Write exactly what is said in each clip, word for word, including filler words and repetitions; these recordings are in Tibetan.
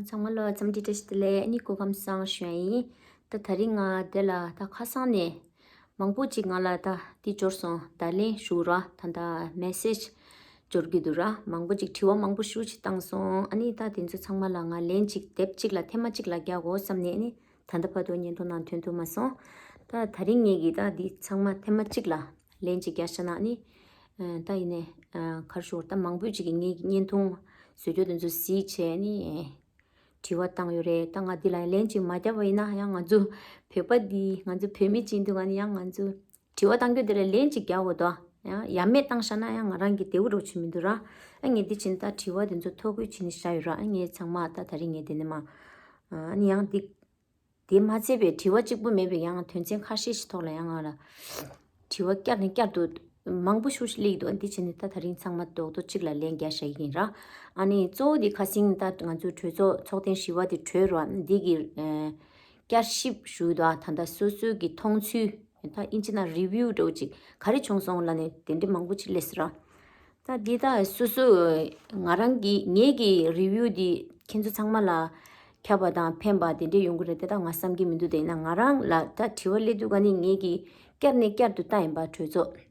ཚང་མ་ལ་འཚམས་འདྲི་བཀྲ་ཤིས་བདེ་ལེགས། ཨ་ནི་སྐུ་ཁམས་བཟང་ཞུ་ཡ་ཡིན། ད་ད་རིང་ང་འདི་ལ་ད་ཁ་སང་ནས་མང་པོ་ཅིག་ང་ལ་ད་འདི་འབྱོར་སོང་། ད་ལན་ཞུ་ར། ད་ད་མེ་སེཇ་འབྱོར་གྱི་འདུག་ར། མང་པོ་ཅིག་དྲི་བ་མང་པོ་ཞུ་ཅིག་བཏང་སོང་། ཨ་ནི་ད་དེ་ཚོ་ཚང་མ་ལ་ང་ལན་ཅིག་དེབ་ཅིག་ལ་ཐེངས་མ་གཅིག་ལ་རྒྱག་དགོས་བསམ་ནས། ཨ་ནི་ད་ལྟ་བར་དུ་བརྙན་ཐུང་ནང་ཐོན་ཐུབ་མ་སོང་། ད་ད་རིང་ངེད་ཀྱིས་ད་འདི་ཚང་མ་ཐེངས་མ་གཅིག་ལ་ལན་ཅིག་རྒྱག་བྱས་ན། ཨ་ནི་ད་ཡིན་ནས་ག་རེ་ཞུ་དགོས་རེད། ད་མང་པོ་ཅིག་གིས་ངེད་ཀྱི་བརྙན་ཐུང་བཟོ་རྒྱུ་དེ་ཚོ་གཟིགས་བྱས། ཨ་ནི་དྲི་བ་བཏང་ཡོད་རེད། ད་ང་འདི་ལ་ལན་ཅིག་མ་བརྒྱབ་པ་ཡིན་ན། ཡང་ང་ཚོ་བོད་པ་འདི་ང་ཚོ་བོད་མི་ཅིག་ཡིན་དུས་ང་ནི་ཡང་ང་ཚོ་དྲི་བ་བཏང་རྒྱུ་དེ་ལ་ལན་ཅིག་རྒྱག་དགོས་དོ། ཡང་ཡ་མེད་བཏང་བཞག་ན་ཡང་ང་རང་གི་བདེ་པོ་འདྲ་བྱེད་མི་འདུག་ར། ཨ་ངས་འདི་བྱས་ནས་ད་དྲི་བ་དེ་ཚོ་ཐོ་འགོད་བྱས་ནས་བཞག་ཡོད་ར། ཨ་ངས་ཚང་མ་ད་ད་རིང་ངས་དེ་ནས་མ་ཨ་ནི་ཡང་འདི་དེ་མ་ཚད་པའི་དྲི་བ་གཅིག་པུ་མེད་པའི་ཡང་དོན་ཚན་ཁ་ཤས་ཤིག་ཐོག་ལ་ཡང་ང་ལ་དྲི་བ་བསྐྱར་ནས་བསྐྱར་དུ་མང་པོ་ཞིག་སླེབས་འདུག། འདི་བྱས་ནས་ད་ད་རིང་ཚང་མ་རྡོག་རྡོག་གཅིག་ལ་ལན་རྒྱག་བཞག་གི་ཡིན་ར། ཨ་ནི་གཙོ་བོ་འདི་ཁ་སང་ད་ང་ཚོའི་གྲོས་ཚོགས་ཚོགས་ཐེངས་བཞི་པ་དེ་གྲོལ་ར། འདི་གི་ཨ་བསྐྱར་ཞིབ་ཞུ་དང་། ད་ལྟ་སོ་སོའི་གི་མཐོང་ཚུལ། ད་ཨིན་ཇི་ནང་རི་བིའུ་འདྲ་བོ་ཅིག་ག་རེ་བྱུང་སོང་ལབ་ནས་དེ་འདྲ་མང་པོ་ཅིག་སླེབས་སོང་ར། ད་འདི་ད་སོ་སོ་ང་རང་གི་ངེད་ཀྱི་རི་བིའུ་འདི་ཁྱེད་ཚོ་ཚང་མ་ལ་ཁྱབ་པ་དང་ཕན་པ་དེ་འདྲ་ཡོང་གི་རེད་དེ་ད་ང་བསམ་གྱི་མི་འདུག། དེ་ཡིན་ན་ང་རང་ལ་ད་དྲི་བ་སླེབས་དུས་ག་ནས་ངེད་ཀྱིས་བསྐྱར་ནས་བསྐྱར་དུ་བལྟས་ཡིན་པ། གྲོས་ཚོགས་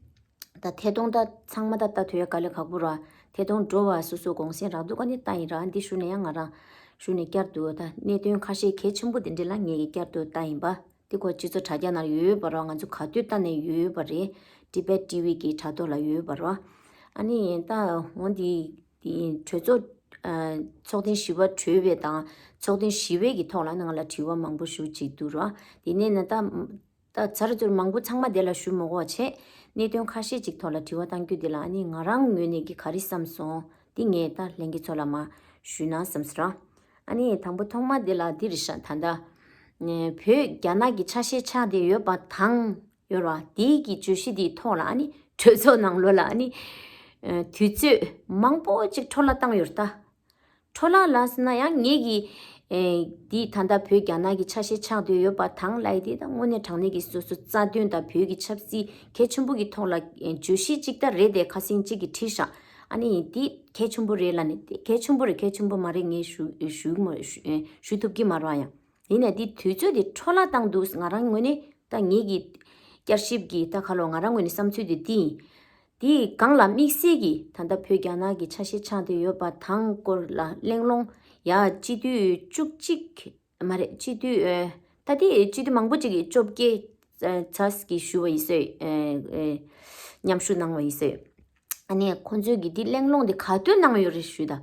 ད་ཐད་གཏོང་ད་ཚང་མ་ད་ལྟ་ཐོས་ཡ་དཀའ་ལས་ཁག་པོ་ར། ཐད་གཏོང་འགྲོ་བ་སོ་སོ་དགོངས་སེལ་རག་དུས་ག་ནས་བལྟས་ཡིན་ར། འདི་ཞུ་ནས་ཡང་ང་རང་ཞུ་ནས་བསྐྱར་དུ་ད་གནད་དོན་ཁ་ཤས་གལ་ཆེན་པོ་དེ་འདྲ་ལ་ངེད་ཀྱིས་བསྐྱར་དུ་བལྟས་ཡིན་པ། འདི་ཁོ་སྤྱི་ཚོགས་དྲ་རྒྱ་ནང་ཡོད་པ་རེད་བ། ང་ཚོ་ག་དུས་ལྟ་ནས་ཡོད་པ་རེད། ཊི་བེཊ་ཊི་ཝི་གི་དྲ་ཐོག་ལ་ཡོད་པ་རེད་བ། ཨ་ནི་ད་འོ་འདི་འདི་གྲོས་ཚོགས་ཨ་ཚོགས་ཐེངས་བཞི་པ་གྲོལ་བའི་དང་ཚོགས་ཐེངས་བཞི་པའི་གི་ཐོག་ལ་ནི་ང་ལ་དྲི་བ་མང་པོ་ཞེ་པོ་ཅིག་འདུག་ར། དེ་ནས་ནི་ད་ད་ཚར་ཚུར་མང་པོ་ཚང་མ་དེ་ལ་ཞུ་མི་དགོས་པ་བྱས། གནད་དོན་ཁ་ཤས་ཅིག་ཐོག་ལ་དྲི་བ་བཏང་རྒྱུ་དེ་ལ་ཨ་ནི་ང་རང་ངོས་ནས་གི་ག་རེ་བསམ་སོང་འདི་ངས་ད་ལྷན་རྒྱས་ཚོ་ལ་མར་ཞུས་ན་བསམ་སོང་ར། ཨ་ནི་དང་པོ་ཐོག་མ་དེ་ལ་འདི་རེད་ཤག། ད་ལྟ་ཨ་བོད་རྒྱ་ནག་གི་ཆ་ཤས་ཆགས་བསྡད་ཡོད་པ་དང་ཡོད་ར། དེའི་གི་བརྗོད་གཞི་དེའི་ཐོག་ལ་ཨ་ནི་གྲོས་ཚོགས་ནང་ལོགས་ལ་ཨ་ནི་ཨ་དུས་ཚོད་མང་པོ་ཅིག་འཕྲོ་བརླག་བཏང་ཡོད་རེད་ད། འཕྲོ་བརླག་ལབ་ཟེར་ན་ཡང་ངེད་ཀྱིས་ཨེ་འདི་ད་ལྟ་བོད་རྒྱ་ནག་གི་ཆ་ཤས་ཆགས་བསྡད་ཡོད་པ་དང་ལབ་ཡས་དེ་ད་དངོས་གནས་དྲང་གནས་ཀྱི་སོ་སོ་རྩ་དོན་དང་བོད་ཀྱི་ཆབ་སྲིད་གལ་ཆེན་པོ་གི་ཐོག་ལ་ཨེ་བརྗོད་གཞི་གཅིག་ད་རེད་དེ། ཁ་སང་གཅིག་གིས་བྲིས་ཤག། ཨ་ནི་འདི་གལ་ཆེན་པོ་རེད་ལབ་ནས། དེ་གལ་ཆེན་པོ་རེད་གལ་ཆེན་པོ་མ་རེད་ངས་ཞུ་ཞུ་མ་ཞུ་ཨེ་ཞུ་ཐུབ་ཀྱི་མ་རེད་བ། ཡང་ཡིན་ནའི་འདི་དུས་ཚོད་དེ་འཕྲོ་བརླག་བཏང་འདུག། ང་རང་ངོས་ནས་ད་ངེད་ཀྱི་བསྐྱར་ཞིབ་ཀྱི་ད་ཁ་ལོ་ང་རང་ངོས་ནས་བསམ་ཚུལ་དེ་འདི་ཡིན། དེའི་སྒང་ལ་དམིགས་བསལ་གྱིས་ད་ལྟ་བོད་རྒྱ་ནག་གི་ཆ་ཤས་ཆགས་བསྡད་ཡོད་པ་དང་སྐོར་ལ་གླེང་སློང་ཡ་སྤྱི་འཐུས་བཅུ་གཅིག་མ་རེད། སྤྱི་འཐུས་ཨེ་ད་དེ་སྤྱི་འཐུས་མང་པོ་ཅིག་གིས་བཅོ་བརྒྱད་ཚ་གི་ཞུ་བ་ཡིན་ཟེར། ཨེ་ཨེ་མཉམ་ཞུགས་གནང་བ་ཡིན་ཟེར། ཨ་ནི་ཁོང་ཚོས་ཀྱིས་འདི་གླེང་སློང་འདི་ག་དུས་གནང་ཡོད་རེད་ཞུས་ད།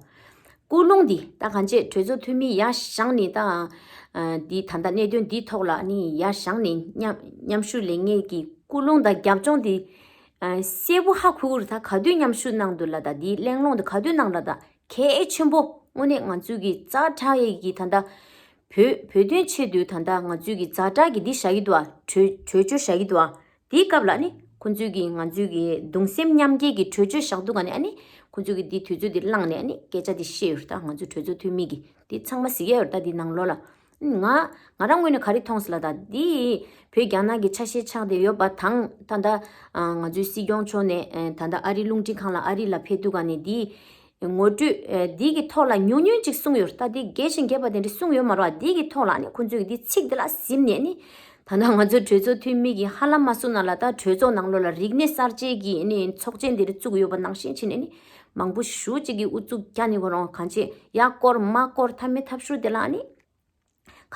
སྐུལ་སློང་འདི་ད་གང་ཅི་གྲོས་ཚོགས་འཐུས་མི་ཡར་བཞེངས་ནས་ད་ཨ་འདི་ད་ལྟ་གནད་དོན་འདིའི་ཐོག་ལ་ཨ་ནི་ཡར་བཞེངས་ནས་མཉམ་མཉམ་ཞུགས་ལས་ངེས་ཀྱི་སྐུལ་སློང་དང་རྒྱབ་ལྗོངས་འདི་ཨ་གསལ་པོ་ཧ་གོ་གི་རེད། ད་ག་དུས་མཉམ་ཞུགས་གནང་འདུག་ལ། ད་འདི་གླེང་སློང་འདི་ག་དུས་གནང་ལ། ད་གལ་ཆེན་པོ་དངོས་གནས་ང་ཚོའི་གི་ཛ་དྲག་ཡས་ཀྱི་ད་ལྟ་བོད་བོད་དོན་ཆེད་དུ་ད་ལྟ་ང་ཚོའི་གི་ཛ་དྲག་གི་འདི་བཞག་གི་འདུག་ཨ། གྲོས་གྲོས་ཆོད་བཞག་གི་འདུག་ཨ། དེའི་སྐབས་ལ་ཨ་ནི་ཁོང་ཚོས་ཀྱིས་ང་ཚོས་ཀྱི་གདུང་སེམས་མཉམ་སྐྱེད་ཀྱི་གྲོས་ཆོད་བཞག་འདུག་ག་ནས་ཨ་ནི་ཁོང་ཚོས་ཀྱིས་འདི་དུས་ཚོད་འདི་བླངས་ནས་ཨ་ནི་སྐད་ཆ་འདི་བཤད་ཡོད་རེད། ད་ང་ཚོའི་གྲོས་ཚོགས་འཐུས་མི་གིས་འདི་ཚང་མ་གཟིགས་ཡ་ཡོད་རེད། ད་འདི་ནང་ལོགས་ལ་ང་ང་རང་ངོས་ནས་ག་རེ་མཐོང་སོང་ལབ་ད། འདི་བོད་རྒྱ་ནག་གི་ཆ་ཤས་ཆགས་བསྡད་ཡོད་པ་དང་ད་ལྟ་ང་ཚོའི་སྲིད་སྐྱོང་མཆོག་ནས་ད་ལྟ་ཨ་རི་རླུང་འཕྲིན་ཁང་ལ་ཨ་རི་ལ་ཕེབས་དུས་ག་ནས་འདི་ངོ་སྤྲོད་ཨེ་འདི་གི་ཐོག་ལ་ཉུང་ཉུང་ཅིག་གསུངས་ཡོད་རེད། ད་འདི་རྒྱས་ཤིང་རྒྱས་པ་དེ་འདྲ་གསུངས་ཡོད་མ་རེད་བ། འདི་གི་ཐོག་ལ་ཨ་ནི་ཁོང་ཚོས་ཀྱི་འདི་ཚིག་འདི་ལ་གཟིམ་ནས་ཨ་ནི་ད་ལྟ་ང་ཚོ་གྲོས་ཚོགས་འཐུས་མི་གི་ཧ་ལམ་མ་གསུངས་ན་ལ། ད་གྲོས་ཚོགས་ནང་ལོགས་ལ་རིག་གནས་གསར་བརྗེ་གི་ཨ་ནི་ཚོགས་ཆེན་འདི་རུ་བཙུགས་ཡོད་པ་ནང་བཞིན་བྱས་ནས་ཨ་ནི་མང་པོ་ཞེ་ཅིག་གི་ཨུ་ཚུགས་རྒྱག་ནས་ཁོ་རང་གང་བྱེད་ཡ་སྐོར་མ་སྐོར་ཐ་མའི་ཐབས་ཤུགས་དེ་ལ་ཨ་ནི།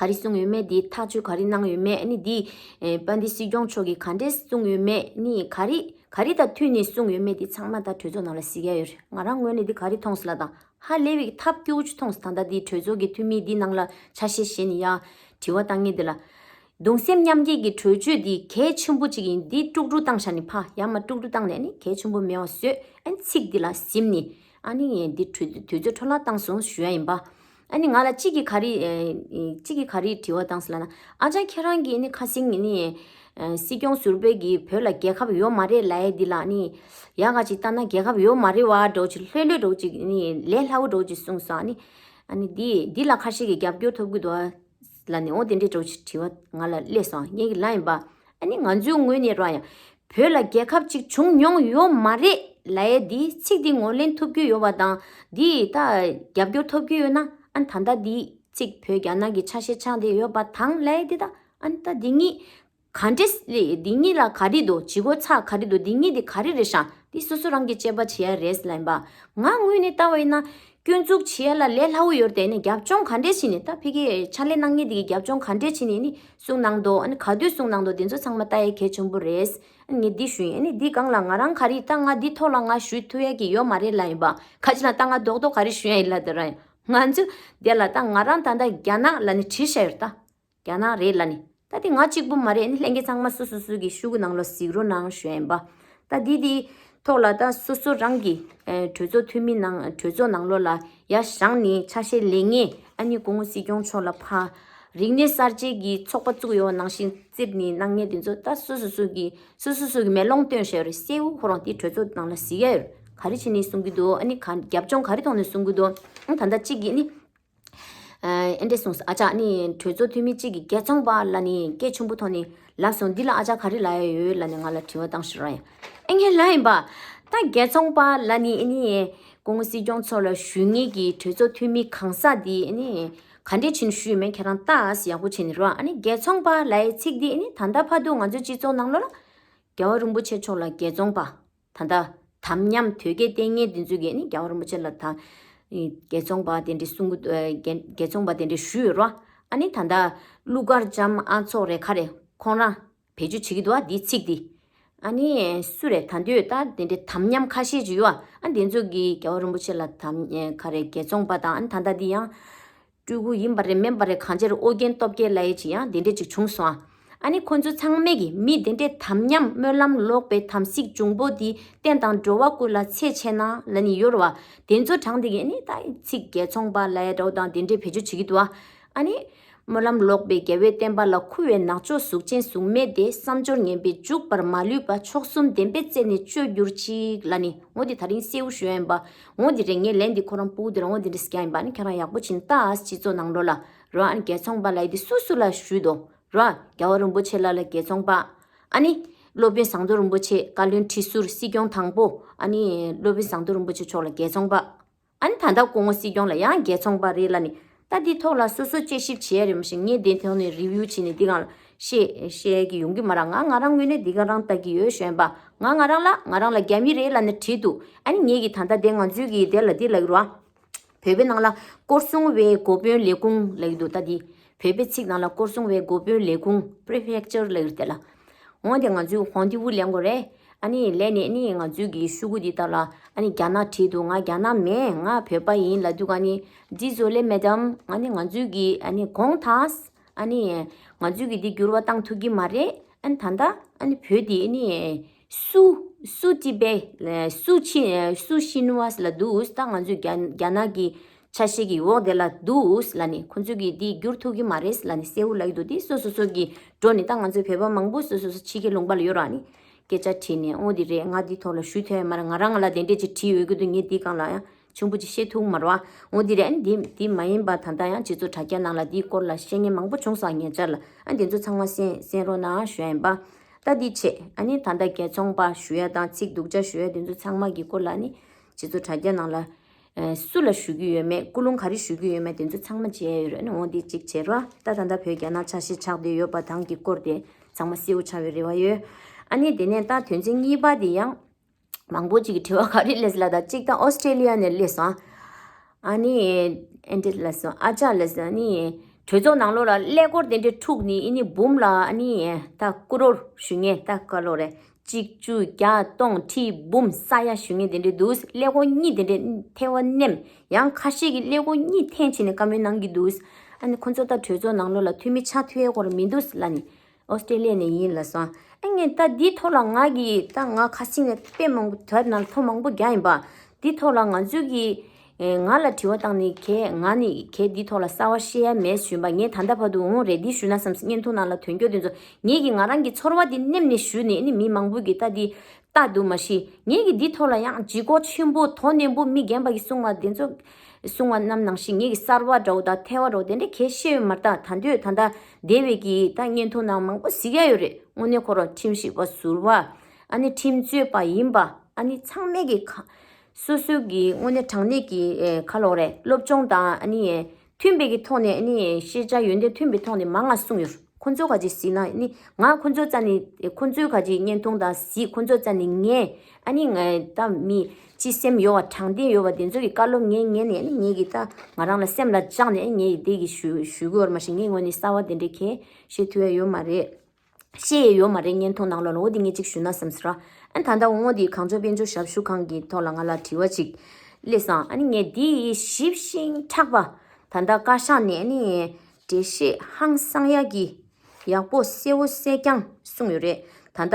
ག་རེ་གསུངས་ཡོད་མེད་དེ་ཐག་གཅོད་ག་རེ་གནང་ཡོད་མེད་ཨ་ནི་དེ་ཨེ་དཔལ་ལྡན་སྲིད་སྐྱོང་མཆོག་གིས་ག་འདྲས་གསུངས་ཡོད་མེད་ཨ་ནི་ག་རེ་ག་རེ་དང་མཐུན་ནས་གསུངས་ཡོད་མེད་དེ་ཚང་མ་ད་གྲོས་ཚོགས་ནང་ལ་གཟིགས་ཡ་ཡོད་རེད། ང་རང་ངོས་ནས་དེ་ག་རེ་མཐོང་སོང་ལབ་ད་ཧ་ལས་པའི་ཐབས་སྐྱོ་བོ་ཅིག་མཐོང་སོང་། ད་ལྟ་དེ་གྲོས་ཚོགས་ཀྱི་འཐུས་མི་དེ་ནང་ལ་ཆ་ཤས་བཞེས་ནས་ཡ་དྲི་བ་བཏང་མཁན་དེ་ལ་གདུང་སེམས་མཉམ་སྐྱེད་ཀྱི་གྲོས་ཆོད་དེ་གལ་ཆེན་པོ་ཅིག་ཡིན། དེ་དཀྲུག་དཀྲུག་བཏང་བཞག་ནས་ཕ་ཡ་མ་དཀྲུག་དཀྲུག་བཏང་ནས་ཨ་ནི་གལ་ཆེན་པོ་མེད་པ་བཟོས་ཨ་ནི་ཚིག་དེ་ལ་གཟིམ་ནས་ཨ་ནི་ངས་དེ་དུས་དུས་ཚོད་འཕྲོ་བརླག་བཏང་སོང་ཞུ་ཡ་ཡིན་པ། ཨ་ནི་ང་ལ་གཅིག་གིས་ག་རེ་ཨེ་ཨེ་གཅིག་གིས་ག་རེ་དྲི་བ་བཏང་སོང་ལབ་ན། ཨ་ཅག་ཁྱེད་རང་གིས་ནི་ཁ་སང་ནི་ཨེ་སྲིད་སྐྱོང་ཟུར་པ་གིས་བོད་ལ་རྒྱལ་ཁབ་ཡོད་མ་རེད་ལབ་ཡས་འདི་ལ་ནི་ཡག་ག་ཅིག་ལྟ་ན་རྒྱལ་ཁབ་ཡོད་མ་རེད་བ་འདྲ་བོ་ཅིག་ལྷོད་ལྷོད་འདྲ་བོ་ཅིག་ནི་ལས་སླ་བོ་འདྲ་བོ་ཅིག་གསུངས་སོང་། ཨ་ནི་ཨ་ནི་འདི་འདི་ལ་ཁ་ཤས་ཀྱིས་རྒྱབ་སྐྱོར་ཐོབ་ཀྱི་འདུག་ཨ་ལབ་ནི་འོ་དེ་འདྲའི་འདྲ་བོ་ཅིག་དྲི་བ་ང་ལ་སླེབས་སོང་། ངས་ཀྱི་ལབ་ཡིན་པ། ཨ་ནི་ང་ཚོའི་ངོས་ནས་ར་ཡང་བོད་ལ་རྒྱལ་ཁབ་ཅིག་བྱུང་མྱོང་ཡོད་མ་རེད་ལབ་ཡས་འདི་ཚིག་འདི་ངོས་ལེན་ཐུབ་ཀྱི་ཡོད་པ་དང་འདི་ད་རྒྱབ་སྐྱོར་ཐོབ་ཀྱི་ཡོད་ན་ཨ་ནི་ད་ལྟ་འདི་ ཚིག་བོད་རྒྱ་ནག་གི་ཆ་ཤས་ཆགས་བསྡད་ཡོད་པ་དང་ལས་དེ་ད་ཨ་ནི་ད་འདི་གཉིས་ག་འདྲས་ལས་འདི་གཉིས་ལ་ག་རེ་འདུག་ལྗིད་ཁོག་ཚ་ག་རེ་འདུག་འདི་གཉིས་དེ་ག་རེ་རེད་ཤག་འདི་སོ་སོ་རང་གིས་དཔྱད་པ་བྱེད་ཡ་རེད་ལབ་ཡིན་པ། ང་ངོས་ནས་ལྟ་བ་ཡིན་ན་སྐྱོན་འཛུགས་བྱེད་ཡ་ལ་ལས་སླ་བོ་ཡོད་རེད་དེ། ནི་རྒྱབ་ལྗོངས་ག་འདྲས་བྱས་ནས་ད་ཕ་གིའི་ཕྱག་ལས་གནང་མཁན་དེ་གི་རྒྱབ་ལྗོངས་ག་འདྲས་བྱས་ནས་ནི་གསུང་གནང་འདུག་ཨ་ནི་ག་དུས་གསུང་གནང་འདུག་དེ་ཚོ་ཚང་མ་ལྟ་ཡ་གལ་ཆེན་པོ་རེད། ཨ་ནི་ངས་འདི་ཞུ་ཡིན། ཨ་ནི་འདི་སྒང་ལ་ང་རང་ག་རེ་ད་ང་འདི་ཐོག་ལ་ང་ཞུ་ཐུབ་ཡ་གི་ཡོད་མ་རེད་ལབ་ཡིན་པ། ག་ཅི་ལ་ད་ང་རྡོག་རྡོག་ག་རེ་ཞུ་ཡ་ཡིན་ལབ་དེ་ར་ཡིན། ང་ཚོ་དེ་ལ་ད་ང་རང་ད་ལྟ་རྒྱ་ནག་ལ་ནི་བྲིས་བཞག་ཡོད་ད། རྒྱ་ནག་རེད་ལབ་ནི། ད་དེ་ང་གཅིག་པུ་མ་རེད། ཨ་ནི་ལྷན་རྒྱས་ཚང་མ་སོ་སོ་སོ་གི་ཤོག་གུ་ནང་ལ་གཟིགས་རོགས་གནང་ཞུ་ཡིན་པ། ད་དེ་དེ་ཐོག་ལ་ད་སོ་སོ་རང་གི་ཨེ་གྲོས་ཚོགས་འཐུས་མི་ནང་གྲོས་ཚོགས་ནང་ལོགས་ལ་ཡར་བཞེངས་ནས་ཆ་ཤས་ལེན་མཁན། ཨ་ནི་སྐུ་ངོ་སྲིད་སྐྱོང་མཆོག་ལ་ཕར་རིག་གནས་གསར་བརྗེ་གི་ཚོགས་པ་བཙུགས་ཡོད་ནང་བཞིན་བརྩིས་ནས་གནང་མཁན་དེ་ཚོ་ད་སོ་སོ་སོ་གི་སོ་སོ་སོ་གི་མེ་ལོང་སྟོན་བཞག་ཡོད་རེད། གསལ་བོ་ཁོ་རང་དེ་གྲོས་ཚོགས་ནང་ལ་གཟིགས་ཡ་ཡོད་རེད། ག་རེ་བྱས་ནས་གསུང་གི་འདུག་ཨ་ནི་ག་རྒྱབ་ལྗོངས་ག་རེ་ཐོག་ནས་གསུང་གི་འདུག་ཨ་ད་ལྟ་གཅིག་གིས་ནི། ཨེ་འདྲས་གསུངས། ཨ་ཅག་ནི་གྲོས་ཚོགས་འཐུས་མི་གཅིག་གིས་རྒྱལ་ཚོང་པ་ལབ་ནི་སྐད་ཆེན་པོ་ཐོག་ནས་ལབ་སོང་། འདི་ལ་ཨ་ཅག་ག་རེ་ལབ་ཡ་ཡོད་ལབ་ནས་ང་ལ་དྲི་བ་བཏང་ཞུ་ར་ཡ། ཨེ་ངས་ལབ་ཡིན་པ། ད་རྒྱལ་ཚོང་པ་ལབ་ནི་ཨེ་ནི་སྐུ་ངོ་སྲིད་སྐྱོང་མཆོག་ལ་ཞུ་མཁན་གྱི་གྲོས་ཚོགས་འཐུས་མི་གང་ཟག་འདི་ཨེ་ནི་ག་འདྲས་བྱས་ནས་ཞུས་མེད་ཁྱེད་རང་ལྟ་ཡག་པོ་བྱས་ནས་རོ། ཨ་ནི་རྒྱལ་ཚོང་པ་ལབ་ཡའི་ཚིག་འདི་ཨེ་ནི་ད་ལྟ་བར་དུ་ང་ཚོའི་སྤྱི་ཚོགས་ནང་ལོགས་ལ་རྒྱལ་བ་རིན་པོ་ཆེ་མཆོག་ལ་རྒྱལ་ཚོང་པ། ད་ལྟ་དམ་ཉམས་དོལ་རྒྱལ་བསྟེན་མཁན་དེ་ཚོ་གིས་ནི་རྒྱལ་བ་རིན་པོ་ཆེ་ལ་ད་རྒྱལ་ཚོང་པ་དེ་འདྲའི་གསུང་གི་འདུག་ཨ་རྒྱལ་རྒྱལ་ཚོང་པ་དེ་འདྲའི་ཞུས་ཡོད་རོ། ཨ་ནི་ད་ལྟ་ཀླུ་མཁར་བྱམས་ཨ་ཚོགས་རེད་ག་རེ་ཁོང་རང་བེད་སྤྱོད་བྱེད་ཀྱི་འདུག་ཨ་འདིའི་ཚིག་འདི། ཨ་ནི་སུ་རེད་ད་འདོད་ད་དེ་འདྲའི་དམ་ཉམས་ཁ་ཤས་ཅིག་ཡོད་ཨ། ཨ་དེ་ཚོ་གིས་རྒྱལ་བ་རིན་པོ་ཆེ་ལ་དམ་ག་རེ་རྒྱལ་ཚོང་པ་དང་ཨ་ནི་ད་ལྟ་འདི་ཡང་སྤྲུལ་སྐུ་ཡིན་པ་རེད་མིན་པ་རེད། གང་ཅིར་ཨོ་རྒྱན་སྟོབས་རྒྱལ་ལབ་ཡས་ཅིག་ཡང་དེ་འདྲས་ཅིག་བྱུང་སོང་ཨ། ཨ་ནི་ཁོ་ཚོ་ཚང་མས་ཀྱི་མི་དེ་འདྲས་དམ་ཉམས་སྨོན་ལམ་ལོག་པའི་དམ་ཚིག་འབྱུང་པོ་དེ་བསྟན་དང་འགྲོ་བ་ཀུན་ལ་འཚེ་ཆེ་ན་ལབ་ནི་ཡོད་རེད་བ། དེ་ཚོ་དྲངས་དེ་གི་ཨ་ནི་ད་ཚིག་རྒྱལ་ཚོང་པ་ལབ་ཡས་འདྲ་བོ་དང་དེ་འདྲས་བེད་སྤྱོད་བྱེད་ཀྱི་འདུག་ཨ། ཨ་ནི་སྨོན་ལམ་ལོག་པའི་རྒྱལ་བའི་བསྟན་པ་ལ་འཁུ་བའི་ནག་ཕྱོགས་གཟུགས་ཅན་གཟུགས་མེད་དེ། བསམ་སྦྱོར་ངན་པས་འཇུག་པར་མ་ལུས་པ། མཆོག་གསུམ་བདེན་པའི་རྩེ་ནས་གཅོད་གྱུར་ཅིག་ལབ་ནི་འོ་དེ་ད་རིང་གསལ་བོ་ཞུ་ཡ་ཡིན་པ། འོ་དེ་རེད། ངས་ལན་འདི་ཁོ་རང་སྤུ་གུ་དེ་རང་འོ་དེ་འདྲ་སྐྱ་ཡིན་པ། ཨ་ནི་ཁྱེད་རང་ཡག་པོ་བྱིན་ལྟ་ཨ། སྤྱི་ཚོགས་ནང་ལོགས་ལ་རོ། ཨ་ནི་རྒྱལ་ཚོང་པ་ལབ་ཡས་དེ་སུ་སུ་ལ་ཞུས་དོ་རོ། རྒྱལ་བ་རིན་པོ་ཆེ་ལ་ལ་རྒྱལ་ཚོང་པ། ཨ་ནི་སློབ་དཔོན་ཟངས་མདོག་རིན་པོ་ཆེ་བཀའ་བློན་ཁྲི་ཟུར་སྲིད་སྐྱོང་དང་པོ། ཨ་ནི་སློབ་དཔོན་ཟངས་མདོག་རིན་པོ་ཆེ་མཆོག་ལ་རྒྱལ་ཚོང་པ། ཨ་ནི་ད་ལྟ་སྐུ་ངོ་སྲིད་སྐྱོང་ལ་ཡང་རྒྱལ་ཚོང་པ་རེད་ལབ་ནི། ད་འདི་ཐོག་ལ་སོ་སོ་དཔྱད་ཞིབ་བྱེད་ཡ་རེད་མ་གཞི་ངས་འདི་ཐོག་ནས་རི་བིའུ་བྱས་ནས་འདི་སྒང་ལ་བཤད་བཤད་ཀྱི་ཡོང་གི་མ་རེད། ང་ང་རང་ངོས་ནས་འདི་ག་རང་ལྟ་གི་ཡོད་ཞུས་པ། ང་ང་རང་ལ་ང་རང་ལ་རྒྱ་མི་རེད་ལབ་ནི་བྲིས་འདུག་ཨ་ནི་ངས་ཀྱི་ད་ལྟ་དེ་ང་ཚོའི་གི་དེ་ལ་འདི་ལབ་ཀྱི་རེད་བ། བོད་པའི་ནང་ལ་སྐོར་སྲུང་བའི་འགོ་དཔོན་ལས་ཁུངས་ལབ་ཀྱི་འདུག་ད་འདི་བོད་པའི་ཚིག་ནང་ལ་སྐོར་སྲུང་བའི་འགོ་དཔོན་ལས་ཁུངས་པི་རི་ཕེག་ཅར་ལབ་ཀྱི་རེད་དེ་ལ། འོན་ཏེ་ང་ཚོས་ཧོང་ཏི་ཝུ་ལེན་གོ་རེད། ཨ་ནི་ལས་ནས་ནི་ང་ཚོའི་གི་ཤུ་གུ་འདི་ལྟར་ལ་ཨ་ནི་རྒྱ་ནག་བྲིས་འདུག་ང་རྒྱ་ནག་མིན། ང་བོད་པ་ཡིན་ལབ་དུས་ཀ་ནི། Désolé madame། ཨ་ནི་ང་ཚོའི་གི་ཨ་ནི་གོང་ཐང་། ཨ་ནི་ང་ཚོའི་གི་འདི་འགྱུར་བ་བཏང་ཐུབ་ཀྱི་མ་རེད། ཨ་ནི་ད་ལྟ་ཨ་ནི་བོད་འདི་ཨ་ནི་སུ་སུ་ཏི་བེ་སུ་ཆི་སུ་ཤི་ནུ་ཝས་ལ་འདུག་ད་ང་ཚོའི་རྒྱ་རྒྱ་ནག་གི་ཆ་ཤས་ཀྱི་འོག་དེ་ལ་འདུག་ལབ་ནི། ཁོ་ཚོས་ཀྱིས་འདི་བསྒྱུར་ཐུབ་ཀྱི་མ་རེད་ལབ་ནི་གསལ་བོ་ལབ་ཀྱི་འདུག་དེ་སོ་སོ་སོ་གྱིས་འགྲོ་ནི། ད་ང་ཚོའི་བོད་པ་མང་པོ་སོ་སོ་སོ་ཕྱི་རྒྱལ་ལུང་པ་ལ་ཡོད་ར་ནི་སྐད་ཆ་དྲིས་ནས། འོ་འདི་རེད། ང་འདི་ཐོག་ལ་ཞུ་ཐུབ་ཡ་མ་རེད། ང་རང་ང་ལ་དེ་འདྲས་ཅིག་དྲིས་ཡོད་ཀྱི་འདུག་ངས་འདི་སྒང་ལ་ཡང་ཆུང་པོ་ཅིག་བཤད་ཐུབ་མ་རེད་བ། འོ་འདི་རེད། ཨ་ནི་འདི་འདི་མ་ཡིན་པ་ད་ལྟ་ཡང་སྤྱི་ཚོགས་དྲ་རྒྱ་ནང་ལ་འདིའི་སྐོར་ལ་བཤད་མཁན་མང་པོ་བྱུང་སོང་ངེད་ཅག་ལ། ཨ་འདི་ཚོ་ཚང་མ་གསན་གསན་རོགས་གནང་ཞུ་ཡ་ཡིན་པ། ད་འདི་བྱས་ཨ་ནི་ད་ལྟ་རྒྱལ་ཚོང་པ་ཞུ་ཡ་དང་ཚིག་སྡུག་ཅག་ཞུ་ཡ་དེ་ཚོ་ཚང་མ་གི་སྐོར་ལ་ཨ་ནི་སྤྱི་ཚོགས་དྲ་རྒྱ་ནང་ལ། ཨེ་སུ་ལ་ཞུ་གི་ཡོད་མེད། ཀུན་སློང་ག་རེ་ཞུ་གི་ཡོད་མེད་དེ་ཚོ་ཚང་མ་མཇལ་ཡོད་རེད། ཨ་ནི་འོ་འདི་གཅིག་བྱས་རོགས། ད་ད་ལྟ་བོད་རྒྱ་ནག་ཆ་ཤས་ཆགས་བསྡད་ཡོད་པ་དང་གི་སྐོར་དེ་ཚང་མ་གསལ་བོ་ཆགས་པའི་རེ་བ་ཡོད། ཨ་ནི་དེ་ནས་ད་དོན་ཚན་གཉིས་པ་དེ་ཡང་མང་པོ་ཅིག་གི་དྲི་བ་ག་རེ་སླེབས་ལ་ད་གཅིག་ད་ཨོ་སི་ཀྲེ་ལི་ཡ་ནས་སླེབས་སོང་། ཨ་ནི་ཨེ་འདྲས་སླེབས་སོང་། ཨ་ཅག་སླེབས་སོང་། ཨ་ནི་གྲོས་ཚོགས་ནང་ལོགས་ལ་ཀླད་ཀོར་དེ་འདྲས་འཁྲུག་ནི་ཨ་ནི་འབུམ་ལ་ཨ་ནི་ད་ཀུ་རོར་ཞུ་ངེས་ད་ཀ་ལོ་རེད། གཅིག་བཅུ་བརྒྱ་སྟོང་ཁྲི་འབུམ་ས་ཡ་ཞུ་ངེས་དེ་འདྲས་འདུག་ཀླད་ཀོར་གཉིས་དེ་འདྲས་ཐལ་བ་ནེམ། ཡང་ཁ་ཤས་ཀྱིས་ཀླད་ཀོར་གཉིས་འཐེན་བྱས་ནས་བཀའ་མོལ་གནང་གི་འདུག་ཨ་ནི་ཁོ་ཚོ་ད་གྲོས་ཚོགས་ནང་ལོགས་ལ་འཐུས་མི་ཆགས་ཐུབ་ཡས་སྐོར་མི་འདུག་ལབ་ནི། ཨོ་སི་ཀྲེ་ལི་ཡ་ནས་ཡིན་ལབ་སོང་། ཨ་ངས་ད་འདི་ཐོག་ལ་ང་གིས་ད་ང་ཁ་སང་ནས་དཔེ་མང་པོ་དོན་ནང་ཐོ་མང་པོ་རྒྱག་ཡིན་པ། འདི་ཐོག་ལ་ང་ཚོས་ཀྱིས་ཨེ་ང་ལ་དྲི་བ་བཏང་ནས་གས་ང་ནི་གས་འདི་ཐོག་ལ་གསར་བ་བཤད་ཡ་མེད་ཞུས་པ། ངས་ད་ལྟ་བར་དུ་འོང་རེད་འདི་ཞུས་ན་བསམ་སྙན་ཐོ་ནང་ལ་དོན་འཁྱོལ་དེ་ཚོ་ངས་ཀྱིས་ང་རང་གི་ཚོར་བ་འདི་ནེམ་ནས་ཞུས་ནས་ཨ་ནི་མི་མང་པོས་ཀྱིས་ད་འདི་ལྟ་འདུག་མ་གཞི་ངས་ཀྱིས་འདི་ཐོག་ལ་ཡང་ལྗིད་ཁོག་ཆེན་པོ་དོ་ནན་པོ་མི་རྒན་པ་གིས་གསུང་བ་དེ་ཚོ་གསུང་བ་རྣམས་ནང་བཞིན་ངས་ཀྱིས་གསར་བ་འདྲ་བོ་དང་ཐལ་བ་འདྲ་བོ་དེ་འདྲ་གས་བཤད་ཡོད་མ་རེད། ད་ད་འདོད་ད་ལྟ་སྡེ་བའི་གི་ད་སྙན་ཐོ་ནང་མང་པོ་གཟིགས་ཡ་ཡོད་རེད། དངོས་གནས་ཁོ་རང་ཁྲིམས་ཞིབ་པ་ཟུར་པ། ཨ་ནི་ཁྲིམས་རྩོད་པ་ཡིན་པ། ཨ་ནི་ཚང་མས་ཀྱི་ཁ་སོ་སོའི་གི་དངོས་གནས་དྲང་གནས་ཀྱི་ཨེ་ཁ་ལོ་རེད། སློབ་སྦྱོང་དང་ཨ་ནི་ མཐུན་པའི་གི་ཐོག་ནས་ཨ་ནི་ཤེས་བྱ་ཡོན་ཏན་མཐུན་པའི་ཐོག་ནས་མང་ང་གསུངས་ཡོད། ཁོ་ཚོ་ག་ཅིག་གཟིགས་ན་ཨ་ནི་ང་ཁོ་ཚོ་རྩ་ནས་ཁོ་ཚོའི་ག་ཅིག་བརྙན་ཐུང་དང་གཟིགས། ཁོ་ཚོ་རྩ་ནས་ངས་ཨ་ནི་ང་ད་མི་སྤྱི་སེམས་ཡོད་པ་དྲང་བདེན་ཡོད་པ་དེ་ཚོ་གི་བཀའ་སློབ་ངས་ཉན་ནས་ཨ་ནི་ངས་གི་ད་ང་རང་ལ་སེམས་ལ་བཅངས་ནས་ཨ་ནི་ངས་གི་དེ་གི་ཞུ་ཞུ་གི་ཡོད་རེད། མ་གཞི་ངའི་ངོས་ནས་གསར་བ་དེ་འདྲའི་གས་བཤད་ཐུབ་ཡ་ཡོད་མ་རེད། བཤད་ཡས་ཡོད་མ་རེད། བརྙན་ཐུང་ནང་ལོགས་ལ། འོ་དེ་ངས་གཅིག་ཞུས་ན་བསམ་སོང་ར། ཨ་ད་ལྟ་འོ་དེ་གངས་ལྗོངས་དཔལ་འབྱོར་ཞབས་ཞུ་ཁང་གི་ཐོག་ལ་ང་ལ་དྲི་བ་གཅིག་སླེབས་སོང་། ཨ་ནི་ངས་འདི་ཡི་ཞིབ་ཞིང་མཁྲེགས་པ་ད་ལྟ་བཀའ་ཤག་ནས་ཨ་ནི་འགྲེལ་བཤད་ཧང་སང་ཡག་གི་ཡག་པོ་གསལ་བོ་གསལ་རྐྱང་གསུངས་ཡོད་རེད། ད་ལྟ་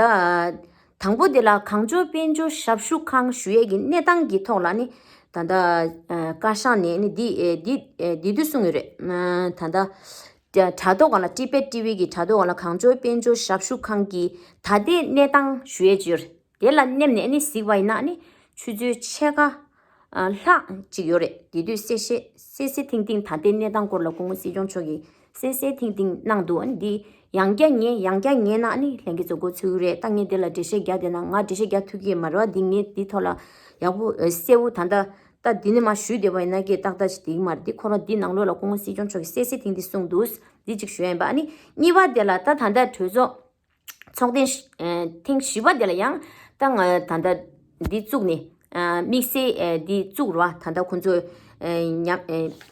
དང་པོ་དེ་ལ་གངས་ལྗོངས་དཔལ་འབྱོར་ཞབས་ཞུ་ཁང་ཞུ་ཡས་ཀྱི་གནས་སྟངས་ཀྱི་ཐོག་ལ་ནི་ད་ལྟ་བཀའ་ཤག་ནས་ནི་འདི་འདི་འདི་དུས་གསུངས་ཡོད་རེད། ད་ལྟ་དྲ་ཐོག་སྒང་ལ་ཊི་བེཊ་ཊི་ཝི་གི་དྲ་ཐོག་སྒང་ལ་གངས་ལྗོངས་དཔལ་འབྱོར་ཞབས་ཞུ་ཁང་གི་ད་ལྟའི་གནས་སྟངས་ཞུ་ཡས་ཅིག་ཡོད་རེད། དེ་ལ་མནན་ནས་ཨ་ནི་གཟིགས་པ་ཡིན་ན་ཨ་ནི་ཆུ་ཚོད་ཕྱེད་ཀ་ལྷག་ཅིག་ཡོད་རེད། དེ་དུས་གསལ་བཤད་གསལ་གསལ་ཐིང་ཐིང་ད་ལྟའི་གནས་སྟངས་སྐོར་ལ་སྐུ་ངོ་སྲིད་སྐྱོང་མཆོག་གིས་གསལ་གསལ་ཐིང་ཐིང་གནང་འདུག་ཨ་ནི་འདི་ཡང་བསྐྱར་ཉན་ཡང་བསྐྱར་ཉན་ན་ཨ་ནི་ལྷན་རྒྱས་ཚོ་མགོ་ཚོས་ཀྱི་རེད། ད་ངས་འདི་ལ་འགྲེལ་བཤད་རྒྱག་བསྡད་ན་ང་འགྲེལ་བཤད་རྒྱག་ཐུབ་ཀྱི་མ་རེད་བ། འདི་ངས་འདི་ཐོག་ལ་ཡག་པོ་གསལ་བོ་ད་ལྟ་ད་འདི་ནས་མར་ཞུས་བསྡད་པ་ཡིན་ན་ཀྱེ་ཏག་ཏག་ཞིག་འགྲིག་གི་མ་རེད། འདི་ཁོ་རང་འདི་ནང་ལོགས་ལ་སྐུ་ངོ་སྲིད་སྐྱོང་མཆོག་གིས་གསལ་གསལ་ཐིང་ཐིང་གསུངས་འདུག་འདི་གཅིག་ཞུ་ཡ་ཡིན་པ། ཨ་ནི་གཉིས་པ་དེ་ལ་ད་ད་ལྟ་གྲོས་ཚོགས་ཚོགས་ཐེངས་ཐེངས་བཞི་པ་དེ་ལ་ཡང་ད་ང་ད་ལྟ་འདི་བཙུགས་ནས་དམིགས་བསལ་འདི་བཙུགས་རོགས། ད་ལྟ་ཁོ་ཚོས་ཉམས་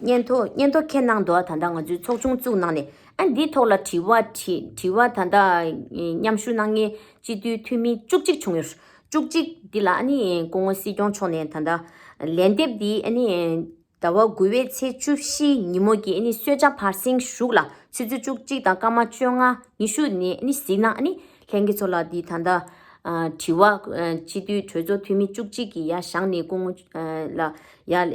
སྙན་ཐོ་སྙན་ཐོ་ཁྱེར་གནང་འདུག་ད་ལྟ་ང་ཚོའི་ཚོགས་ཆུང་བཙུགས་གནང་ནས་ཨ་འདིའི་ཐོག་ལ་དྲི་བ་དྲི་དྲི་བ་ད་ལྟ་མཉམ་ཞུགས་གནང་མཁན་སྤྱི་འཐུས་འཐུས་མི་བཅུ་གཅིག་བྱུང་ཡོད། བཅུ་གཅིག་འདི་ལ་ཨ་ནི་སྐུ་ངོ་སྲིད་སྐྱོང་མཆོག་ནས་ད་ལྟ་ལན་འདེབས་འདི་ཨ་ནི་ཟླ་བ་དགུ་པའི་ཚེས་བཅུ་བཞི་ཉིན་མོ་གི་ཨ་ནི་གསོལ་ཇ་བར་གསེང་གཞུག་ལ་ཆུ་ཚོད་བཅུ་གཅིག་དང་སྐར་མ་བཅོ་ལྔ་ཉི་ཤུ་ནས་ཨ་ནི་གཟིགས་ན་ཨ་ནི་ལྷན་རྒྱས་ཚོ་ལ་འདི་ད་ལྟ་དྲི་བ་སྤྱི་འཐུས་གྲོས་ཚོགས་འཐུས་མི་བཅུ་གཅིག་གིས་ཡར་བཞེངས་ནས་སྐུ་ངོ་ལ་ཡར་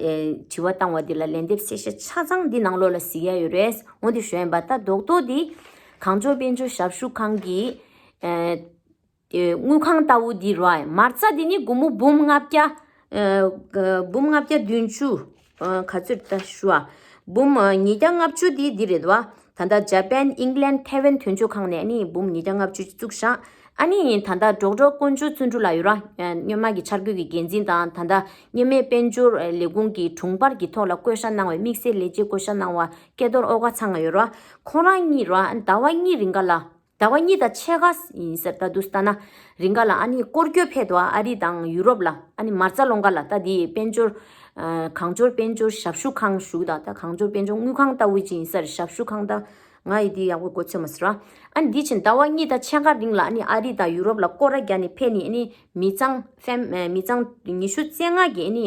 དྲི་བ་བཏང་བ་འདི་ལ་ལན་འདེབས་གསལ་བཤད་ཆ་ཚང་འདི་ནང་ལོགས་ལ་གཟིགས་ཡ་ཡོད་རེད། འོ་འདི་ཞུ་ཡ་ཡིན་པ། ད་རྡོག་རྡོག་འདི་གངས་ལྗོངས་དཔལ་འབྱོར་ཞབས་ཞུ་ཁང་གི་དངུལ་ཁང་ལྟ་བུ་འདི་རེད་བ། མ་རྩ་འདི་ནི་སྒོར་མོ་འབུམ་ལྔ་བརྒྱ། འབུམ་ལྔ་བརྒྱ་བདུན་ཅུ། ག་ཚོད་ད་ཞུ་ཨ། འབུམ་ཉིས་བརྒྱ་ལྔ་བཅུ་འདི་འདི་རེད་བ། ད་ལྟ་ཇ་པན་ཨིང་ལན་ཐེ་ཝན་དོན་གཅོད་ཁང་ནས་ནི་འབུམ་ཉིས་བརྒྱ་ལྔ་བཅུ་བཙུགས་ཤག་ཨ་ནི་ད་ལྟ་ཌོག་ཊར་དཀོན་མཆོག་བརྩོན་འགྲུས་ལགས་ཡོད་ར། སྔོན་མ་གི་འཆར་འགོད་ཀྱི་འགན་འཛིན་དང་ད་ལྟ་མཉམ་མེད་དཔལ་འབྱོར་ལས་ཁུངས་ཀྱི་དྲུང་འཕར་གྱི་ཐོག་ལ་བསྐོ་བཞག་གནང་བའི་དམིགས་བསལ་ལས་བྱེད་བསྐོ་བཞག་གནང་བ་སྐལ་རྡོར་ཨོ་དཀར་ཚང་ང་ཡོད་ར། ཁོ་རང་གཉིས་ར་ཟླ་བ་གཉིས་རིང་ག་ལ། ཟླ་བ་གཉིས་དང་ཕྱེད་ཀ་ཡིན་ཟེར། ད་དུ་ལྟ་ན་རིང་ག་ལ་ཨ་ནི་སྐོར་སྐྱོད་ཕེབས་འདུག་ཨ་རི་དང་ཡུ་རོབ་ལ་ཨ་ནི་མ་རྩ་སློང་ག་ལ། ད་དེ་དཔལ་འབྱོར་གངས་ལྗོངས་དཔལ་འབྱོར་ཞབས་ཞུ་ཁང་ཞུགས་དང་ད་གངས་ལྗོངས་དཔལ་འབྱོར་དངུལ་ཁང་ལྟ་བུ་ཅིག་ཡིན་ཟེར། ཞབས་ཞུ་ཁང་ད་ང་ཡི་དེ་ཡག་པོ་གོ་ཚོད་མ་ཟེར་བ། ཨ་ནི་དེ་བཞིན་ཟླ་བ་གཉིས་དང་ཕྱེད་ཀ་རིང་ལ་ཨ་ནི་ཨ་རི་དང་ཡུ་རོབ་ལ་སྐོར་ར་རྒྱག་ནས་ཕེབས་ནས་ཨ་ནི་མི་ཚང་ཕེམ་མི་ཚང་ཉི་ཤུ་རྩ་ལྔ་གི་ཨ་ནི་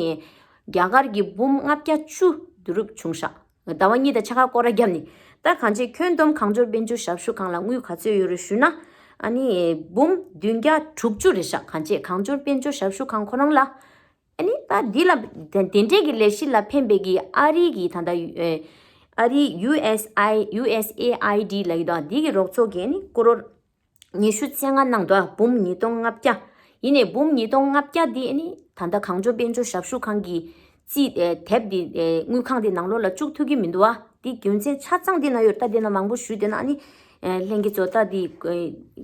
རྒྱ་གར་གྱི་འབུམ་ལྔ་བརྒྱ་བཅུ་བསྡུ་རུབ་བྱུང་ཤག་ཟླ་བ་གཉིས་དང་ཕྱེད་ཀ་སྐོར་ར་བརྒྱབ་ནས། ད་གང་ཅི་ཁྱོན་བསྡོམས་གངས་ལྗོངས་དཔལ་འབྱོར་ཞབས་ཞུ་ཁང་ལ་དངུལ་ག་ཚོད་ཡོད་རེད་ཞུས་ན། ཨ་ནི་འབུམ་བདུན་བརྒྱ་དྲུག་ཅུ་རེད་ཤག་གང་ཅི་གངས་ལྗོངས་དཔལ་འབྱོར་ཞབས་ཞུ་ཁང་ཁོ་རང་ལ། ཨ་ནི་ད་འདི་ལ་དེ་དེ་འདྲས་ཀྱི་ལས་གཞི་ལ་ཕན་པའི་གི་ཨ་རི་གི་ད་ལྟ་ཨ་རི་ཡུ་ཨེས་ཨའི་ཡུ་ཨེས་ཨེ་ཨའི་ཌི་ལ་ཡི་དང་འདི་གི་རོགས་ཚོགས་ཀྱི་ཨ་ནི་ཀོ་རོར་ཉི་ཤུ་རྩ་ལྔ་གནང་འདུག་འབུམ་ཉིས་སྟོང་ལྔ་བརྒྱ། ཡིན་ནའི་འབུམ་ཉིས་སྟོང་ལྔ་བརྒྱ་འདི་ནི་ད་ལྟ་གངས་ལྗོངས་དཔལ་འབྱོར་ཞབས་ཞུ་ཁང་གི་རྩིས་དེབ་འདི་དངུལ་ཁང་དེ་ནང་ལོགས་ལ་བཅུག་ཐུབ་ཀྱི་མི་འདུག་བ། འདི་རྒྱུ་མཚན་ཆ་ཚང་འདི་ན་ཡོད། ད་འདི་ན་མང་པོ་ཞུས་བསྡད་ན་ཨ་ནི་ལྷན་རྒྱས་ཚོ་ད་འདི་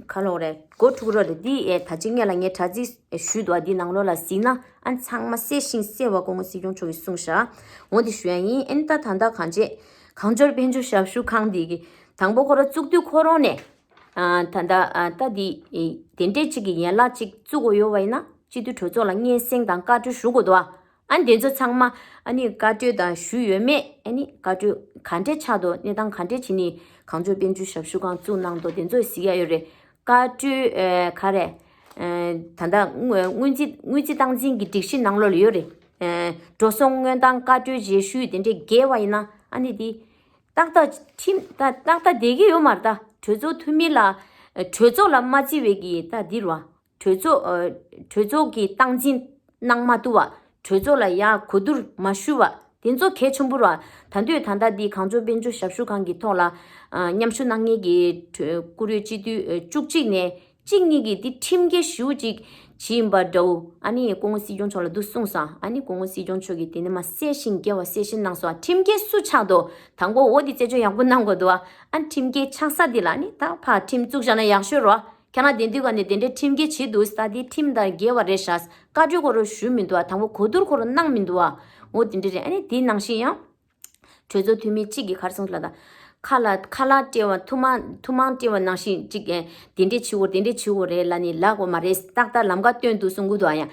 ག་ལོག་རེད་མགོ་འཁྲུག་རོགས་རེད། འདི་ད་ཅི་སྔོན་ལ་ངས་དྲ་ཚིགས་ཞུས་འདུག་བ། འདི་ནང་ལོགས་ལ་གཟིགས་ན་ཨ་ནི་ཚང་མ་གསལ་ཞིང་གསལ་བ་སྐུ་ངོ་སྲིད་སྐྱོང་མཆོག་གིས་གསུངས་ཤག་འོ་འདི་ཞུ་ཡ་ཡིན། ཨ་ནི་ད་ད་ལྟ་གང་བྱེད་གངས་ལྗོངས་དཔལ་འབྱོར་ཞབས་ཞུ་ཁང་འདི་གི་དང་པོ་ཁོ་རང་བཙུགས་དུས་ཁོ་རང་ནས། ཨ་ད་ལྟ་ཨ་ད་འདི་ཨེ་དེ་འདྲས་ཅིག་གི་ཡན་ལག་ཅིག་བཙུགས་དགོས་ཡོད་པ་ཡིན་ན་སྤྱི་འཐུས་གྲོས་ཚོགས་ལ་སྙན་སེང་དང་བཀའ་འཁྲོལ་ཞུ་དགོས་འདུག་ཨ། ཨ་ནི་དེ་ཚོ་ཚང་མ་ཨ་ནི་བཀའ་འཁྲོལ་དང་ཞུས་ཡོད་མེད། ཨ་ནི་བཀའ་འཁྲོལ་ག་འདྲས་ཆགས་འདུག་གནས་སྟངས་ག་འདྲས་བྱས་ནས་གངས་ལྗོངས་དཔལ་འབྱོར་ཞབས་ཞུ་ཁང་བཙུགས་གནང་འདུག་དེ་ཚོ་གཟིགས་ཡ་ཡོད་རེད། བཀའ་འཁྲོལ་ཨེ་ག་རེ་ཨེ་ད་ལྟ་དངུལ་དངུལ་རྩིས་དངུལ་རྩིས་སྟངས་འཛིན་གྱི་སྒྲིག་གཞི་ནང་ལོགས་ལ་ཡོད་རེད། ཨེ་འགྲོ་སོང་དངུལ་རྟགས་བཀའ་འཁྲོལ་རྗེས་ཤུལ་དེ་འདྲས་འགལ་བ་ཡིན་ན་ཨ་ནི་དེ། ཏག་ཏག་ཁྲིམས་ཏག་ཏག་ཏག་བསྡད་ཀྱི་ཡོད་མ་རེད། ད་གྲོས་ཚོགས་འཐུས་མི་ལ་གྲོས་ཚོགས་ལ་མ་བརྩི་བའི་གི་ད་འདི་རེད་བ། གྲོས་ཚོགས་གྲོས་ཚོགས་ཀྱི་སྟངས་འཛིན་གནང་མ་ཐུབ་བ། གྲོས་ཚོགས་ལ་ཡ་གོ་བསྡུར་མ་ཞུས་བ། དེ་ཚོ་གལ་ཆེན་པོ་རེད་བ། ད་དུས་ད་ལྟ་འདི་གངས་ལྗོངས་དཔལ་འབྱོར་ཞབས་ཞུ་ཁང་གི་ཐོག་ལ་མཉམ་ཞུགས་གནང་མཁན་གྱི་བཀུར་འོས་སྤྱི་འཐུས་བཅུ་གཅིག་ནས་གཅིག་གཉིས་ཀྱིས་འདི་ཁྲིམས་འགལ་ཞེ་པོ་ཅིག་བྱས་ཡིན་པ་འདྲ་བོ། ཨ་ནི་སྐུ་ངོ་སྲིད་སྐྱོང་མཆོག་ལ་འདུག་གསུངས་སོང་། ཨ་ནི་སྐུ་ངོ་སྲིད་སྐྱོང་མཆོག་གིས་དེ་ནས་མ་གསལ་ཞིང་རྒྱས་པ་གསལ་བཤད་གནང་སོང་། ཁྲིམས་འགལ་སུ་ཆགས་འདུག་དང་པོ་འོ་དེ་རྩད་གཅོད་ཡག་པོ་གནང་དགོས་འདུག་ཨ་ཁྲིམས་འགལ་ཆགས་ས་དེ་ལ་ནི་ད་ཕར་ཁྲིམས་བཙུགས་བཞག་ན་ཡག་ཤོས་རེད། ཁྱེད་རང་དེ་དུས་ག་ནས་དེ་འདྲའི་ཁྲིམས་འགལ་བྱས་འདུག་ད་དེ་ཁྲིམས་དང་འགལ་བ་རེད་ཤག་བཀའ་འཁྲོལ་ཁོ་རང་ཞུས་མི་འདུག་དང་པོ་གོ་བསྡུར་ཁོ་རང་གནང་མི་འདུག་འོ་དེ་འདྲ་རེད། ཨ་ནི་དེའི་ནང་བཞིན་ཡང་། གྲོས་ཚོགས་འཐུས་མི་གཅིག་གིས་ག་རེ་གསུངས་ལབ་ད། ཁ་ལ་ཁ་ལག་སྤྲད་པ་ཐུག་མ་ཐུག་མ་སྤྲད་པ་ནང་བཞིན་གཅིག་ཨེ་དེ་འདྲས་བྱེད་དགོས་དེ་འདྲས་བྱེད་དགོས་རེད་ལབ་ནི་ལབ་དགོས་མ་རེད། ཏག་ཏག་ལམ་ཁ་སྟོན་འདུག་གསུང་གི་འདུག་ཨ་ཡ།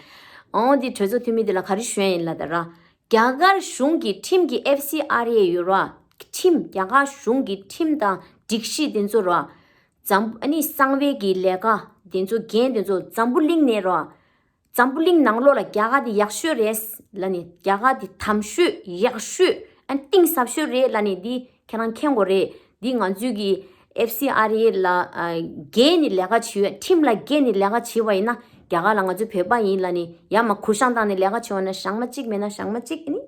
ཨོང་དེ་གྲོས་ཚོགས་འཐུས་མི་དེ་ལ་ག་རེ་ཞུ་ཡ་ཡིན་ལབ་ད་ར། རྒྱ་གར་གཞུང་གི་ཁྲིམས་ཀྱི་ཨེཕ་སི་ཨར་ཨེ་ཡོད་ར། ཁྲིམས་རྒྱ་གར་གཞུང་གི་ཁྲིམས་དང་སྒྲིག་གཞི་དེ་ཚོ་ར། འཛམ་ཨ་ནི་གསང་བའི་གི་ལས་ཀ་དེ་ཚོ་འགན་དེ་ཚོ་འཛམ་བུ་གླིང་ནས་ར། འཛམ་བུ་གླིང་ནང་ལོགས་ལ་རྒྱ་གར་དེ་ཡག་ཤོས་རེད་ལབ་ནི་རྒྱ་གར་དེ་དམ་ཤོས་ཡག་ཤོས་ཨ་གཏིང་ཟབ་ཤོས་རེད་ལབ་ནི་འདི་ཁྱེད་རང་མཁྱེན་དགོས་རེད། འདི་ང་ཚོའི་གི་ཨེཕ་སི་ཨར་ཨེ་ལ་ཨ་འགལ་ནི་ལས་ཀ་བྱེད་ཡོད། ཁྲིམས་ལ་འགལ་ནི་ལས་ཀ་བྱེད་པ་ཡིན་ན་རྒྱ་གར་ལ་ང་ཚོ་བོད་པ་ཡིན་ལབ་ནི་ཡར་མར་གུ་བཤངས་བཏང་ནི་ལས་ཀ་བྱེད་པ་ན་ཞག་མ་གཅིག་མེད་ན་ཞག་མ་གཅིག་ཨ་ནི།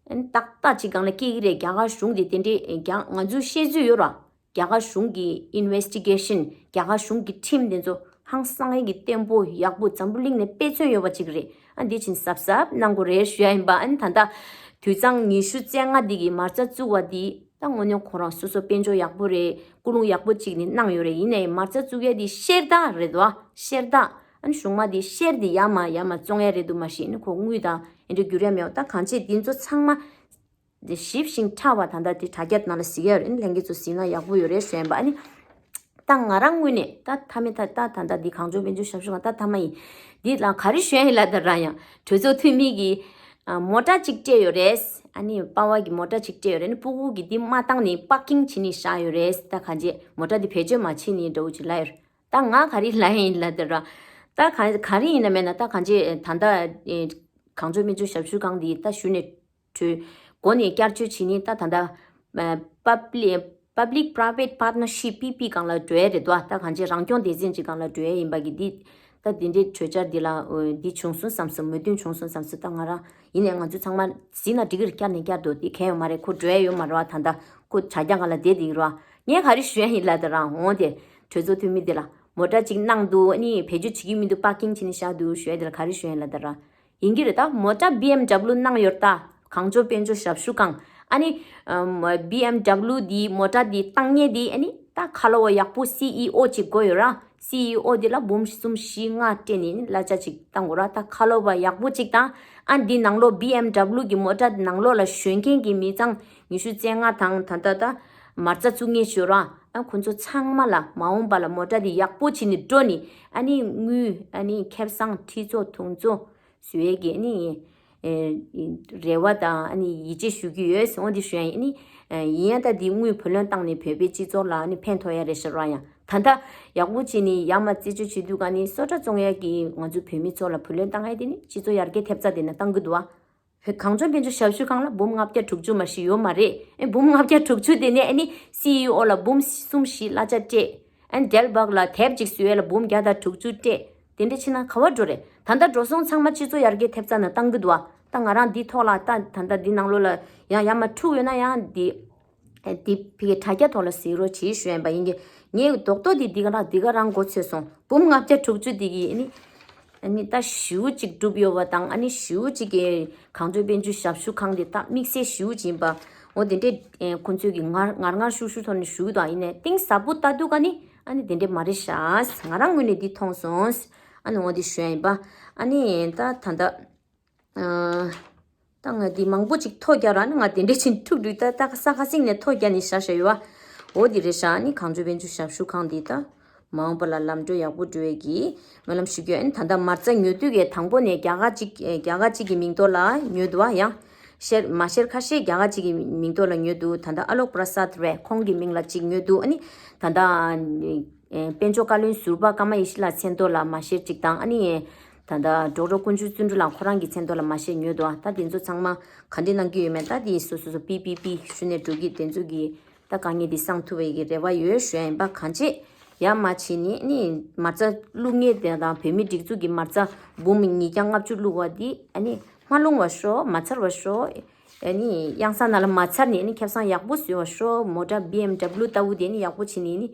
ཨ་ནི་ཏག་ཏག་ཅིག་སྒང་ལ་སྐྱེ་གི་རེད། རྒྱ་གར་གཞུང་དེ་དེ་འདྲས་རྒྱ་ང་ཚོའི་ཤེས་ཚོད་ཡོད་ར། རྒྱ་གར་གཞུང་གི་ཨིན་ཝེ་སི་ཊི་གེ་ཤན་རྒྱ་གར་གཞུང་གི་ཁྲིམས་དེ་ཚོ་ཧང་སང་ཡིན་གི་བརྟན་པོ་ཡག་པོ་འཛམ་བུ་གླིང་ནས་དཔེ་མཚོན་ཡོད་པ་ཅིག་རེད། ཨ་འདི་ཕྱིན་གཟབ་གཟབ་གནང་དགོས་རེད་ཞུ་ཡ་ཡིན་པ། ཨ་ནི་ད་ལྟ་དུས་གཙང་ཉི་ཤུ་རྩ་ལྔ་འདི་གི་མ་རྩ་བཙུགས་པ་འདི་ད་དངོས་གནས་ཁོ་རང་སོ་སོ་དཔལ་འབྱོར་ཡག་པོ་རེད། ཀུན་སློང་ཡག་པོ་ཅིག་ནི་གནང་ཡོད་རེད། ཡིན་ནའི་མ་རྩ་བཙུགས་ཡ་འདི་ཤེར་རྟགས་རེད་དོ། ཤེར་རྟགས། ཨ་ནི་གཞུང་མ་འདི་ཤེར་འདི་ཡར་མར་ཡར་མར་བཙོང་ཡ་རེད་འདུག་མ་གཞི་ནི་ཁོ་དངུལ་དང་ཨེ་འདྲ་འགྱུར་ཡ་མེད་པ། ད་གང་ཅི་འདི་ཚོ་ཚང་མ་འདི་ཞིབ་ཞིང་ཕྲ་བ་ད་ལྟ་འདི་དྲ་རྒྱ་ནང་ལ་གཟིགས་ཡ་རེད། ལྷན་རྒྱས་ཚོ་གཟིགས་ན་ཡག་པོ་ཡོད་རེད་ཞུ་ཡིན་པ། ཨ་ནི་ད་ང་རང་ངོས་ནས་ད་མཐའ་མའི་ད་ད་ད་ལྟ་འདི་གངས་ལྗོངས་དཔལ་འབྱོར་ཞབས་ཞུ་ཁང་ད་མཐའ་མ་ཡིན། འདི་ལ་ག་རེ་ཞུ་ཡ་ཡིན་ལབ་ད་ར་ཡང་གྲོས་ཚོགས་འཐུས་མི་གིས་ཨ་མོ་ཊ་གཅིག་སྤྲད་ཡོད་རེད། ཨ་ནི་པ་ཝར་གི་མོ་ཊ་གཅིག་སྤྲད་ཡོད་རེད། ཨ་ནི་སྤུ་གུ་གིས་འདི་མ་བཏང་ནི་པར་ཀིང་བྱེད་ནི་བཞག་ཡོད་རེད། ད་གང་ཅི་མོ་ཊ་འདི་བེད་སྤྱོད་མ་བྱེད་ནི་འདྲ་བོ་ཅིག་ལབ་ཡོད་རེད། ད་ང་ག་རེ་ལབ་ཡིན་ལབ་དེ་ར། ད་ག་ག་རེ་ཡིན་ན་མེད་ན་ད་གང་ཅི་ད་ལྟ་ཨེ་གངས་ལྗོངས་སྨན་བཅོས་ཞབས་ཞུ་ཁང་འདི་ད་ཞུ་ནས་གྲོས་འགོ་ནས་བསྐྱར་བཅོས་བྱེད་ནི་ད་ད་ལྟ་ཨ་Public Public Private Partnership P P སྒང་ལ་འགྲོ་ཡ་རེད་དོ། ད་གང་ཅི་རང་སྐྱོང་སྡེ་ཚན་གཅིག་སྒང་ལ་འགྲོ་ཡ་ཡིན་པ་གི་འདི་ད་འདི་འདྲའི་གྲོས་འཆར་འདི་ལ་འདི་བྱུང་སོང་བསམ་སོང་། མོས་མཐུན་བྱུང་སོང་བསམ་སོང་། ད་ང་རང་ཡིན་ནས་ང་ཚོ་ཚང་མ་གཟིགས་ན་འགྲིག་གི་རེད། བསྐྱར་ནས་བསྐྱར་དུ་འདི་གལ་ཡོད་མ་རེད། ཁོ་འགྲོ་ཡ་ཡོད་མ་རེད་བ། ད་ད་ཁོ་དྲ་རྒྱ་སྒང་ལ་བསྡད་འདི་རེད་བ། ངས་ག་རེ་ཞུ་ཡ་ཡིན་ལབ་ད་རང་འོང་དེ་གྲོས་ཚོགས་འཐུས་མི་དེ་ལ་མོ་ཊ་གཅིག་གནང་འདུག་ཨ་ནི་བེད་སྤྱོད་བྱེད་ཀྱི་མི་འདུག་པར་ཀིང་བྱེད་ནས་བཞག་འདུག་ཞུ་ཡ་དེ་ལ་ག་རེ་ཞུ་ཡ་ཡིན་ལབ་ད་རང་ཡིན་གྱི་རེད། ད་མོ་ཊ་B M W གནང་ཡོད་ད། གངས་ལྗོངས་དཔལ་འབྱོར་ཞབས་ཞུ་ཁང་། ཨ་ནི་ཨམ་B M W འདི་མོ་ཊ་འདི་བཏང་མཁན་འདི་ཨ་ནི་ད་ཁ་ལོ་བ་ཡག་པོ་C E O གཅིག་དགོས་ཡོད་ར། C E O འདི་ལ་འབུམ་གསུམ་བཞི་ལྔ་སྤྲད་ནས་ཨ་ནི་གླ་ཆ་གཅིག་བཏང་དགོས་ར། ད་ཁ་ལོ་བ་ཡག་པོ་གཅིག་དང་། ཨ་འདི་ནང་ལོགས་B M W གི་མོ་ཊ་ནང་ལོགས་ལ་ཞོན་མཁན་གྱི་མི་ཚང་ཉི་ཤུ་རྩ་ལྔ་དང་ད་ད་ད་མ་རྩ་བཙུགས་མཁན་ཞུ་ར། ཨ་ཁོ་ཚོ་ཚང་མ་ལ་མ་འོངས་པ་ལ་མོ་ཊ་འདི་ཡག་པོ་བྱེད་ནས་འགྲོ་ནི། ཨ་ནི་དངུལ་ཨ་ནི་ཁེ་བཟང་ཁྲི་ཚོ་དུང་ཚོ་བཟོ་ཡས་ཀྱི་ཨ་ནི་ཨེ་རེ་བ་དང་ཨ་ནི་ཡིད་ཆེས་ཞུ་གི་ཡོད། འོ་འདི་ཞུ་ཡ་ཡིན། ཨ་ནི་ཡིན་ཡང་ད་འདི་དངུལ་བུ་ལོན་བཏང་ནས་བོད་པའི་སྤྱི་ཚོགས་ལ་ཨ་ནི་ཕན་ཐོགས་ཡ་རེད་ཤག་ར། ཡང་ད་ལྟ་ཡག་པོ་བྱས་ནས་ཡར་མར་རྩད་གཅོད་བྱེད་དུས་ག་ནི་སོ་ཊ་བཙོང་ཡ་གི་ང་ཚོ་བོད་མི་ཚོ་ལ་བུ་ལོན་བཏང་ཡ་དེ་ནི་སྤྱི་ཚོགས་ཡར་རྒྱས་ཐེབས་རྩ་དེ་ན་བཏང་གི་འདུག་བ། བོད་གངས་ལྗོངས་དཔལ་འབྱོར་ཞབས་ཞུ་ཁང་ལ་འབུམ་ལྔ་བརྒྱ་དྲུག་ཅུ་མ་ཞིག་ཡོད་མ་རེད། ཨེ་འབུམ་ལྔ་བརྒྱ་དྲུག་ཅུ་དེ་ནས་ཨ་ནི་C E O ལ་འབུམ་གསུམ་བཞི་གླ་ཆ་སྤྲད། ཨ་ནི་ཌེལ་བག་ལ་དེབ་ཅིག་བཟོ་ཡས་ལ་འབུམ་བརྒྱ་དང་དྲུག་ཅུ་སྤྲད། དེ་འདྲ་ཕྱིན་ན་ག་བ་འགྲོ་རེད། ད་ལྟ་འགྲོ་སོང་ཚང་མ་སྤྱི་ཚོགས་ཡར་རྒྱས་ཐེབས་རྩ་ན་བཏང་གི་འདུག་བ། ད་ང་རང་འདི་ཐོག་ལ་ད་ད་ལྟ་འདི་ནང་ལོགས་ལ་ཡང་ཡར་མར་འཁྲུག་ཡོད་ན་ཡང་འདི་འདི་ཕ་གི་དྲ་རྒྱ་ཐོག་ལ་གཟིགས་རོགས་གྱིས་ཞུ་ཡིན་པ་ཡིན་གྱི། ངས་རྡོག་རྡོག་འདི་འདི་ག་རང་འདི་ག་རང་མགོ་ཚོས་སོང་། འབུམ་ལྔ་བརྒྱ་དྲུག་ཅུ་འདི་གི་ཨ་ནི་ཨ་ནི་ད་ཞེ་པོ་ཅིག་གྲུབ་ཡོད་པ་དང་། ཨ་ནི་ཞེ་པོ་ཅིག་གི་གངས་ལྗོངས་དཔལ་འབྱོར་ཞབས་ཞུ་ཁང་འདི་ད་དམིགས་བསལ་ཞེ་པོ་ཅིག་ཡིན་པ། འོ་དེ་འདྲའི་ཁོང་ཚོས་ཀྱི་ངར་ངར་ངར་ཤུགས་ཤུགས་ཐོག་ནས་ཞུ་གི་འདུག་ཡིན་ནའི་གཏིང་ཟབ་པོ་ལྟ་དུས་ཀ་ནི་ཨ་ནི་དེ་འདྲའི་མ་རེད་ཤག་ང་རང་ངོས་ནས་འདི་མཐོང་སོང་། ཨ་ནི་འོ་དེ་ཞུ་ཡ་ཡིན་པ། ཨ་ནི་ད་ད་ལྟ་ཨ་ད་ང་འདི་མང་པོ་ཅིག་ཐོ་རྒྱག་ར་ནི་ང་དེ་འདྲའི་ཕྱིན་ཐུག་འགྲོ། ད་ད་ས་ཁ་སིང་ནས་ཐོ་རྒྱག་ནས་བཞག་བཞག་ཡོད་བ། འོ་དེ་རེད་ཤག་ཨ་ནི་གངས་ལྗོངས་དཔལ་འབྱོར་ཞབས་ཞུ་ཁང་འདི་ད་མ་འོངས་པ་ལ་ལམ་འགྲོ་ཡག་པོ་འགྲོ་བའི་གི་སྨོན་ལམ་ཞུ་རྒྱུ། ཨ་ནི་ད་ལྟ་མ་རྩ་ཉོ་དུས་ཀའི་དང་པོ་ནས་རྒྱ་གར་གཅིག་རྒྱ་གར་གཅིག་གི་མིང་ཐོག་ལ་ཉོས་འདུག་བ། ཡང་ཤེར་མ་ཤེར་ཁ་ཤས་རྒྱ་གར་གཅིག་གི་མིང་ཐོག་ལ་ཉོས་འདུག་ད་ལྟ་ཨ་ལོག་པྲ་སཱད་རེད། ཁོང་གི་མིང་ལ་གཅིག་ཉོས་འདུག་ཨ་ནི་ད་ལྟ་ཨེ་དཔལ་འབྱོར་བཀའ་བློན་ཟུར་པ་ཀརྨ་ཡེ་ཤེས་ལགས་མཚན་ཐོག་ལ་མ་ཤེར་གཅིག་དང་། ཨ་ནི་ད་ལྟ་ཌོག་ཊར་དཀོན་མཆོག་བརྩོན་འགྲུས་ལགས་ཁོ་རང་གི་མཚན་ཐོག་ལ་མ་ཤེར་ཉོས་འདུག་ད་དེ་ཚོ་ཚང་མ་ག་འདྲས་གནང་གི་ཡོད་མེད་ད་དེ་སོ་སོ་སོ་པི་པི་པི་ཞུ་ནས་འགྲོ་གི། དེ་ཚོ་གི་ད་དཀའ་ངལ་འདི་སངས་ཐུབ་པའི་གི་རེ་བ་ཡོད་ཞུ་ཡ་ཡིན་པ། གང་ཅི་ཡར་མར་བྱས་ནི་ནི་མ་རྩ་བླུག་མཁན་དེ་དང་བོད་མིའི་སྒྲིག་འཛུགས་ཀྱི་མ་རྩ་འབུམ་ཉིས་བརྒྱ་ལྔ་བཅུ་བླུག་པ་འདི་ཨ་ནི་མ་ལྷུང་བ་ཤོག་མ་ཚར་བ་ཤོག་ཨ་ནི་གཡང་ས་ནང་ལ་མ་ཚར་ནས་ཨ་ནི་ཁེ་བཟང་ཡག་པོ་བཟོས་པ་ཤོག་མོ་ཊ་བི་ཨེམ་ཌབ་ལུ་ལྟ་བུ་དེ་ནི་ཡག་པོ་བྱས་ནས་ནི་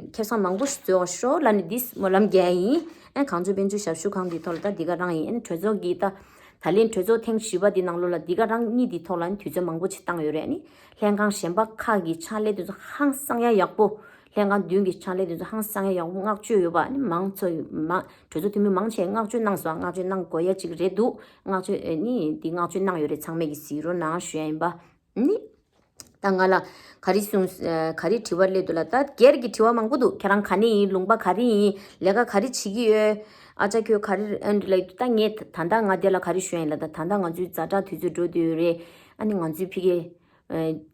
ཁེ་བཟང་མང་པོ་ཞིག་བཟོས་པ་ཤོག་ལབ་ནས་འདི་སྨོན་ལམ་རྒྱག་ཡ་ཡིན། ཨ་གངས་ལྗོངས་དཔལ་འབྱོར་ཞབས་ཞུ་ཁང་འདི་ཐོག་ལ་ད་འདི་ག་རང་ཡིན། ཨ་ནི་གྲོས་ཚོགས་ཀྱི་ད་ད་ལན་གྲོས་ཚོགས་ཐེངས་བཞི་པ་འདི་ནང་ལོགས་ལ་འདི་ག་རང་གཉིས་འདི་ཐོག་ལ་ནི་དུས་ཚོད་མང་པོ་ཅིག་བཏང་ཡོད་རེད། ཨ་ནི་ལྷན་ཁང་གཞན་པ་ཁག་གི་ཕྱག་ལས་དེ་ཚོ་ཧང་སང་ཡ་ཡག་པོ། ལྷན་ཁང་བདུན་གྱི་ཕྱག་ལས་དེ་ཚོ་ཧང་སང་ཡ་ཡག་པོ་བསྔགས་བརྗོད་ཡོད་པ། ཨ་ནི་མང་ཚོགས་མང་གྲོས་ཚོགས་འཐུས་མི་མང་ཆེ་བསྔགས་བརྗོད་གནང་སོང་། བསྔགས་བརྗོད་གནང་དགོས་ཡ་ཅིག་རེད་འདུག་བསྔགས་བརྗོད་ཨ་ནི་འདི་བསྔགས་བརྗོད་གནང་ཡོད་རེད། ཚང་མས་ཀྱི་གཟིགས་རོགས་གནང་ཞུ་ཡ་ཡིན་པ། ཨ་ནི། ད་ང་ལ་ག་རེ་གསུངས། ག་རེ་དྲི་བ་སླེབས་འདུག་ལ། ད་སྒེར་གྱི་དྲི་བ་མང་པོ་འདུག་ཁྱེད་རང་ག་ནས་ཡིན། ལུང་པ་ག་རེ་ཡིན། ལས་ཀ་ག་རེ་བྱེད་ཀྱི་ཡོད། ཨ་ཅག་ཁྱོད་ག་རེ་ཨ་འདྲ་ལ་ཡོད། ད་ངས་ད་ལྟ་ང་དེ་ལ་ག་རེ་ཞུ་ཡ་ཡིན་ལ། ད་ད་ལྟ་ང་ཚོའི་ཛ་དྲག་དུས་ཚོད་འགྲོ་བསྡད་ཡོད་རེད། ཨ་ནི་ང་ཚོའི་ཕ་གི་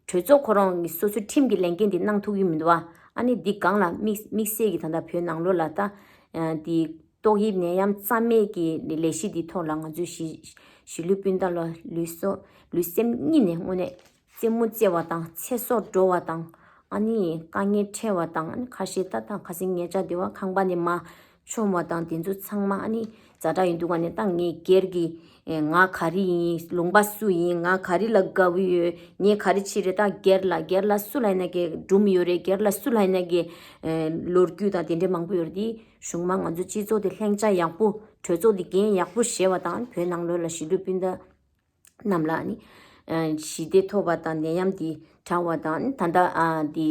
གྲོས་ཚོགས་ཁོ་རང་གི་སོ་སོའི་ཁྲིམས་ཀྱི་ལས་འགན་དེ་གནང་ཐུབ་ཀྱི་མི་འདུག་བ། ཨ་ནི་འདི་སྒང་ལ་དམིགས་དམིགས་བསལ་གྱི་ད་ལྟ་བོད་ནང་ལོགས་ལ་ད་འདི་ཏོག་དབྱིབས་ནད་ཡམས་རྩ་མེད་ཀྱི་ལས་གཞི་འདི་ཐོག་ལ་ང་ཚོའི་གཞིས་གཞིས་ལུས་སྤུན་ཟླ་ལ་ལུས་སོ་ལུས་སེམས་གཉིས་ནས་དངོས་གནས་རྩེད་མོ་རྩེ་བ་དང་ཚེ་སྲོག་འགྲོ་བ་དང་། ཨ་ནི་དཀའ་ངལ་འཕྲད་པ་དང་། ཨ་ནི་ཁ་ཤས་ད་ད་ཁ་སང་ཉེ་ཆར་དེ་བ་ཁང་པ་ནས་མར་མཆོང་བ་དང་། དེ་ཚོ་ཚང་མ་ཨ་ནི་ཛ་དྲག་ཡིན་འདུག་ག་ནས། ད་ངས་སྒེར་གྱི་ཨེ་ང་ག་རེ་ཡིན། ལུང་པ་སུ་ཡིན། ང་ག་རེ་ལ་དགའ་བོ་ཡོད། ངས་ག་རེ་བྱེད་རེད། ད་སྒེར་ལ་སྒེར་ལ་སུ་ལ་ཡིན་ན་གི་སྒྲུང་ཡོད་རེད། སྒེར་ལ་སུ་ལ་ཡིན་ན་གི་ཨེ་ལོ་རྒྱུས་དང་དེ་འདྲ་མང་པོ་ཡོད་རེད། དེ་གཞུང་མང་ང་ཚོ་སྤྱི་ཚོགས་དེ་ལྷིང་འཇགས་ཡག་པོ། གྲོས་ཚོགས་དེ་འགན་ཡག་པོ་བཞེས་པ་དང་། བོད་ནང་ལོགས་ལ་གཞིས་ལུས་སྤུན་ཟླ་རྣམས་ལ་ནི་ཨ་ཞི་བདེ་ཐོབ་པ་དང་། ནད་ཡམས་འདི་དྲག་པ་དང་། ད་ལྟ་ཨ་འདི་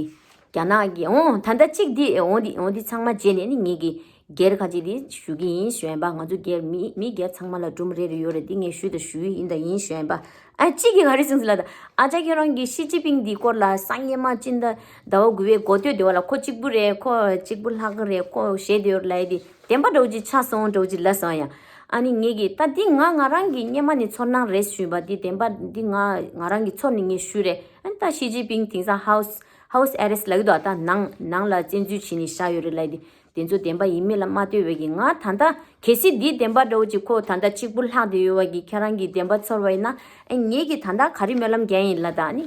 རྒྱ་ནག་གི་འོང་ད་ལྟ་གཅིག་འདི་འོང་འདི་འོང་འདི་ཚང་མ་བརྗེད་ནས་ནི་ངེད་ཀྱི་སྒེར་ཁ་ཅིག་འདི་ཞུ་གི་ཡིན་ཞུ་ཡིན་པ། ང་ཚོ་སྒེར་མི་མི་སྒེར་ཚང་མ་ལ་སྒྲུང་རེ་རེ་ཡོད་རེད། འདི་ངས་ཞུ་དང་ཞུ་ཡི་ཡིན་དང་ཡིན་ཞུ་ཡིན་པ། ཨ་གཅིག་གིས་ག་རེ་གསུངས་ཟེར་ལ། ད་ཨ་ཅག་ཁྱེད་རང་གིས་ཞི་ཅིན་ཕིང་འདི་སྐོར་ལ་སང་ཉིན་མ་སྤྱི་ཟླ་ཟླ་བ་དགུ་པའི་འགོ་སྟོད་དེ་བ་ལ་ཁོ་གཅིག་པུ་རེད། ཁོ་གཅིག་པུ་ལྷག་གི་རེད། ཁོ་ཞེད་དེ་ཡོད་ལ་ཡི་དེ། བདེན་པ་འདྲ་བོ་ཅིག་ཆགས་སོང་འདྲ་བོ་ཅིག་ལབ་སོང་ཡ། ཨ་ནི་ངེད་ཀྱིས་ད་འདི་ང་ང་རང་གི་སྔོན་མ་ནས་ཚོར་སྣང་རེད་ཞུས་པ། འདི་བདེན་པ་འདི་ང་ང་རང་གི་ཚོར་ནས་ངས་ཞུས་རེད། ཨ་ནི་ད་ཞི་ཅིན་ཕིང་དེང་སང་ཧའུ་སི་ཧའུ་སི་ཨེ་རེ་སི་ལབ་ཀྱི་འདུག་ད་ནང་ནང་ལ་བཙན་འཛུལ་བྱས་ནས་བཞག་ཡོད་རེད་ལབ་ཡི་དེ། དེ་ཚོ་བདེན་པ་ཡིན་མིན་ལ་མ་ལྟོས་པའི་གི་ང་ད་ལྟ་གལ་སྲིད་འདི་བདེན་པ་འདྲ་བོ་ཅིག་ཁོ་ད་ལྟ་གཅིག་པུ་ལྷག་བསྡད་ཡོད་པ་གི་ཁྱེད་རང་གིས་བདེན་པ་ཚོར་བ་ཡིན་ན། ཨ་ངེད་ཀྱིས་ད་ལྟ་ག་རེ་སྨོན་ལམ་རྒྱག་ཡིན་ལབ། ད་ཨ་ནི་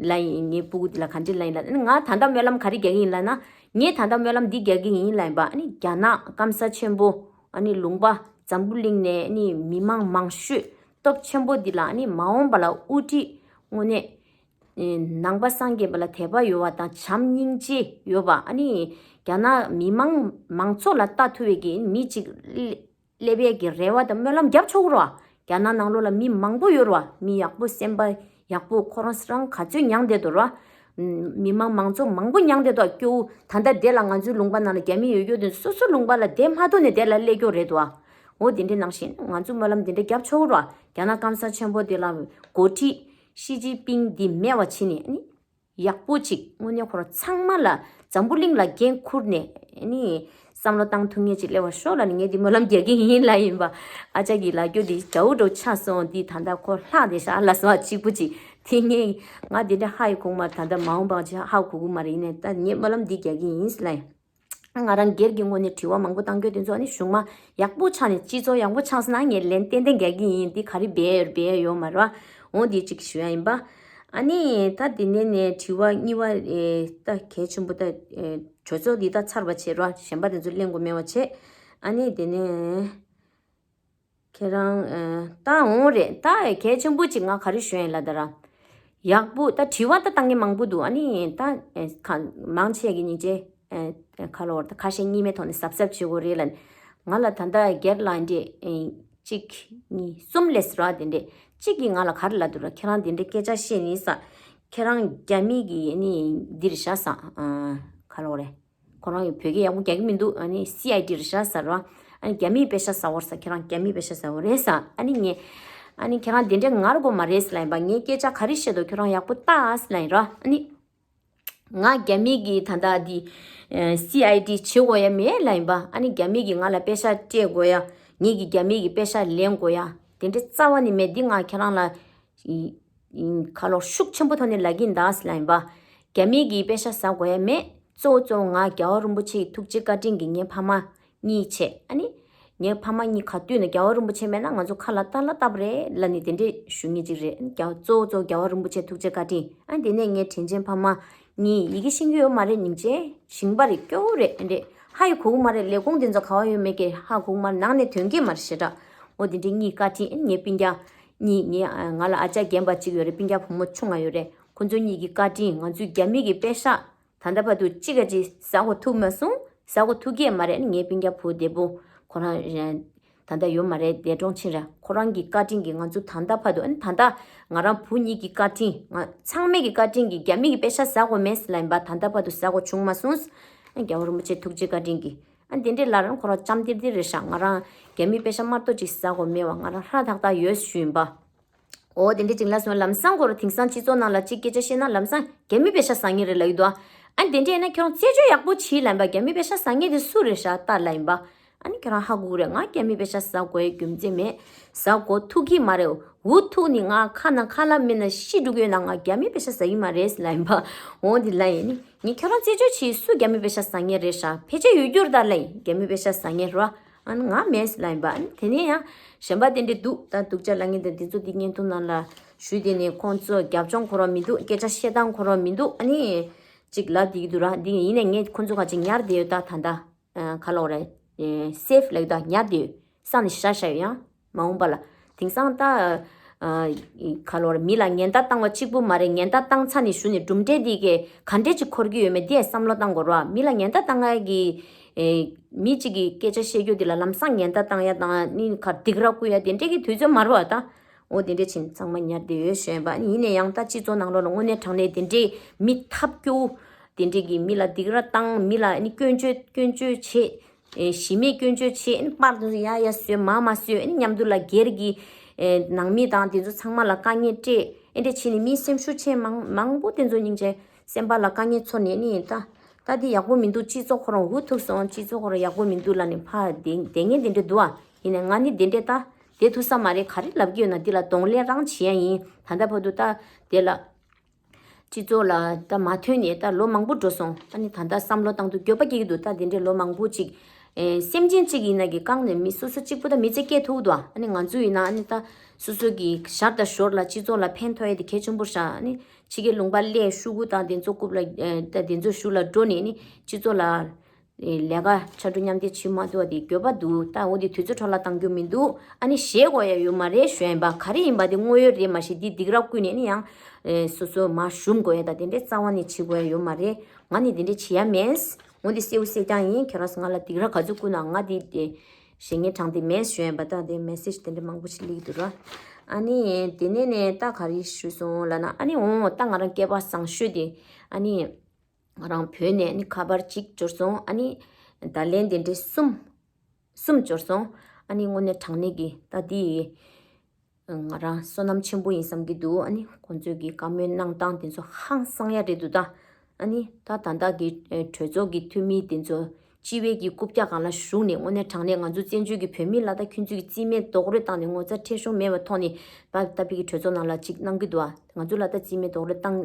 ལབ་ཡིན། ངའི་སྤུ་གུ་འདི་ལ་ག་འདྲ་ལབ་ཡིན་ལབ། ཨ་ནི་ང་ད་ལྟ་སྨོན་ལམ་ག་རེ་རྒྱག་གི་ཡིན་ལབ་ན། ངས་ད་ལྟ་སྨོན་ལམ་འདི་རྒྱག་གི་ཡིན་ལབ་ཡིན་པ། ཨ་ནི་རྒྱ་ནག་སྐམ་ས་ཆེན་པོ་ཨ་ནི་ལུང་པ་འཛམ་བུ་གླིང་ནས་ཨ་ནི་མི་མང་མང་ཤོས་སྟོབས་ཆེན་པོ་འདི་ལ་ཨ་ནི་མ་འོངས་པ་ལ་དབུ་ཁྲིད་དངོས་གནས་ཨེ་ནང་པ་སངས་རྒྱས་པ་ལ་དད་པ་ཡོད་པ་དང་བྱམས་སྙིང་རྗེ་ཡོད་པ། ཨ་ནི་རྒྱ་ནག་མི་མང་མང་ཚོགས་ལ་ལྟ་ཐུབ་པའི་གི་མི་གཅིག་སླེབས་ཡས་ཀྱི་རེ་བ་དང་སྨོན་ལམ་རྒྱབ་ཆོག་གི་རེད་བ། རྒྱ་ནག་ནང་ལོགས་ལ་མི་མང་པོ་ཡོད་རེད་བ། མི་ཡག་པོ་སེམས་པ་ཡག་པོ་ཁོ་རང་རང་ག་ཚོད་མྱངས་བསྡད་འདུག་རེད་བ། མི་མང་མང་ཚོགས་མང་པོ་མྱངས་བསྡད་འདུག་སྐྱོ་བོ། ད་ལྟ་དེ་ལ་ང་ཚོའི་ལུང་པ་ནང་ལ་རྒྱ་མི་ཡོད་རྒྱུ་དེ་སོ་སོ་ལུང་པ་ལ་བསྡད་མ་ཐུབ་ནས་དེ་ལ་སླེབས་རྒྱུ་རེད་འདུག་འོ་དེ་འདྲའི་ནང་བཞིན་ང་ཚོ་སྨོན་ལམ་དེ་འདྲ་རྒྱབ་ཆོག་གི་རེད་བ། རྒྱ་ནག་སྐམ་ས་ཆེན་པོ་དེ་ལ་འགོ་ཁྲིད་ཞི་ཅིན་ཕིང་འདི་མེད་པ་བྱས་ནས་ནི། ཡག་པོ་ཅིག་དངོས་གནས་ཁོ་རང་ཚང་མ་ལ་འཛམ་བུ་གླིང་ལ་འགན་འཁུར་ནས་ནི་བསམ་བློ་བཏང་ཐུབ་མཁན་ཅིག་སླེབས་པར་ཤོག་ལབ་ནས་ངས་འདི་སྨོན་ལམ་རྒྱག་གི་ཡིན་ལབ་ཡིན་པ། ཨ་ཅག་གི་ལབ་རྒྱུ་འདི་འདྲ་བོ་འདྲ་བོ་ཆགས་སོང་། འདི་ད་ལྟ་ཁོ་ལྷག་བསྡད་ཤག་ལབ་སོང་། ཨ་གཅིག་པུ་ཅིག་དེ་ངས་ང་འདི་འདྲ་ཧ་ཡི་གོ་གི་མ་རེད། ད་ལྟ་མ་འོངས་པ་ཅིག་ཧ་གོ་གི་མ་རེད། ཡིན་ནའི་ད་ངས་སྨོན་ལམ་འདི་རྒྱག་གི་ཡིན་ལབ་ཡིན། ང་རང་སྒེར་གྱི་ངོས་ནས་དྲི་བ་མང་པོ་བཏང་རྒྱུ་དེ་ཚོ་ཨ་ནི་གཞུང་མ་ཡག་པོ་ཆགས་ནས་སྤྱི་ཚོགས་ཡག་པོ་ཆགས་སོང་ན་ངས་ལན་ཏན་ཏན་རྒྱག་གི་ཡིན། འདི་ག་རེ་འབད་འབད་ཡོད་མ་རེད་བ། འོ་འདི་གཅིག་ཞུ་ཡ་ཡིན་པ། ཨ་ནི་ད་འདི་ནས་ནས་དྲི་བ་གཉིས་པ་ཨེ་ད་གལ་ཆེན་པོ་ད་ཨེ་གྲོས་ཚོགས་འདི་ད་ཚར་བ་བྱས་ར། གཞན་པ་དེ་ཚོ་གླེང་དགོས་མེད་པ་བྱས། ཨ་ནི་དེ་ནས་ཁྱེད་རང་ཨེ་ད་འོང་རེད། ད་གལ་ཆེན་པོ་ཅིག་ང་ག་རེ་ཞུ་ཡ་ཡིན་ལབ་ད་ར། ཡག་པོ་ད་དྲི་བ་ད་བཏང་མཁན་མང་པོ་འདུག་ཨ་ནི་ད་ཨེ་ག་མང་ཆེ་གི་སྙིང་རྗེ་ཨེ་ཁ་ལོ་བར་ད་ཁ་ཤས་གཉིས་མའི་ཐོག་ནས་གཟབ་གཟབ་བྱེད་དགོས་རེད་ལབ། ང་ལ་ད་ལྟ་སྒེར་ལ་འདྲེ་ཨེ་གཅིག་གཉིས་གསུམ་སླེབས་ར། དེ་འདྲས་གཅིག་གིས་ང་ལ་ག་རེ་ལབ་འདུག་ར། ཁྱེད་རང་དེ་འདྲས་སྐད་ཆ་བཤད་ནི་ས། ཁྱེད་རང་རྒྱ་མི་གི་ནི་འདི་རེད་ཤག་ས། ཨ་ག་ལབ་དགོས་རེད། ཁོ་རང་གི་བོད་སྐད་ཡག་པོ་རྒྱག་གི་མི་འདུག་ཨ་ནི་སི་ཨའི་ཌི་རེད་ཤག་ས་ར། ཨ་ནི་རྒྱ་མིའི་པེ་ཤ་ཟ་བར་ས། ཁྱེད་རང་རྒྱ་མིའི་པེ་ཤ་ཟ་བ་རེད་ས། ཨ་ནི་ངས་ཨ་ནི་ཁྱེད་རང་དེ་འདྲས་ངར་དགོས་མ་རེད་ལབ་ཡིན་པ། ངས་སྐད་ཆ་ག་རེ་བཤད་འདུག་ཁྱེད་རང་ཡག་པོ་ལྟ་ལབ་ཡིན་ར། ཨ་ནི། ང་རྒྱ་མི་གི་ད་ལྟ་འདི་སི་ཨའི་ཌི་བྱེད་དགོས་ཡ་མེད་ལབ་ཡིན་པ། ཨ་ནི་རྒྱ་མི་གིས་ང་ལ་པེ་ཤ་སྤྲད་དགོས་ཡ། ངེད་ཀྱིས་རྒྱ་མི་གི་པེ་ཤ་ལེན་དགོས་ཡ། དེ་འདྲ་རྩ་བ་ནས་མེད། འདི་ང་ཁྱེད་རང་ལ་ཁ་ལོ་ཤུགས་ཆེན་པོ་ཐོག་ནས་ལབ་ཀྱིན་གདའ་ལབ་ཡིན་པ། རྒྱ་མི་གི་པེ་ཤ་ཟ་དགོས་ཡ་མེད། གཙོ་བོ་གཙོ་བོ་ང་རྒྱལ་བ་རིན་པོ་ཆེའི་ཐུགས་རྗེ་བཀའ་དྲིན་གྱིས་ངའི་ཕ་མ་གཉིས་བྱས། ཨ་ནི། ངའི་ཕ་མ་གཉིས་ག་དུས་ནས་རྒྱལ་བ་རིན་པོ་ཆེ་མེད་ན་ང་ཚོ་ཁ་ལ་རྟ་ལ་བཏབ་རེད་ལབ་ནས་དེ་འདྲས་ཞུ་ངེས་ཅིག་རེད། རྒྱལ་གཙོ་བོ་གཙོ་བོ་རྒྱལ་བ་རིན་པོ་ཆེ་ཐུགས་རྗེ་བཀའ་དྲིན། ཨ་དེ་ནས་ངའི་དྲིན་ཆེན་ཕ་མ་གཉིས་ཡི་གེ་ཤེས་ཀྱི་ཡོད་མ་རེད། སྙིང་རྗེ་ཞིང་པ་རེད། སྐྱོ་བོ་རེད། དེ་འདྲས་ཧ་ཡི་གོ་གི་མ་རེད། ལས་ཁུངས་དེ་ཚོ་ག་བ་ཡོད་མེད་ཀྱི་ཧ་གོ་གི་མ་རེད། ནང་ནས་ཐོན་གྱི་མ་རེད་ཞེ་དྲག་འོ་དེ་འདྲས་གཉིས་བཀའ་དྲིན། ངའི་སྤུན་ཀྱག་གཉིས་ངའི་ང་ལ་ཨ་ཅག་རྒན་པ་གཅིག་ཡོད་རེད། སྤུན་ཀྱག་བུ་མོ་ཆུང་ང་ཡོད་རེད། ཁོ་ཚོ་གཉིས་ཀྱི་བཀའ་དྲིན། ང་ཚོའི་རྒྱ་མི་གི་པེ་ཤ་ད་ལྟ་བར་དུ་གཅིག་ག་གཅིག་ཟ་དགོས་ཐུག་མ་སོང་། ཟ་དགོས་ཐུག་གི་མ་རེད། ངའི་སྤུན་ཀྱག་བུ་བདེ་པོ་ཁོ་རང་ད་ལྟ་ཡོད་མ་རེད། འདས་གྲོངས་ཕྱིན་ར། ཁོ་རང་གི་བཀའ་དྲིན་གྱིས་ང་ཚོ་ད་ལྟ་བར་དུ། ཨ་ནི་ད་ལྟ་ང་རང་བུ་གཉིས་ཀྱི་བཀའ་དྲིན། ང་ཚང་མས་ཀྱི་བཀའ་དྲིན་གྱིས་རྒྱ་མི་གི་པེ་ཤ་ཟ་དགོས་མེད་ཟེར་ལབ་ཡིན་པ། ད་ལྟ་བར་དུ་ཟ་དགོས་བྱུང་མ་སོང་། ཨ་རྒྱལ་བ་རིན་པོ་ཆེ་ཐུགས་རྗེ་བཀའ་དྲིན་གྱིས། ཨ་དེ་འདྲས་ལབ་རང་ཁོ་རང་ལྕམ་ཏིར་ཏིར་རེད་ཤག་ང་རང་རྒྱ་མི་པེ་ཤ་དམར་ཏོག་ཅིག་ཟ་དགོས་མེད་པ། ང་རང་ཧྲ་ཐག་ཐག་ཡོད་ཞུ་ཡིན་པ། འོ་དེ་འདྲ་ཅིག་ལ་སོང་། ལམ་སང་ཁོ་རང་དེང་སང་སྤྱི་ཚོགས་ནང་ལ་ཅིག་སྐད་ཆ་བཤད་ན་ལམ་སང་རྒྱ་མི་པེ་ཤ་ཟ་མཁན་རེད་ལབ་ཀྱི་འདུག་ཨ། ཨ་ནི་དེ་འདྲ་ཡིན་ན་ཁྱོད་རང་རྩད་གཅོད་ཡག་པོ་བྱེད་ལབ་པ། རྒྱ་མི་པེ་ཤ་ཟ་མཁན་དེ་སུ་རེད་ཤག་ལྟ་ལབ་ཡིན་པ། ཨ་ནི་ཁྱོད་རང་ཧ་གོ་གི་རེད། ང་རྒྱ་མི་པེ་ཤ་ཟ་དགོས་རྒྱུ་མཚན་མེད། ཟ་དགོས་ཐུག་གི་མ་རེད། འུ་ཐུག་ནི་ང་ཁ་ན་ཁ་ལ་མིན་ན་ཤི་འགྲོ་གི་ཡོད་ན་ང་རྒྱ་མི་པེ་ཤ་ཟ་གི་མ་རེད་ལབ་ཡིན་པ། འོ་འདི་ལབ་ཡིན་ནི། ངས་ཁྱོད་རང་རྩད་གཅོད་བྱེད། སུ་རྒྱ་མི་པེ་ཤ་ཟ་མཁན་རེད་ཤག་ཕལ་ཆེར་ཡོད་རྒྱུ་རེད་ད་ལབ་ཡིན། རྒྱ་མི་པེ་ཤ་ཟ་མཁན་རེད་བ། ཨ་ནི་ང་མེད་ལབ་ཡིན་པ། ཨ་ནི་དེ་ནས་ཡང་གཞན་པ་དེ་འདྲས་འདུག་ད་སྡུག་ཅག་ལབ་མཁན་དེ་འདི་ཚོ་འདི་བརྙན་ཐུང་ནང་ལ་ཞུས། དེ་ནས་ཁོང་ཚོ་རྒྱབ་ལྗོངས་ཁོ་རང་མི་འདུག་སྐད་ཆ་བཤད་སྟངས་ཁོ་རང་མི་འདུག་ཨ་ནི་ཅིག་ལབ་བསྡད་ཀྱི་འདུག་ར། འདི་ཡིན་ནས་ངས་ཁོང་ཚོ་ག་ཅིག་ཉར་བསྡད་ཡོད་ད། ད་ལྟ་ཨ་ག་ལབ་དགོས་རེད། ཨེ་སེབ་ལབ་ཀྱི་ད། ཉར་བསྡད་ཡོད། ས་ནས་བཞག་བཞག་ཡོད། ཡང་མ་འོངས་པ་ལ། དེང་སང་ད་ཨ་ག་ལབ་དགོས་རེད། མི་ལ་ཉེན་བརྡ་བཏང་བ་གཅིག་པུ་མ་རེད། ཉེན་བརྡ་བཏང་ཚར་ནས་གཞུག་ནས་གྲུབ་འབྲས་འདི་གས་ག་འདྲས་ཅིག་འཁོར་གྱི་ཡོད་མེད་འདི་ཡང་བསམ་བློ་བཏང་དགོས་རེད་བ། མི་ལ་ཉེན་བརྡ་བཏང་ཡ་གི་ཨེ་མི་གཅིག་གིས་སྐད་ཆ་བཤད་རྒྱུ་འདི་ལ་ལམ་སང་ཉེན་བརྡ་བཏང་ཡ་དང་ནི་ག་སྡིགས་ར་བསྐུལ་ཡ་དེ་འདྲས་ཀྱི་དུས་ཚོད་མ་རེད་བ་ད། འོ་དེ་འདྲས་ཕྱིན་ཚང་མ་ཉར་བསྡད་ཡོད་ཞུས་པ། ཡིན་ན་ཡང་ད་སྤྱི་ཚོགས་ནང་ལོགས་ལ་དངོས་གནས་དྲང་གནས་དེ་འདྲས་མི་ཐབས་སྐྱོ་བོ་དེ་འདྲས་ཀྱིས་མི་ལ་སྡིགས་ར་བཏང་། མི་ལ་ནི་སྐྱོན་བརྗོད་སྐྱོན་བརྗོད་བྱེད། ཨེ་གཞི་མེད་སྐྱོན་བརྗོད་བྱེད། ཨེ་པར་དེ་ཚོ་ཡར་ཡར་བཟོས། མར་མར་བཟོས། ཨེ་མཉམ་དུ་ལ་སྒེར་གྱི་ཨེ་ནང་མི་དང་དེ་ཚོ་ཚང་མ་ལ་དཀའ་ངལ་སྤྲད། ཨེ་འདྲས་བྱས་ནས་མི་སེམས་ཤུགས་ཆེན་མང་མང་པོ་དེ་ཚོ་སྙིང་རྗེ་སེམས་པ་ལ་དཀའ་ངལ་ཚོར་ནས་ནི་ད། ད་འདི་ཡག་པོ་མི་འདུག་སྤྱི་ཚོགས་ཁོ་རང་འུ་ཐུག་སོང་། སྤྱི་ཚོགས་ཁོ་རང་ཡག་པོ་མི་འདུག་ལབ་ནས་ཕར་བསྡད་བསྡད་མཁན་དེ་འདྲ་འདུག་ཨ། ཡིན་ནའི་ང་ནི་དེ་འདྲས་ད་བསྡད་ཐུབ་ས་མ་རེད། ག་རེ་ལབ་ཀྱི་ཡོད་ན་འདི་ལ་གདོང་ལེན་རང་བྱེད་ཡ་ཡིན། ད་ལྟ་བར་དུ་ད་དེ་ལ་སྤྱི་ཚོགས་ལ་ད་མ་ཐོན་ནས་ད་ལོ་མང་པོ་འགྲོ་སོང་། ཨ་ནི་ད་ལྟ་བསམ་བློ་བཏང་དུས་འགྱོད་པ་སྐྱེ་གི་འདུག་ད་དེ་འདྲས་ལོ་མང་པོ་ཅིག་ཨེ་སེམས་ཅན་གཅིག་ཡིན་ན་གི་རྐང་ནས་མི་སོ་སོ་གཅིག་པུ་ད་མི་ཚེ་སྐྱེལ་ཐུབ་འདུག་ཨ་ནི་ང་ཚོ་ཡིན་ན་ཨ་ནི་ད་སོ་སོ་གི་ཞར་དང་ཞོར་ལ་སྤྱི་ཚོགས་ལ་ཕན་ཐོགས་ཡ་དེ་གལ་ཆེན་པོ་རེད་ཤག་ཨ་ནི་ཕྱི་རྒྱལ་ལུང་པ་སླེབས་ཤོག་གུ་དང་དེ་ཚོ་རྐུབ་ལ་ཨེ་ད་དེ་ཚོ་གཞུག་ལ་འགྲོ་ནས་ནི་སྤྱི་ཚོགས་ལ་ལས་ཀ་ཕྱར་གྲུ་མཉམ་འདེགས་བྱེད་མ་ཐུབ་པ་དེ་འགྱོད་པ་འདུག་ད་འོ་དེ་དུས་ཚོད་འཕྲོ་བརླག་བཏང་རྒྱུ་མི་འདུག་ཨ་ནི་ཞེད་དགོས་ཡ་ཡོད་མ་རེད་ཞུ་ཡ་ཡིན་པ། ག་རེ་ཡིན་པ་དེ་དངོས་ཡོད་རེད། མ་གཞི་འདི་སྡིགས་ར་བསྐུལ་ནས་ནི་ཡང་ཨེ་སོ་སོ་མར་ཞུམ་དགོས་ཡ་ད་དེ་འདྲས་རྩ་བ་ནས་བྱེད་དགོས་ཡ་ཡོད་མ་རེད། ང་ནི་དེ་འདྲས་བྱེད་ཡ་མེད། འོ་དེ་གསལ་པོ་གསལ་རྐྱང་ཡིན། ཁྱེད་རང་ང་ལ་སྡིགས་ར་ག་ཚོད་བསྐུལ་ན་ང་དེ་དེ་ཞེད་སྣང་དྲངས་དེ་མེད་ཞུ་ཡ་ཡིན་པ། ད་དེ་མེ་སེ་ཇི་དེ་འདྲས་མང་པོ་ཞིག་སླེབས་ཀྱི་འདུག་ར། ཨ་ནི་དེ་ནས་ནས་ད་ག་རེ་ཞུ་སོང་ལབ་ན། ཨ་ནི་འོ་ད་ང་རང་སྐལ་པ་བཟང་ཤོས་དེ་ཨ་ནི། ང་རང་བོད་ནས་ནི་ཁ་པར་གཅིག་འབྱོར་སོང་། ཨ་ནི་བརྡ་ལན་དེ་འདྲའི་གསུམ་གསུམ་འབྱོར་སོང་། ཨ་ནི་དངོས་གནས་དྲང་གནས་ཀྱི་ད་འདི་ང་རང་བསོད་ནམས་ཆེན་པོ་ཡིན་བསམ་གྱི་འདུག་ཨ་ནི་ཁོང་ཚོས་ཀྱི་བཀའ་མོལ་གནང་སྟངས་དེ་ཚོ་ཧང་སང་ཡ་རེད་འདུག་ད་ཨ་ནི་ད་ད་ལྟ་གི་གྲོས་ཚོགས་ཀྱི་འཐུས་མི་དེ་ཚོ་སྤྱི་བའི་གི་རྐུབ་བཀྱག་སྒང་ལ་ཞུགས་ནས་དངོས་གནས་དྲང་གནས་ང་ཚོ་བཙན་བྱོལ་གྱི་བོད་མི་ལ་ད་ཁྱོད་ཚོས་ཀྱི་རྩིས་མེད་རྡོག་རོལ་བཏང་ནས་ངོ་ཚ་ཁྲེལ་གཞུང་མེད་པའི་ཐོག་ནས་ད་ལྟ་བུའི་གི་གྲོས་ཚོགས་ནང་ལ་ཅིག་གནང་གི་འདུག་ཨ། ང་ཚོ་ལ་ད་རྩིས་མེད་རྡོག་རོལ་བཏང་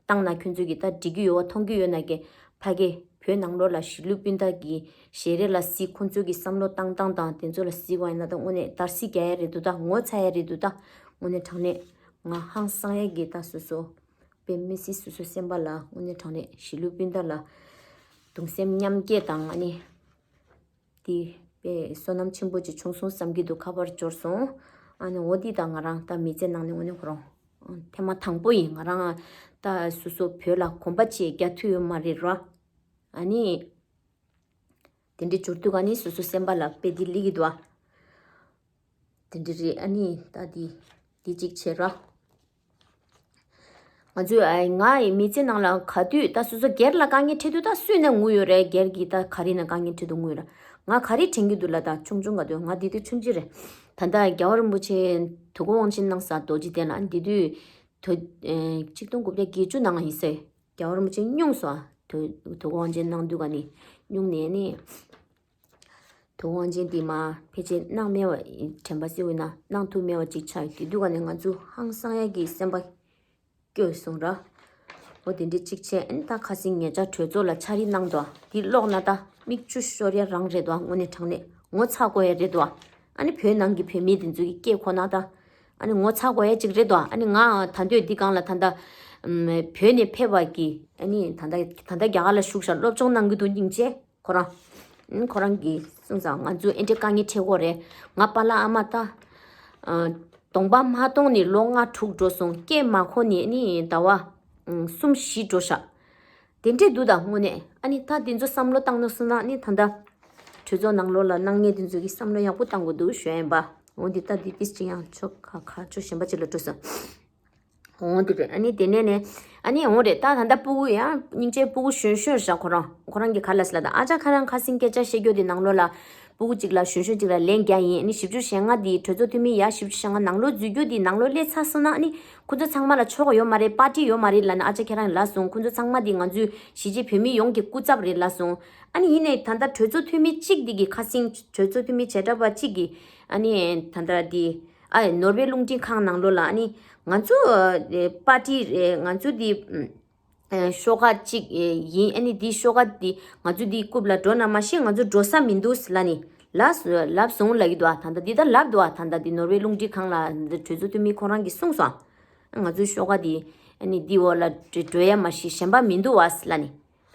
བཏང་ན་ཁྱོད་ཚོས་ཀྱི་ད་འགྲིག་གི་ཡོད་པ་མཐོང་གི་ཡོད་ན་གི་ཕ་གི་བོད་ནང་ལོགས་ལ་གཞིས་ལུས་སྤུན་ཟླ་གི་ཞལ་རས་ལ་གཟིགས། ཁོང་ཚོ་གི་བསམ་བློ་བཏང་སྟངས་དང་དེ་ཚོ་ལ་གཟིགས་པ་ཡིན་ན་ད་དངོས་གནས་འདར་སིག་རྒྱག་ཡ་རེད་འདུག་ད་ངོ་ཚ་ཡ་རེད་འདུག་ད་དངོས་གནས་དྲང་གནས་ང་ཧང་སང་ཡ་གི་ད་སོ་སོ་དཔེ་མི་སྲིད་སོ་སོ་སེམས་པ་ལ་དངོས་གནས་དྲང་གནས་གཞིས་ལུས་སྤུན་ཟླ་ལ་གདུང་སེམས་མཉམ་སྐྱེད་དང་ཨ་ནི། དེ་དཔེ་བསོད་ནམས་ཆེན་པོ་ཅིག་བྱུང་སོང་བསམ་གྱི་འདུག་ཁ་པར་འབྱོར་སོང་། ཨ་ནི་འོ་འདི་ད་ང་རང་ད་མི་ཚེ་ནང་ནས་དངོས་གནས་ཁོ་རང་ཐེངས་མ་དང་པོ་ཡིན། ང་རང་ད་སོ་སོ་བོད་ལ་གོམ་པ་ཅིག་རྒྱག་ཐུབ་ཡོད་མ་རེད་ར། ཨ་ནི་དེ་འདྲའི་འབྱོར་དུས་ཨ་ནི་སོ་སོ་སེམས་པ་ལ་དཔེ་འདི་སླེབས་ཀྱི་འདུག་ཨ། དེ་འདྲ་རེད། ཨ་ནི་ད་འདི་འདི་གཅིག་བྱས་ར། ང་ཚོས་ཨ་ང་ཡི་མི་ཚེ་ནང་ལ་ག་དུས་ད་སོ་སོ་སྒེར་ལ་དཀའ་ངལ་འཕྲད་དུས་ད་སུས་ན་ངུ་ཡོད་རེད། སྒེར་གྱི་ད་ག་རེ་ན་དཀའ་ངལ་འཕྲད་དུས་ངུ་ཡོད་རེད། ང་ག་རེ་དྲན་གྱི་འདུག་ལ། ད་ཆུང་ཆུང་ག་དུས་ང་འདི་དུས་ཆུང་ཆུང་རེད། ད་ལྟ་རྒྱལ་བ་རིན་པོ་ཆེ་དུས་འཁོར་དབང་ཆེན་གནང་ས་རྡོ་རྗེ་གདན་ལ་འདི་དུས་དུ་ཨེ་ཆིག་སྟོང་དགུ་བརྒྱ་བརྒྱད་ཅུ་ནང་ཡིན་ས། རྒྱལ་བ་རིན་པོ་ཆེ་སྙུང་སོང་ཨ། དུས་དུས་འཁོར་དབང་ཆེན་གནང་དུས་ག་ནི་སྙུང་ནས་ནི། དུས་དབང་ཆེན་འདི་མ་ཕལ་ཆེར་གནང་མེད་པ་དྲན་པ་གསལ་བོ་ཡིན་ན་གནང་ཐུབ་མེད་པ་ཅིག་ཆགས་ཡོད། དེ་དུས་ག་ནས་ང་ཚོ་ཧང་སང་ཡ་གི་སེམས་པ་སྐྱོ་སོང་ར། འོ་དེ་འདྲའི་གཅིག་བྱས། ཨ་ནི་ད་ཁ་སང་ཉེ་ཆར་གྲོས་ཚོགས་ལ་ཕྱག་བྲིས་གནང་འདུག་དེ་ཀློག་ན་ད་མིག་ཆུ་ཤོར་ཡ་རང་རེད་འདུག་དངོས་གནས་དྲང་གནས་ངོ་ཚ་དགོས་ཡ་རེད་འདུག་ཨ་ནི་བོད་ནང་གི་བོད་མི་དེ་ཚོ་གི་སྐད་གོ་ན་ད་ཨ་ནི་ངོ་ཚ་དགོས་ཡ་ཅིག་རེད་འདུག་ཨ་ནི་ང་ད་འདོད་འདི་སྒང་ལ་ད་ད་བོད་ནས་ཕེབས་པ་གི་ཨ་ནི་ད་ད་ད་ད་རྒྱ་གར་ལ་བཞུགས་ཤག་སློབ་སྦྱོང་གནང་གི་འདུག་སྙིང་རྗེ། ཁོ་རང་། ཨ་ཁོ་རང་གིས་གསུངས་ཙང་ང་ཚོ་ཨེ་འདྲའི་དཀའ་ངལ་འཕྲད་ཀྱི་ཡོད་རེད། ང་པཱ་ལགས་ཨ་མ་ད། ཨ་གདོང་པ་མ་མཐོང་ནས་ལོ་ལྔ་དྲུག་འགྲོ་སོང་། སྐད་མ་གོ་ནས་ནི་ཟླ་བ། ཨ་གསུམ་བཞི་འགྲོ་ཤག་དེ་འདྲས་འདུག་ད་དངོས་གནས་ཨ་ནི་ད་དེ་ཚོ་བསམ་བློ་བཏང་ནས་སོང་ན་ནི་ད་ལྟ་གྲོས་ཚོགས་ནང་ལོགས་ལ་གནང་མཁན་དེ་ཚོ་གིས་བསམ་བློ་ཡག་པོ་བཏང་དགོས་འདུག་ཞུ་ཡ་ཡིན་པ། འོ་འདི་ད་འདི་ཏིས་ཅིག་ཡང་ཕྱོགས་ཁ་ཁ་ཕྱོགས་གཞན་པ་ཅིག་ལ་འགྲོ་སོང་། འོ་འདི་རེད། ཨ་ནི་དེ་ནས་ནས་ ཨ་ནི་འོང་རེད། ད་ད་ལྟ་སྤུ་གུ་ཡང་སྙིང་རྗེ། སྤུ་གུ་གཞོན་གཞོན་ཤག་ཁོ་རང་ཁོ་རང་གི་ག་ལ་སི་ལ། ད་ཨ་ཅག་ཁ་རང་ཁ་སིང་སྐད་ཆ་བཤད་རྒྱུ་དེ་ནང་ལོགས་ལ་སྤུ་གུ་གཅིག་ལ་གཞོན་གཞོན་གཅིག་ལ་ལན་རྒྱག་ཡིན། ཨ་ནི་བཞི་བཅུ་ཞེ་ལྔ་དེ་གྲོས་ཚོགས་འཐུས་མི་ཡ་བཞི་བཅུ་ཞེ་ལྔ་ནང་ལོགས་འཛུལ་རྒྱུ་དེ་ནང་ལོགས་སླེབས་ཚར་སོང་ན། ཨ་ནི་ཁོ་ཚོ་ཚང་མ་ལ་ཆོ་ག་ཡོད་མ་རེད། པར་ཊི་ཡོད་མ་རེད་ལབ་ནས་ཨ་ཅག་ཁྱེད་རང་ལབ་སོང་། ཁོ་ཚོ་ཚང་མ་དེ་ང་ཚོའི་གཞིས་བྱེས་བོད་མི་ཡོངས་ཀྱི་སྐུ་ཚབ་རེད་ལབ་སོང་། ཨ་ནི་ཡིན་ནའི་ད་ལྟ་གྲོས་ཚོགས་འཐུས་མི་གཅིག་དེ་གི་ཁ་སིང་གྲོས་ཚོགས་འཐུས་མི་བྱེ་བྲག་པ་གཅིག་གི་ཨ་ནི་ད་ལྟ་དེ། ཨ་ནོར་ཝེ་རླུང་འཕྲིན་ཁང་ནང་ལོགས་ལ་ཨ་ནི་ང་ཚོ་ཨ་པར་ཊི་རེད། ང་ཚོ་འདི་ཨ་ཤོག་ཁག་གཅིག་ཨ་ཡིན། ཨ་ནི་འདི་ཤོག་ཁག་འདི་ང་ཚོ་འདི་རྐུབ་ལ་འགྲོ་ན་མ་ཤེས། ང་ཚོ་འགྲོ་ས་མི་འདུག་ལབ་ནི་ལབ་ལབ་སོང་ལབ་ཀྱི་འདུག་ཨ། ད་ལྟ་འདི་ད་ལབ་འདུག་ཨ། ད་ལྟ་འདི་ནོར་ཝེ་རླུང་འཕྲིན་ཁང་ལ་འདི་གྲོས་ཚོགས་འཐུས་མི་ཁོ་རང་གིས་གསུངས་སོང་། ང་ཚོའི་ཤོག་ཁག་འདི་ཨ་ནི་འདི་འོག་ལ་འགྲོ་འགྲོ་ཡ་མ་ཤེས། གཞན་པ་མི་འདུག་ཨ་ལབ་ནི།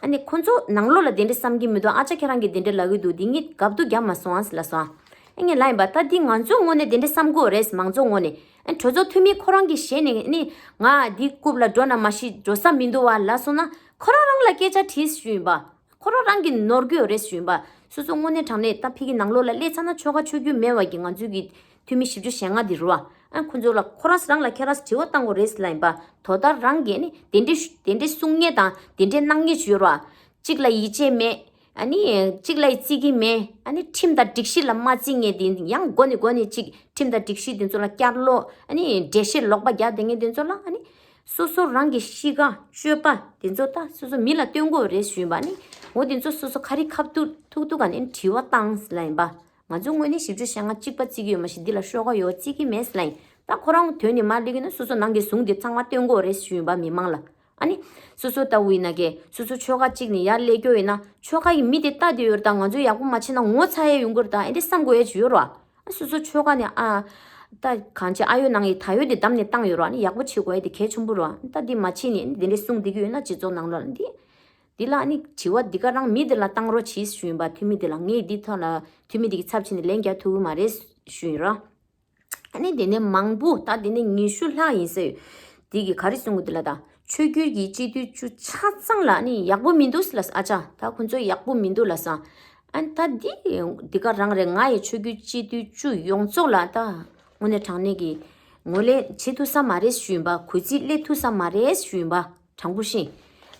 ཨ་ནི་ཁོ་ཚོ་ནང་ལོགས་ལ་དེ་འདྲ་བསམ་གྱི་མི་འདུག་ཨ་ཅག་ཁྱེད་རང་གིས་དེ་འདྲ་ལབ་ཀྱི་འདུག་འདི་ངས་དགའ་སྡུག་རྒྱབ་མ་སོང་ཨ་ལབ་སོང་ཨ། ཨ་ངས་ལབ་ཡིན་པ། ད་འདི་ང་ཚོའི་ངོས་ནས་དེ་འདྲ་བསམ་དགོས་རེད། མང་ཚོགས་ངོས་ནས། ཨ་གྲོས་ཚོགས་འཐུས་མི་ཁོ་རང་གིས་ཞེད་ནས་ནི་ང་འདི་རྐུབ་ལ་འགྲོ་ན་མ་ཤེས། འགྲོ་ས་མི་འདུག་བ་ལབ་སོང་ན། ཁོ་རང་རང་ལ་སྐད་ཆ་དྲིས་ཞུ་ཡིན་པ། ཁོ་རང་རང་གིས་ནོར་གྱི་ཡོད་རེད་ཞུ་ཡིན་པ། སོ་སོ་དངོས་གནས་དྲང་གནས་ད་ཕ་གི་ནང་ལོགས་ལ་སླེབས་ཚར་ན་ཆོལ་ཁ་ཆོས་བརྒྱུད་མེད་པ་གི་ང་ཚོའི་གི་འཐུས་མི་བཞི་བཅུ་ཞེ་ལྔ་འདི་རུ་བ། ཨ་ཁོ་ཚོ་ལ་ཁོ་རང་རང་ལ་ཁྱེད་རང་དྲི་བ་བཏང་དགོས་རེད་ལབ་ཡིན་པ། དོ་བདག་རང་གིས་ནི་དེ་འདྲའི་དེ་འདྲའི་གསུང་མཁན་དང་དེ་འདྲའི་གནང་མཁན་ཞིག་ཡོད་ར། གཅིག་ལ་ཡིད་ཆེས་མེད། ཨ་ནི་གཅིག་ལ་ཡིད་བརྩི་གི་མེད། ཨ་ནི་ཁྲིམས་དང་སྒྲིག་གཞི་ལ་མ་བརྩི་མཁན་དེ་ཡང་མགོ་ནས་མགོ་ནས་གཅིག་ཁྲིམས་དང་སྒྲིག་གཞི་དེ་ཚོ་ལ་བསྐྱར་ལོག་ཨ་ནི་འགྲེལ་བཤད་ལོག་པ་རྒྱག་བསྡད་མཁན་དེ་ཚོ་ལ། ཨ་ནི་སོ་སོ་རང་གི་གཤིས་ཀ་སྤྱོད་པ་དེ་ཚོ་ད་སོ་སོ་མི་ལ་སྟོན་དགོས་རེད་ཞུ་ཡིན་པ། ཨ་ནི་འོ་དེ་ཚོ་སོ་སོ་ཁ་རི་ཁ་ཐུག་ཐུག་ཐུག་ག་ནས་དྲི་བ་བཏང་ལབ་ཡིན་པ། ང་ཚོའི་ངོས་ནས་བཞི་བཅུ་ཞེ་ལྔ་གཅིག་པ་བརྩི་གི་ཡོད་མ་གཞི་འདི་ལ་ཤོག་ཁག་ཡོད་བརྩི་གི་མེད་ལབ་ཡིན། ད་ཁོ་རང་དོན་ནི་མ་ལུས་ཀྱི་ན་སོ་སོ་ནང་གི་ཟུང་འདི་ཚང་མ་སྟོན་དགོས་རེད་ཞུ་ཡིན་པ་མི་མང་ལ། ཨ་ནི་སོ་སོ་ལྟ་བུ་ཡིན་ན་ཀྱེ་སོ་སོ་ཆོལ་ཁ་གཅིག་ནས་ཡར་སླེབས་རྒྱུ་ཡིན་ན་ཆོལ་ཁ་ཡི་མི་དེ་ལྟ་དེ་ཡོད་རེད། ད་ང་ཚོ་ཡག་པོ་མ་བྱས་ན་ངོ་ཚ་ཡས་ཡོང་གི་རེད། ད་ཨེ་འདྲ་བསམ་དགོས་ཡས་ཅིག་ཡོད་རེད་བ། ཨ་སོ་སོ་ཆོལ་ཁ་ནས་ཨ་ད་གང་བྱེད། ཨ་ཡོད་ནང་ཡི་ད་ཡོད་དེ་བདམས་ནས་བཏང་ཡོད་རེད་བ། ཨ་ནི་ཡག་པོ་བྱེད་དགོས་ཡས་དེ་གལ་ཆེན་པོ་རེད་བ། ཨ་ནི་ད་འདི་མ་བྱས་ནས་ཨ་ནི་དེ་འདྲ་གསུང་བསྡད་ཀྱི་ཡོད་ན་སྤྱི་ཚོགས་ནང་ལོགས་ལ་འདི། འདི་ལ་ཨ་ནི་དྲི་བ་འདི་ག་རང་མི་འདི་ལ་བཏང་རོགས་གྱིས་ཞུ་ཡིན་པ། འཐུས་མི་འདི་ལ། ངས་འདི་ཐོག་ལ་འཐུས་མི་འདི་གི་ཚབ་བྱས་ནས་ལན་རྒྱག་ཐུབ་ཀྱི་མ་རེད་ཞུ་ཡིན་ར། ཨ་ནི་དེ་ནས་མང་པོ་ད་དེ་ནས་ཉི་ཤུ་ལྷག་ཡིན་ཟེར། དེ་གི་ག་རེ་གསུང་གི་འདུག་ལ། ད་ཆོས་བརྒྱུད་ཀྱི་སྤྱི་འཐུས་བཅུ་ཆ་ཚང་ལ་ཨ་ནི་ཡག་པོ་མི་འདུག་ལ། ཨ་ཅག་ད་ཁོ་ཚོ་ཡག་པོ་མི་འདུག་ལ་ས། ཨ་ནི་ད་འདི་འདི་ག་རང་རེད། ང་ཡི་ཆོས་བརྒྱུད་སྤྱི་འཐུས་བཅུ་ཡོངས་རྫོགས་ལ་ད་དངོས་གནས་དྲང་གནས་ཀྱི་ངོས་ལེན་བྱེད་ཐུབ་ས་མ་རེད་ཞུ་ཡིན་པ། གུས་བརྩི་སླེབས་ཐུབ་ས་མ་རེད་ཞུ་ཡིན་པ། དྲང་པོ་བཤད།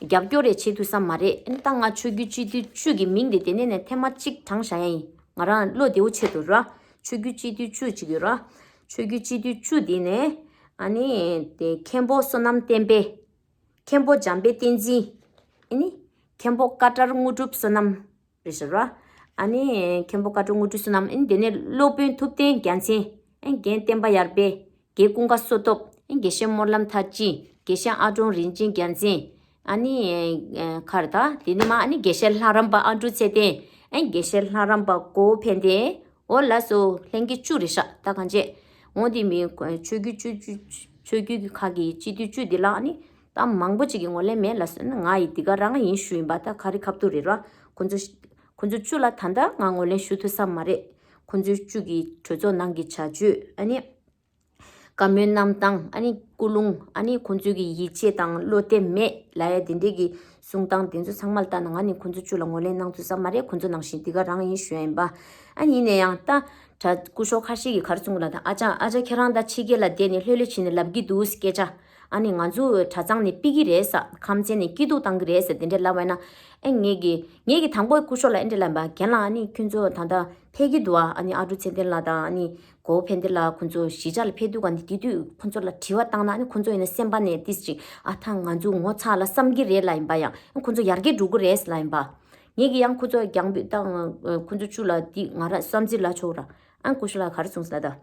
རྒྱབ་སྐྱོར་རེ་བྱེད་ཐུབ་ས་མ་རེད། ཨ་ནི་ད་ང་ཆོས་བརྒྱུད་སྤྱི་འཐུས་བཅུ་གི་མིང་དེ་དེ་ནས་ནས་ཐེངས་མ་གཅིག་བགྲངས་བཞག་ཡ་ཡིན། ང་རང་བློ་བདེ་བོ་ཆེད་དུ་ར། ཆོས་བརྒྱུད་སྤྱི་འཐུས་བཅུ་གཅིག་ཡོད་ར། ཆོས་བརྒྱུད་སྤྱི་འཐུས་བཅུ་དེ་ནས་ཨ་ནི་དེ་མཁན་པོ་བསོད་ནམས་བསྟན་འཕེལ། མཁན་པོ་འཇམ་དཔལ་བསྟན་འཛིན། ཨ་ནི་མཁན་པོ་བཀའ་གྲགས་དངོས་གྲུབ་བསོད་ནམས། རེད་ཤག་ར། ཨ་ནི་མཁན་པོ་བཀའ་གྲུབ་དངོས་གྲུབ་བསོད་ནམས། ཨ་ནི་དེ་ནས་སློབ་དཔོན་ཐུབ་བསྟན་རྒྱལ་མཚན། ཨ་ནི་རྒན་བསྟན་པ་ཡར་འཕེལ། རྒན་ཀུན་དགའ་བསོད་སྟོབས། ཨ་ནི་དགེ་བཤེས་སྨོན་ལམ་མཐར་ཕྱིན། དགེ་བཤེས་ཨ་ཀྲོང་རིན་ཆེན་རྒྱལ་མཚན། ཨ་ནི་ཨ་ག་རེ་ད། དེ་ནས་མ་ཨ་ནི་དགེ་བཤེས་ལྷ་རམས་པ་ཨ་འབྲུག་ཚེ་བརྟན། ཨ་ནི་དགེ་བཤེས་ལྷ་རམས་པ་གོ་བོ་ཕན་བདེ། འོ་ལགས་སོ། ལྷན་རྒྱས་བཅུ་རེད་ཤག་ད་གང་བྱེད། འོ་དེ་མིན་ཆོས་བརྒྱུད་བཅུ་བཅུ་ཆོས་བརྒྱུད་ཀྱི་ཁག་གི་སྤྱི་འཐུས་བཅུ་འདི་ལ་ཨ་ནི་ད་མང་པོ་ཅིག་གིས་ངོས་ལེན་མེད་ལབ་སོང་ན། ང་ཡི་འདི་ག་རང་ཡིན་ཞུ་ཡིན་པ། ད་ག་རེ་ཁ་ཐུག་རེད་ར། ཁོ་ཚོ་ཁོ་ཚོ་བཅུ་ལ་ད་ལྟ་ང་ངོས་ལེན་ཞུ་ཐུབ་ས་མ་རེད། ཁོ་ཚོ་བཅུ་གི་གྲོས་ཚོགས་ནང་གི་བྱ་སྤྱོད། ཨ་ནི་བཀའ་མོལ་གནང་སྟངས། ཨ་ནི་ཀུན་སློང་། ཨ་ནི་ཁོ་ཚོ་གི་ཡིད་ཆེས་དང་བློ་གཏད་མེད་ལབ་ཡ་དེ་འདྲས་ཀྱི་གསུང་སྟངས་དེ་ཚོ་ཚང་མ་ལ་ལྟ་ན་ང་ནི་ཁོ་ཚོ་བཅུ་ལ་ངོས་ལེན་གནང་ཐུབ་ས་མ་རེད། ཁོ་ཚོ་ནང་བཞིན་འདི་ག་རང་ཡིན་ཞུ་ཡ་ཡིན་པ། ཨ་ནི་ཡིན་ན་ཡང་ད་གྲྭ་སྐུ་ཞབས་ཁ་ཤས་ཀྱིས་ག་རེ་གསུང་གི་ལབ་ན། ཨ་ཅག་ཨ་ཅག་ཁྱེད་རང་ད་ཕྱི་རྒྱལ་ལ་བསྡད་ནས་ལྷོད་ལྷོད་བྱས་ནས་ལབ་ཀྱི་འདུག་སྐད་ཆ། ཨ་ནི་ང་ཚོ་གྲྭ་ཚང་ནས་ཕུད་ཀྱི་རེད་ཟེར། ཁམས་ཚན་ནས་སྐྱིད་སྡུག་བཏང་གི་རེད་ཟེར་དེ་འདྲ་ལབ་པ་ཡིན་ན། ཨེ་ངེད་ཀྱི་ངེད་ཀྱི་དང་པོ་སྐུ་ཞབས་ལ་ཨེ་འདྲ་ལབ་པ། རྒན་ལགས་ཨ་ནི་ཁྱོད་ཚོ་ད་ལྟ་ཕེབས་ཀྱི་འདུག་ཨ། ཨ་ནི་ཨ་འབྲུག་ཚེ་བརྟན་ལགས་དང་ཨ་ནི་གོ་བོ་ཕན་བདེ་ལགས་ཁོང་ཚོ་གཞིས་ཆགས་ལ་ཕེབས་དུས་ག་ནི་དེ་དུས་ཁོང་ཚོ་ལ་དྲི་བ་བཏང་ན། ཨ་ནི་ཁོང་ཚོ་ཡིན་ན་སེམས་པ་ནས་ཏིས་ཅིག་ཨ་ད་ང་ཚོ་ངོ་ཚ་ལ་བསམ་གྱི་རེད་ལབ་ཡིན་པ། ཡང་ཁོང་ཚོ་ཡར་རྒྱས་འགྲོ་གི་རེད་ལབ་ཡིན་པ། ངེད་ཀྱི་ཡང་ཁོ་ཚོ་རྒྱང་འབུད་བཏང་། ཁོ་ཚོ་བཅུ་ལ་འདི་ང་རང་བསམ་ཚུལ་ལ་ཆོག་ར། ཨ་སྐུ་ཞབས་ལགས་ག་རེ་གསུངས་ཟེར་ད།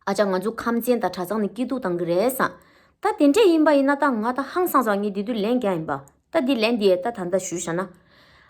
ཨ་ཅག་ང་ཚོ་ཁམས་ཚན་དང་གྲྭ་ཚང་ནས་སྐྱིད་སྡུག་བཏང་གི་རེད་ཟེར། ད་དེ་འདྲས་ཡིན་པ་ཡིན་ན་ད་ང་ད་ཧང་སངས་སོང་། ངས་འདི་དུས་ལན་རྒྱག་ཡིན་པ། ད་འདི་ལན་འདི་ད་ད་ལྟ་ཞུས་བཞག་ན།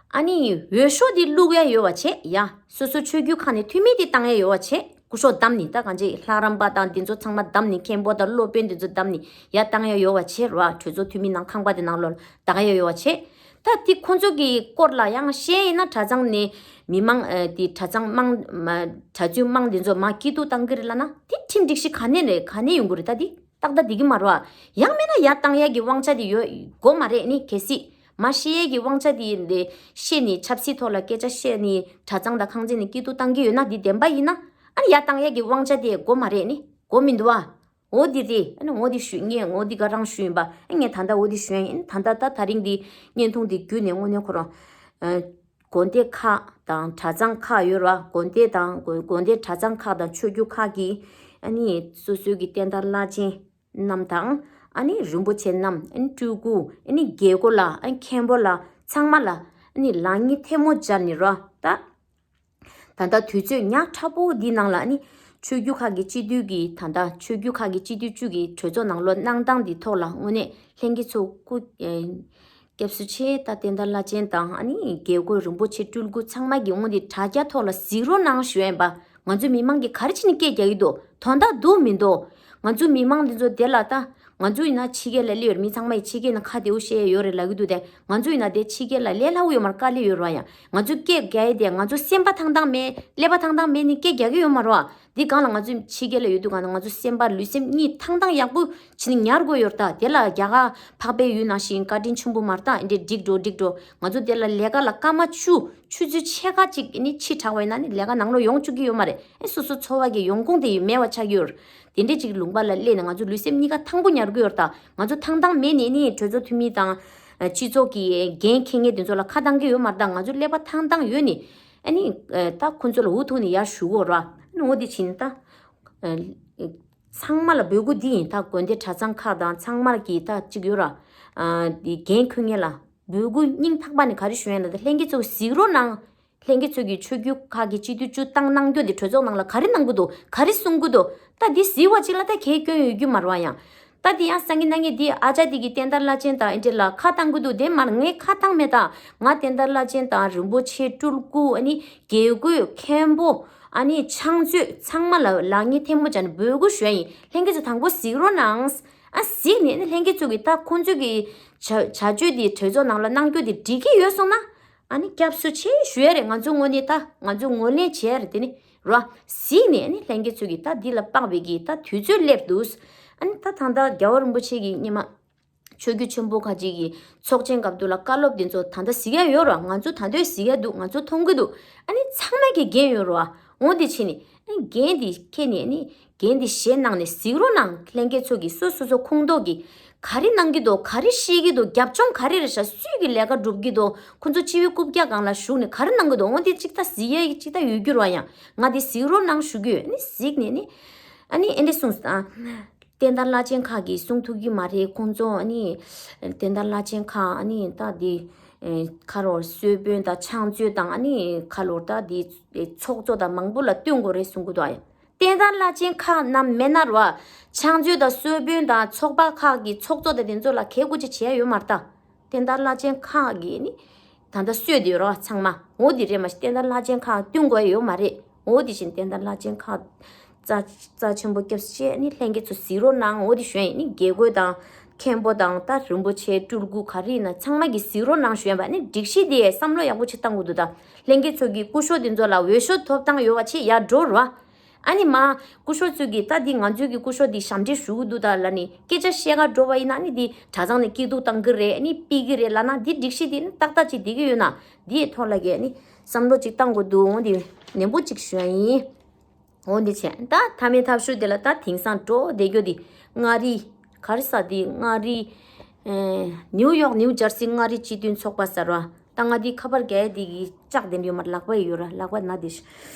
ཨ་ནི་འོས་ཤོག་འདི་བླུག་ཡ་ཡོད་པ་བྱས། ཡ་སོ་སོ་ཆོས་བརྒྱུད་ཁག་ནས་འཐུས་མི་འདི་བཏང་ཡ་ཡོད་པ་བྱས། སྐུ་ཞབས་བདམས་ནི་ད་གང་ཅི་ལྷ་རམས་པ་དང་འདི་ཚོ་ཚང་མ་བདམས་ནི། མཁན་པོ་དང་སློབ་དཔོན་འདི་ཚོ་བདམས་ནི་ཡར་བཏང་ཡ་ཡོད་པ་བྱས་ར། གྲོས་ཚོགས་འཐུས་མི་ནང་ཁང་པ་དེ་ནང་ལོགས་ལ་བདག་ཡ་ཡོད་པ་བྱས། ད་དེ་ཁོ་ཚོ་གི་སྐོར་ལ་ཡང་བཤད་ཡིན་ན་གྲྭ་ཚང་ནས་མི་མང་ཨ་དེ་གྲྭ་ཚང་མང་མ་གྲྭ་བཙུན་མང་དེ་ཚོ་མ་སྐྱིད་སྡུག་བཏང་གི་རེད་ལབ་ན། དེ་ཁྲིམས་སྒྲིག་གཞི་ག་ནས་རེད། ག་ནས་ཡོང་གི་རེད། ད་དེ་ཏག་ཏག་དེ་གི་མ་རེད་བ། ཡང་མིན་ན་ཡར་བཏང་ཡ་གི་དབང་ཆ་དེ་ཡོད་དགོས་མ་རེད། ནི་གལ་སྲིད་མ་བཤད་ཡས་ཀྱི་དབང་ཆ་དེ་ཡིན་ཏེ། བཤད་ནི་ཆབ་སྲིད་ཐོག་ལ་སྐད་ཆ་བཤད་ནི་གྲྭ་ཚང་དང་ཁང་ཚན་ནི་སྐྱིད་སྡུག་བཏང་གི་ཡོད་ན། འདི་བདེན་པ་ཡིན་ན། ཨ་ནི་ཡར་བཏང་ཡས་ཀྱི་དབང་ཆ་དེ་དགོས་མ་རེད། ནི་དགོས་མི་འདུག་བ། འོ་འདི་རེད། ཨ་ནི་འོ་འདི་ཞུ། ངས་འོ་འདི་ག་རང་ཞུ་ཡིན་པ། ཨ་ངས་ད་ལྟ་འོ་འདི་ཞུ་ཡིན། ད་ལྟ་ད་དེ་རིང་འདི་བརྙན་ཐུང་འདི་བརྒྱུད་ནས་དངོས་གནས་ཁོ་རང་། ཨ། དགོན་སྡེ་ཁག་དང་གྲྭ་ཚང་ཁག་ཡོད་ར། དགོན་སྡེ་དང་དགོན་དགོན་སྡེ་གྲྭ་ཚང་ཁག་དང་ཆོས་བརྒྱུད་ཁག་གི་ཨ་ནི་སོ་སོའི་གི་བསྟན་དར་བླ་ཆེན་རྣམས་དང་། ཨ་ནི་རིན་པོ་ཆེ་རྣམས། ཨ་ནི་སྤྲུལ་སྐུ། ཨ་ནི་རྒྱལ་སྒོ་ལ། ཨ་ནི་མཁན་པོ་ལ། ཚང་མ་ལ་ཨ་ནི་ལག་གཉིས་ཐལ་མོ་སྦྱར་ནས་ར། ད་ད་ལྟ་དུས་ཚོད་ཉག་ཕྲ་པོ་འདི་ནང་ལ་ཨ་ནི་ཆོས་བརྒྱུད་ཁག་གི་སྤྱི་འཐུས་ཀྱི། ད་ལྟ་ཆོས་བརྒྱུད་ཁག་གི་སྤྱི་འཐུས་བཅུ་གི་གྲོས་ཚོགས་ནང་ལོགས་གནང་སྟངས་འདི་ཐོག་ལ་དངོས་གནས་ལྷན་རྒྱས་ཚོ་སྐུ། ཨེ། སྐྱབས་སུ་མཆི། ད་བསྟན་དར་བླ་ཆེན་དང་། ཨ་ནི་རྒྱལ་སྒོ་རིན་པོ་ཆེ་སྤྲུལ་སྐུ་ཚང་མ་གི་དངོས་འདི་དྲ་རྒྱ་ཐོག་ལ་གཟིགས་རོགས་གནང་ཞུ་ཡ་ཡིན་པ། ང་ཚོ་མི་མང་གི་ག་རེ་བྱས་ནས་སྐད་རྒྱག་གི་འདུག་དོན་དག་འདུག་མི་འདུག་ང་ཚོ་མི་མང་འདི་ཚོ་དེ་ལ་ད། ང་ཚོ་ཡིན་ན་ཕྱི་རྒྱལ་ལ་སླེབས་ཡོད་རེད། མི་ཚང་མ་ཡི་ཕྱི་རྒྱལ་ན་ཁ་བདེ་བོ་བཤད་ཡ་ཡོད་རེད་ལབ་གི་འདུག་དེ་ང་ཚོ་ཡིན་ན་དེ་ཕྱི་རྒྱལ་ལ་སླེབས་སླ་བོ་ཡོད་མ་རེད། དཀའ་ལས་ཡོད་རེད་བ། ཡང་ང་ཚོ་སྐད་རྒྱག་ཡ་དེ་ང་ཚོ་སེམས་པ་ཐང་ཐང་མེད། ཀླད་པ་ཐང་ཐང་མེད་ནི་སྐད་རྒྱག་གི་ཡོད་མ་རེད་བ། འདི་གང་ལ་ང་ཚོ་ཕྱི་རྒྱལ་ལ་ཡོད་དུས་གང་ལ་ང་ཚོ་སེམས་པ་ལུས་སེམས་གཉིས་ཐང་ཐང་ཡག་པོ་བྱས་ནས་ཉར་དགོས་ཡོད་རེད། ད་དེ་ལ་རྒྱ་གར་འཕགས་པའི་ཡུལ་ནང་བཞིན་བཀའ་དྲིན་ཆེན་པོ་མ་རེད། ད་འདི་འདྲས་འགྲིག་འགྲོ་འགྲིག་འགྲོ། ང་ཚོ་དེ་ལ་ལས་ཀ་ལ་སྐར་མ་བཅུ་ཆུ་ཚོད་ཕྱེད་ཀ་ཅིག་ནི་ཕྱི་དྲགས་པ་ཡིན་ན་ནི་ལས་ཀ་ནང་ལོགས་ཡོང་བཅུག་གི་ཡོད་མ་རེད། ཨེ་སོ་སོ་འཚོ་བ་གི་ཡོང་ཁུངས་དེ་མེད་པ་ཆགས་ཀྱི་ཡོད་རེད། དེ་འདྲས་ཅིག་ལུང་པ་ལ་སླེབས་ནས་ང་ཚོ་ལུས་སེམས་གཉིས་ཀ་ཐང་པོ་ཉར་དགོས་ཡོད་རེད། ད་ང་ཚོ་ཐང་ཐང་མེད་ནས་ནི་གྲོས་ཚོགས་འཐུས་མི་དང་། ཨ། སྤྱི་ཚོགས་ཀྱི་འགན་འཁྱེར་མཁན་དེ་ཚོ་ལ་ཁ་བཏང་གི་ཡོད་མ་རེད། ད་ང་ཚོ་ཀླད་པ་ཐང་ཐང་ཡོད་ནི། ཨ་ནི། ཨ། ད་ཁོ་ཚོ་ལ་འུ་ཐུག་ནས་ཡར་ཞུ་དགོས་ར། ཨ་ནི་འོ་དེ་བྱས་ནས་ད། ཨ། ཚང་མ་ལ་འབོད་སྐུལ་འདི་ཡིན། ད་དགོན་སྡེ་གྲྭ་ཚང་ཁག་དང་ཚང་མར་གྱི་ད་གཅིག་ཡོད་ར། ཨ། འདི་འགན་འཁུར་མཁན་ལ་འབོད་སྐུལ་སྙིང་ཐག་པ་ནས་ག་རེ་ཞུ་ཡ་ལ། ད་ལྷན་རྒྱས་ཚོ་གཟིགས་རོགས་གནང་། ལྷན་རྒྱས་ཚོ་གི་ཆོས་བརྒྱུད་ཁག་གི་སྤྱི་འཐུས་བཅུ་བཏང་གནང་རྒྱུ་འདི་གྲོས་ཚོགས་ནང་ལ་ག་རེ་གནང་གི་འདུག་ག་རེ་གསུང་གི་འདུག་ད་འདི་གཟིགས་པ་ཅིག་ལ་ད་གའི་སྐྱོན་ཡོད་རྒྱུ་མ་རེད་བ། ཡང་ད་འདི་ཡང་སང་གི་གནངས་ཉིན་འདི་ཨ་ཅག་འདི་གི་བསྟན་དར་བླ་ཆེན་དང་ཨེ་འདྲས་ལ་ཁ་བཏང་གི་འདུག་དེ་མ་ངས་ཁ་བཏང་མེད། ད་ང་བསྟན་དར་བླ་ཆེན་དང་རིན་པོ་ཆེ་སྤྲུལ་སྐུ། ཨ་ནི་རྒྱལ་སྒོ་མཁན་པོ། ཨ་ནི་ཕྱག་མཛོད་ཚང་མ་ལ་ལག་གཉིས་ཐལ་མོ་སྦྱར་ནས་འབོད་སྐུལ་ཞུ་ཡ་ཡིན། ལྷན་རྒྱས་ཚོ་དང་པོ་གཟིགས་རོགས་གནང་། ཨ་གཟིགས་ནས་ནི་ལྷན་རྒྱས་ཚོ་གི་ད་ཁོང་ཚོ་གི་བྱ་བྱ་སྤྱོད་འདི་གྲོས་ཚོགས་ནང་ལ་གནང་རྒྱུ་འདི་འགྲིག་གི་ཡོད་སོང་ན། ཨ་ནི་སྐྱབས་སུ་མཆི་ཞུ་ཡ་རེད། ང་ཚོ་ངོས་ནས་ད་ང་ཚོ་ངོས་ལེན་བྱེད་ཡ་རེད། དེ་ནི་རོ། གཟིགས་ནས་ཨ་ནི་ལྷན་རྒྱས་ཚོ་གི་ད་འདི་ལ་དཔག་པའི་གི་ད་དུས་ཚོད་སླེབས་འདུག་ཨ་ནི་ད་ད་ལྟ་རྒྱལ་བ་རིན་པོ་ཆེ་གི་སྔོན་མ་ཆོས་བརྒྱུད་ཆེན་པོ་ཁག་ཅིག་གི་ཚོགས་ཆེན་སྐབས་དུ་ལ་བཀའ་སློབ་དེ་ཚོ་ད་ལྟ་གཟིགས་ཡ་ཡོད་རོ། ང་ཚོ་ད་ལྟ་གཟིགས་ཡ་འདུག་ང་ཚོ་མཐོང་གི་འདུག་ཨ་ནི་ཚང་མ་གི་འགན་ཡོད་རོ། འོ་དེ་བྱས་ནས་ཨ་ནི་འགན་འདི་འཁྱེར་ནས་ཨ་ནི་འགན་འདི་བཞེས་གནང་ནས་གཟིགས་རོགས་གནང་། ལྷན་རྒྱས་ཚོ་གི་སོ་སོ་སོ་ཁོངས་གཏོགས་ཀྱི་ག་རེ་གནང་གི་འདུག་ག་རེ་བཤད་ཀྱི་འདུག་རྒྱབ་ལྗོངས་ག་རེ་རེད་ཤག་སུས་ཀྱི་ལས་ཀ་སྒྲུབ་ཀྱི་འདུག་ཁོ་ཚོ་སྤྱི་བའི་རྐུབ་བཀྱག་སྒང་ལ་བཞུགས་ནས་ག་རེ་གནང་གི་འདུག་འོ་དེ་ཅིག་ད་གཟིགས་ཡས་ཅིག་ད་ཡོད་རྒྱུ་རེད་བ། ཡང་ང་དེ་གཟིགས་རོགས་གནང་ཞུ་གི་ཡོད། ཨ་ནི་གཟིགས་ནས་ནི་ཨ་ནི་ཨེ་འདྲས་གསུངས་སོང་། བསྟན་དར་བླ་ཆེན་ཁག་གིས་གསུང་ཐུབ་ཀྱི་མ་རེད། ཁོང་ཚོ་ཨ་ནི་བསྟན་དར་བླ་ཆེན་ཁག་ཨ་ནི་ད་དེ་ཁ་ལོར་གསོལ་དཔོན་དང་ཕྱག་མཛོད་དང་ཨ་ནི་ཁ་ལོར་ད་དེ་ཚོགས་གཙོ་དང་མང་པོ་ལ་བསྟུན་དགོས་རེད་གསུང་གི་འདུག་ཨ། བསྟན་དར་བླ་ཆེན་ཁག་རྣམས་མེད་ན་རོ། ཕྱག་མཛོད་དང་གསོལ་དཔོན་དང་ཚོགས་པ་ཁག་གི་ཚོགས་གཙོ་དང་དེ་ཚོ་ལ་གལ་དགོས་ཅིག་བྱས་ཡོད་མ་རེད་ད། བསྟན་དར་བླ་ཆེན་ཁག་གིས་ནི་ད་ལྟ་གསོལ་དེ་ཡོད་རོ་ཚང་མ། འོ་དེ་རེད་མ་གཞི་བསྟན་དར་བླ་ཆེན་ཁག་བསྟུན་དགོས་ཡོད་མ་རེད། འོ་དེ་བཞིན་བསྟན་དར་བླ་ཆེན་ཁག་རྩ་རྩ་ཆེན་པོ་སྐྱབས་སུ་མཆི། ནི་ལྷན་རྒྱས་ཚོ་གཟིགས་རོགས་གནང་། འོ་དེ་གཞོན་ནི་དགེ་བསྐོས་དང་མཁན་པོ་དང་ད་རིན་པོ་ཆེ་སྤྲུལ་སྐུ་ག་རེ་ཡིན་ན་ཚང་མ་གིས་གཟིགས་རོགས་གནང་ཞུ་ཡ་ཡིན་པ། ནི་སྒྲིག་གཞི་དེ་བསམ་བློ་ཡག་པོ་ཅིག་བཏང་དགོས་འདུག་ད་ལྷན་རྒྱས་ཚོ་གི་སྐུ་ཞབས་དེ་ཚོ་ལ་འོས་ཤོག་ཐོབ་ཐང་ཡོད་པ་ཅིག་ཡར་འགྲོ་རོགས། ཨ་ནི་མ། སྐུ་ཞབས་ཚོས་ཀྱིས་ད་འདི་ང་ཚོའི་གི་སྐུ་ཞབས་འདི་ཞབས་འདྲེན་ཞུ་གི་འདུག་ད་ལབ་ནི་སྐད་ཆ་བཤད་ག་འགྲོ་བ་ཡིན་ན་ནི་འདི་གྲྭ་ཚང་ནས་སྐྱིད་སྡུག་བཏང་གི་རེད། ཨ་ནི་ཕུད་ཀྱི་རེད་ལབ་ན་འདི་སྒྲིག་གཞི་འདི་ནི་ཏག་ཏག་ཅིག་བསྡད་ཀྱི་ཡོད་ན་འདིའི་ཐོག་ལ་གི་ཨ་ནི་བསམ་བློ་ཅིག་བཏང་དགོས་འདུག་འོ་འདི་ནན་པོ་ཅིག་ཞུ་ཡ་ཡིན། འོ་འདི་བྱས་ད་མཐའ་མའི་ཐབས་ཤུགས་དེ་ལ་ད་དེང་སང་འགྲོ་བསྡད་རྒྱུ་འདི་མངའ་རིས་ག་རེ་ཟེར་འདི་མངའ་རིས། ཨེ། ནིའུ་ཡོག་ནིའུ་ཇར་སི་མངའ་རིས་སྤྱི་མཐུན་ཚོགས་པ་ཟེར་བ། ད་ང་འདི་ཁ་པར་རྒྱག་ཡ་འདི་གི་ལྕགས་དེ་འདྲ་ཡོད་མ་རེད། ལག་པ་ཡོད་ར། ལག་པ་ན་དེ་ཤ།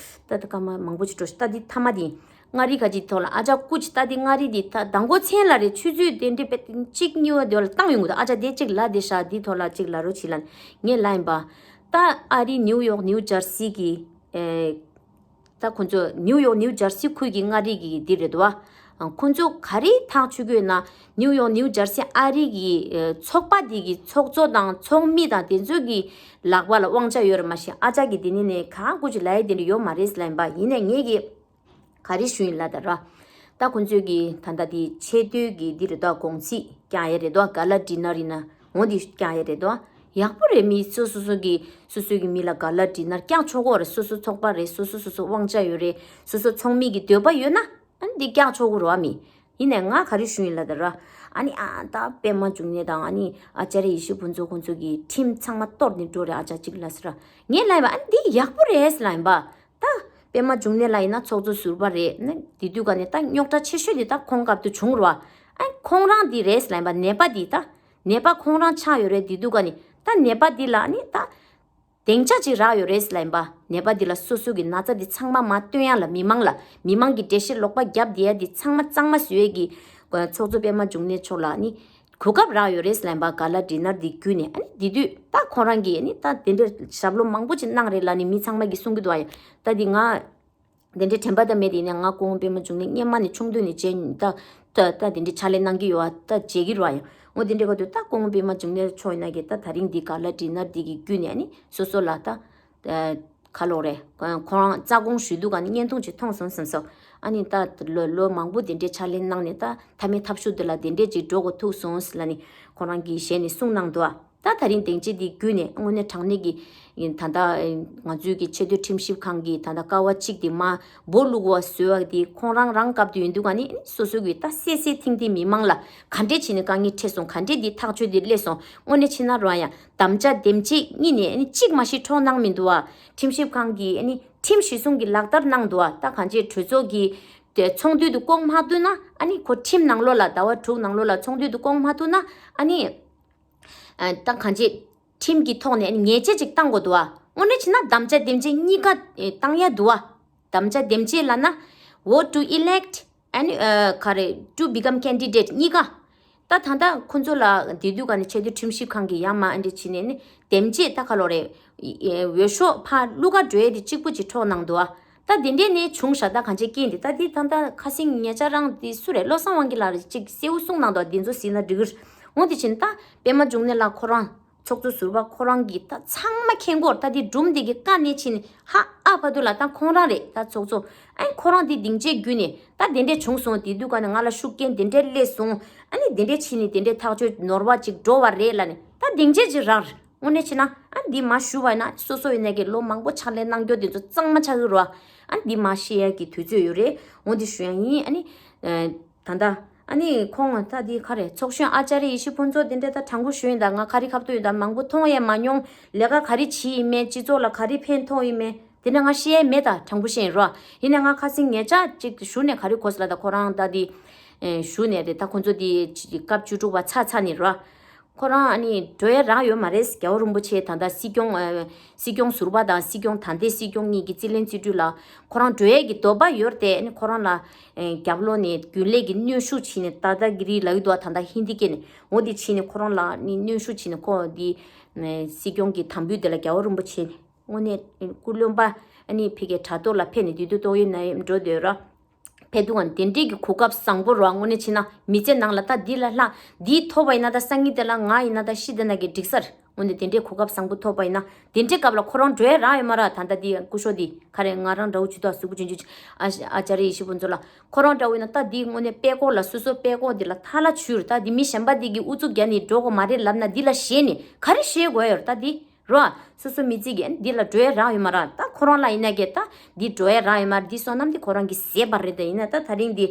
ད་ད་སྐར་མ་མང་པོ་ཅིག་འགྲོ་ཤག་ད་འདི་མཐའ་མ་འདི་མངའ་རིས་ཁ་ཅིག་ཐོག་ལ་ཨ་ཅག་སྐུ་ཅིག་ད་འདི་མངའ་རིས་འདི་ད་མདང་དགོང་མཚན་ལ་རེད། ཆུ་ཚོད་དེ་འདྲ་པེ་གཅིག་གཉིས་པ་དེ་ལ་བཏང་ཡོང་གི་འདུག་ཨ་ཅག་དེ་གཅིག་ལབ་བསྡད་ཤག་འདི་ཐོག་ལ་གཅིག་ལབ་རོགས་བྱེད་ལབ་ངས་ལབ་ཡིན་པ། ད་ཨ་རི་ནིའུ་ཡོག་ནིའུ་ཇར་སི་གི་ཨེ། ད་ཁོ་ཚོ་ནིའུ་ཡོག་ནིའུ་ཇར་སི་ཁུལ་གྱི་མངའ་རིས་ཀྱི་འདི་རེད་དོ། ཁོ་ཚོ་ག་རེ་ཐག་ཆོད་ཀྱི་ཡོད་ན་ནིའུ་ཡོག་ནིའུ་ཇར་སི་ཨ་རི་གི་ཚོགས་པ་འདི་གི་ཚོགས་གཙོ་དང་ཚོགས་མི་དང་དེ་ཚོ་གི་ལག་པ་ལ་དབང་ཆ་ཡོད་རེད། མ་གཞི་ཨ་ཅག་གི་འདི་ནི་ནས་གང་དགོས་ཀྱི་ལབ་ཡ་དེ་འདྲ་ཡོད་མ་རེད་ལབ་ཡིན་པ། ཡིན་ནའི་ངས་ཀྱི་ག་རེ་ཞུ་ཡིན་ལབ་ད་ར། ད་ཁོ་ཚོས་ཀྱི་ད་ལྟ་དེ་ཆེས་མཐོའི་གི་འདི་རེད་དོ། དགོང་ཚིགས་རྒྱག་ཡ་རེད་དོ། ག་ལ་ཌི་ནར་ཡིན་ན་འོ་འདི་རྒྱག་ཡ་རེད་དོ། ཡག་པོ་རེད། མི་སོ་སོ་སོ་གི་སོ་སོ་གི་མི་ལ་ག་ལ་ཌི་ནར་རྒྱག་ཆོག་གོ་རེད། སོ་སོ་ཚོགས་པ་རེད། སོ་སོ་སོ་སོ་དབང་ཆ་ཡོད་རེད། སོ་སོ་ཚོགས་མི་གི་འདོད་པ་ཡོད་ན་ཨ་ནི་འདི་རྒྱག་ཆོག་གོ་རེད་བ། མི་ཡིན་ནའི་ང་ག་རེ་ཞུ་ཡིན་ལབ་ད་ར། ཨ་ནི་ཨ་ད་པད་མ་འབྱུང་གནས་དང་ཨ་ནི་ཨ་ཅར་ཡེ་ཤེས་ཕུན་ཚོགས་ཁོང་ཚོ་གི་ཁྲིམས་ཚང་མ་གཏོར་ནས་འགྲོ་རེད། ཨ་ཅག་གཅིག་ལ་ཟེར་ར། ངས་ལབ་ཡིན་པ་ཨ་ནི་འདི་ཡག་པོ་རེད་ལབ་ཡིན་པ། ད་ པད་མ་འབྱུང་གནས་ལགས་ཡིན་ན་ཚོགས་གཙོ་ཟུར་པ་རེད། ན་དེ་དུས་ག་ནས་ད་རྙོག་དྲ་ཆེ་ཤོས་དེ་ད་ཁོང་སྐབས་དུ་བྱུང་རོ། ཨ་ཁོང་རང་དེ་རེད་ལབ་པ། ནད་པ་དེ་ད་ནད་པ་ཁོང་རང་ཆགས་ཡོད་རེད། དེ་དུས་ག་ནས་ད་ནད་པ་དེ་ལ་ནི་ད་སྡིངས་ཆ་ཅིག་རག་ཡོད་རེད་ལབ་པ། ནད་པ་འདི་ལ་སོ་སོ་གི་ན་ཚ་འདི་ཚང་མ་མ་སྟོན་ཡ་ལ། མི་མང་ལ་མི་མང་གི་འགྲེལ་བཤད་ལོག་པ་རྒྱབ་བསྡད་ཡ་འདི་ཚང་མ་གཙང་མ་བཟོ་ཡས་ཀྱི་ཚོགས་གཙོ་པད་མ་འབྱུང་གནས་མཆོག་ལ་ནི་གོ་སྐབས་རག་ཡོད་རེད་ལབ་པ། ག་ལ་ཌི་ནར་འདི་བརྒྱུད་ནས། ཨ་ནི་དེ་དུས་ད་ཁོང་རང་གིས་ཨ་ནི་ད་དེ་འདྲའི་ཞབས་ལོ་མང་པོ་ཅིག་གནང་རེད་ལབ་ནི་མི་ཚང་མ་གིས་གསུང་གི་འདུག་ཨ། ཡ་ད་འདི་ང་དེ་འདྲའི་དྲན་པ་ད་མེད། དེ་ནས་ང་སྐུ་ངོ་པད་མ་འབྱུང་གནས་སྔོན་མ་ནས་ཆུང་དུས་ནས་མཇལ། ད་ད་ད་དེ་འདྲའི་ཕྱག་ལས་གནང་གི་ཡོད་ཨ། ད་མཇལ་གི་རོ་ཨ། ཡང་འོ་དེ་འདྲའི་ག་དུས་ད་སྐུ་ངོ་པད་མ་འབྱུང་གནས་མཆོག་ཡིན་ན་གི་ད་དེ་རིང་འདི་ག་ལ་ཌི་ནར་འདི་གི་བརྒྱུད་ནས་ཨ་ནི་སོ་སོ་ལ་ད་ཨ་ག་ལོག་རེད། ཁོ་རང་རྩ་དགོངས་ཞུས་དུས་ག་ནས་བརྙན་ཐུང་ཅིག་མཐོང་སོང་བསམ་སོང་། ཨ་ནི་ད་ལོ་ལོ་མང་པོ་དེ་འདྲའི་ཕྱག་ལས་གནང་ནས་ད་མཐའ་མའི་ཐབས་ཤུགས་འདི་ལ་དེ་འདྲས་ཅིག་འགྲོ་དགོས་ཐུག་སོང་ལབ་ནི་ཁོ་རང་གི་ཞལ་ནས་གསུངས་གནང་འདུག་ཨ། ད་ད་རིང་སྡིངས་ཆ་འདི་བརྒྱུད་ནས་དངོས་གནས་དྲང་གནས་ཀྱི་ད་ལྟ་ང་ཚོའི་གི་ཆེས་མཐོའི་ཁྲིམས་ཞིབ་ཁང་གི་ད་ལྟ་ཀ་བ་གཅིག་འདི་མར་སྦོ་བླུག་པ་བཟོས་པ་འདི་ཁོང་རང་རང་སྐབས་དུ་ཡིན་དུས་ག་ནི་སོ་སོ་གི་ད་སད་སད་ཐིང་ཐིང་མི་མང་ལ་ག་འདྲས་བྱས་ནས་དཀའ་ངལ་འཕྲད་སོང་། ག་འདྲས་འདི་ཐག་གཅོད་འདི་སླེབས་སོང་། དངོས་གནས་བྱས་ན་རོ་ཡ་དམ་བཅའ་འདེམས་བྱེད་གཉིས་ནས་ཨ་ནི་གཅིག་མ་གཞི་འཕྲོག་གནང་མི་འདུག་ཨ། ཁྲིམས་ཞིབ་ཁང་གིས་ཨ་ནི་ཁྲིམས་གཞི་བཟུང་གི་ལག་བསྟར་གནང་འདུག་ཨ། ད་གང་ཅི་གྲོས་ཚོགས་ཀྱི་དེ་ཚོགས་འདུ་དུ་བསྐོང་མ་ཐུབ་ན་ཨ་ནི་ཁོ་ཁྲིམས་ནང་ལོགས་ལ་ཟླ་བ་དྲུག་ནང་ལོགས་ལ་ཚོགས་འདུ་དུ་བསྐོང་མ་ཐུབ་ན་ཨ་ནི། ཨ་ད་གང་ཅི་ཁྲིམས་ཀྱི་ཐོག་ནས་ཉེས་ཆད་ཅིག་བཏང་དགོས་འདུག་ཨ། དངོས་གནས་བྱས་ན་དམ་བཅའ་འདེམས་བྱེད་གཉིས་ཀ་ཨེ་བཏང་ཡ་འདུག་ཨ། དམ་བཅའ་འདེམས་བྱེད་ལབ་ན་vote to elect and ཨ་ག་རེ་to become candidate གཉིས་ཀ། ད་ད་ལྟ་ཁོ་ཚོ་ལ་དེ་དུས་ག་ནས་ཆེས་མཐོའི་ཁྲིམས་ཞིབ་ཁང་གིས་ཡ་མ་ཨ་འདྲ་བྱས་ནས་ནི་འདེམས་བྱེད་ད་ག་ལོག་རེད། ཨེ་འོས་ཤོག་ཕར་བླུག་ག་འགྲོ་ཡ་དེ་གཅིག་པུ་ཅིག་འཕྲོག་གནང་འདུག་ཨ། ད་དེ་འདྲས་ནས་བྱུང་ཤག་ད་གང་ཅི་རྐྱེན་དེ་ད་དེ་ད་ད་ཁ་སང་ཉེ་ཆར་རང་དེ་སུ་རེད། བློ་བཟང་དབང་རྒྱལ་ལགས་རེད། ཅིག་གསལ་བོ་གསུངས་གནང་འདུག་དེ་ཚོ་གཟིགས་ན་འགྲིག་གི་རེད། འོ་དེ་ཕྱིན་ད་པད་མ་འབྱུང་གནས་ལགས་ཁོ་རང་ཚོགས་གཙོ་ཟུར་པ་ཁོ་རང་གིས་ད་ཚང་མ་མཁྱེན་གྱི་ཡོད་རེད། ད་དེ་སྒྲུང་དེ་གི་བཀའ་ནས་ཕྱིན་ནས་ཧ་ཨ་བར་དུ་ལ་ད་ཁོང་རང་རེད། ད་ཚོགས་གཙོ་ཨ་ཁོ་རང་དེ་སྡིངས་ཆའི་བརྒྱུད་ནས་ད་དེ་འདྲས་བྱུང་སོང་། དེ་དུས་ག་ནས་ང་ལ་ཤུགས་རྐྱེན་དེ་འདྲས་སླེབས་སོང་། ཨ་ནི་དེ་འདྲས་ཕྱིན་ནས་དེ་འདྲས་ཐག་གཅོད་ནོར་བ་ཅིག་འགྲོ་བ་རེད་ལབ་ནས་ད་སྡིངས་ཆ་ཅིག་རག་རེད། དངོས་གནས་བྱས་ན་ཨ་འདི་མ་ཞུ་བ་ཡིན་ན་སོ་སོ་ཡིན་ན་གི་ལོ་མང་པོ་ཕྱག་ལས་གནང་རྒྱུ་དེ་ཚོ་གཙང་མ་ཆགས་ཀྱི་རེད་བ། ཨ་འདི་མ་བཤད་ཡ་གི་དུས་ཚོད་ཡོད་རེད། འོ་འདི་ཞུ་ཡ་ཡིན། ཨ་ནི་ཨ་ད་ལྟ་ཨ་ནི་ཁོང་ད་འདི་ག་རེ་ཚོགས་གཞོན་ཨ་ཅཱ་རི་ཡེ་ཤེས་ཕུན་ཚོགས་དེ་འདྲ་ད་དྲང་པོ་ཞུ་ཡིན། ད་ང་ག་རེ་ཁ་ཐུག་ཡོད་ད་མང་པོ་མཐོང་ཡ་མ་མྱོང་། ལས་ཀ་ག་རེ་བྱེད་ཡིན་མེད། སྤྱི་ཚོགས་ལ་ག་རེ་ཕན་ཐོགས་ཡིན་མེད། དེ་འདྲ་ང་བཤད་ཡ་མེད། ད་དྲང་པོ་བཤད་ཡིན་རོ། ཡིན་ན་ང་ཁ་སང་ཉེ་ཆར་ཅིག་ཞུ་ནས་ག་རེ་གོ་ས་ལ་ད་ཁོ་རང་ད་འདི་ཨེ་ཞུ་ནས་རེད། ད་ཁོ་ཚོ་འདི་སྐབས་བཅུ་དྲུག་པ་ཚར་ཚར་ནས་རོ། ཁོ་རང་ཨ་ནི་འགྲོ་ཡ་རག་ཡོད་མ་རེད། རྒྱལ་བ་རིན་པོ་ཆེ་ད་ལྟ་སྲིད་སྐྱོང་ཨ་སྲིད་སྐྱོང་ཟུར་པ་དང་སྲིད་སྐྱོང་ད་ལྟའི་སྲིད་སྐྱོང་གཉིས་ཀྱི་རྩིས་ལེན་རྩིས་སྤྲོད་ལ་ཁོ་རང་འགྲོ་ཡ་གི་འདོད་པ་ཡོད་རེད་དེ། ཨ་ནི་ཁོ་རང་ལ་ཨེ་རྒྱབ་ལོགས་ནས་རྒྱུན་ལས་ཀྱི་གནོན་ཤུགས་བྱས་ནས་ད་ལྟ་གི་རི་ལ་ཡོད་དོ། ད་ལྟ་ཧིན་དི་སྐད་ནས་འོ་དེ་བྱས་ནས་ཁོ་རང་ལ་ནི་གནོན་ཤུགས་བྱས་ནས་ཁོ་འདི་ཨེ་སྲིད་སྐྱོང་གི་དམ་འབུལ་དེ་ལ་རྒྱལ་བ་རིན་པོ་ཆེ་དངོས་གནས་སྐུ་བློན་པ་ཨ་ནི་ཕ་གིའི་དྲ་ཐོག་ལ་ཕེབས་ནས་དུས་དུས་ཏོག་དབྱིབས་ནད་ཡམས་འགྲོ་འདོད་ར། ཕེབས་དུས་ང་དེ་འདྲས་ཀྱི་གོ་སྐབས་བཟང་པོ་ར། དངོས་གནས་བྱས་ན་མི་ཚེ་ནང་ལ་ད་འདི་ལ་ལྷག་འདི་ཐོབ་པ་ཡིན་ན་ད་སང་ཉིན་དེ་ལ་ང་ཡིན་ན་ད་ཤི་དེ་ན་གི་འགྲིག་ས་རེད། དངོས་གནས་དེ་འདྲས་གོ་སྐབས་བཟང་པོ་ཐོབ་པ་ཡིན་ན་དེ་འདྲས་སྐབས་ལ་ཁོ་རང་འགྲོ་ཡ་རག་ཡོད་མ་ར། ད་ལྟ་འདི་སྐུ་ཞབས་འདི་ག་རེ་ང་རང་འདྲ་བོ་ཇུས་གཏོགས་གཟུགས་པོ་ཆུང་ཆུང་ཨ་ཨ་ཅཱ་རི་ཡེ་ཤེས་ཕུན་ཚོགས་ལ་ཁོ་རང་འདྲ་བོ་ཡིན་ན་ད་འདི་དངོས་གནས་དཔྲལ་ཀོར་ལ་སོ་སོ་དཔྲལ་ཀོར་འདི་ལ་ཐལ་བ་བྱུགས་ར། ད་འདི་མི་གཞན་པ་འདི་གི་ཨུ་ཚུགས་རྒྱག་ནས་འགྲོ་དགོས་མ་རེད་ལབ་ན་འདི་ལ་ཞེད་ནས་ག་རེ་ཞེད་དགོས་ཡོད་ར། ད་འདི་རོ། སོ་སོ་མི་ཚེ་གི་འདི་ལ་འགྲོ་ཡ་རག་ཡོད་མ་ར། ད་ཁོ་རང་ལ་ཡིན་ན་གི་ད་འདི་འགྲོ་ཡ་རག་ཡོད་མ་ར། འདི་བསོད་ནམས་འདི་ཁོ་རང་གི་ཟད་པ་རེད། ད་ཡིན་ན་ད་ད་རིང་འདི་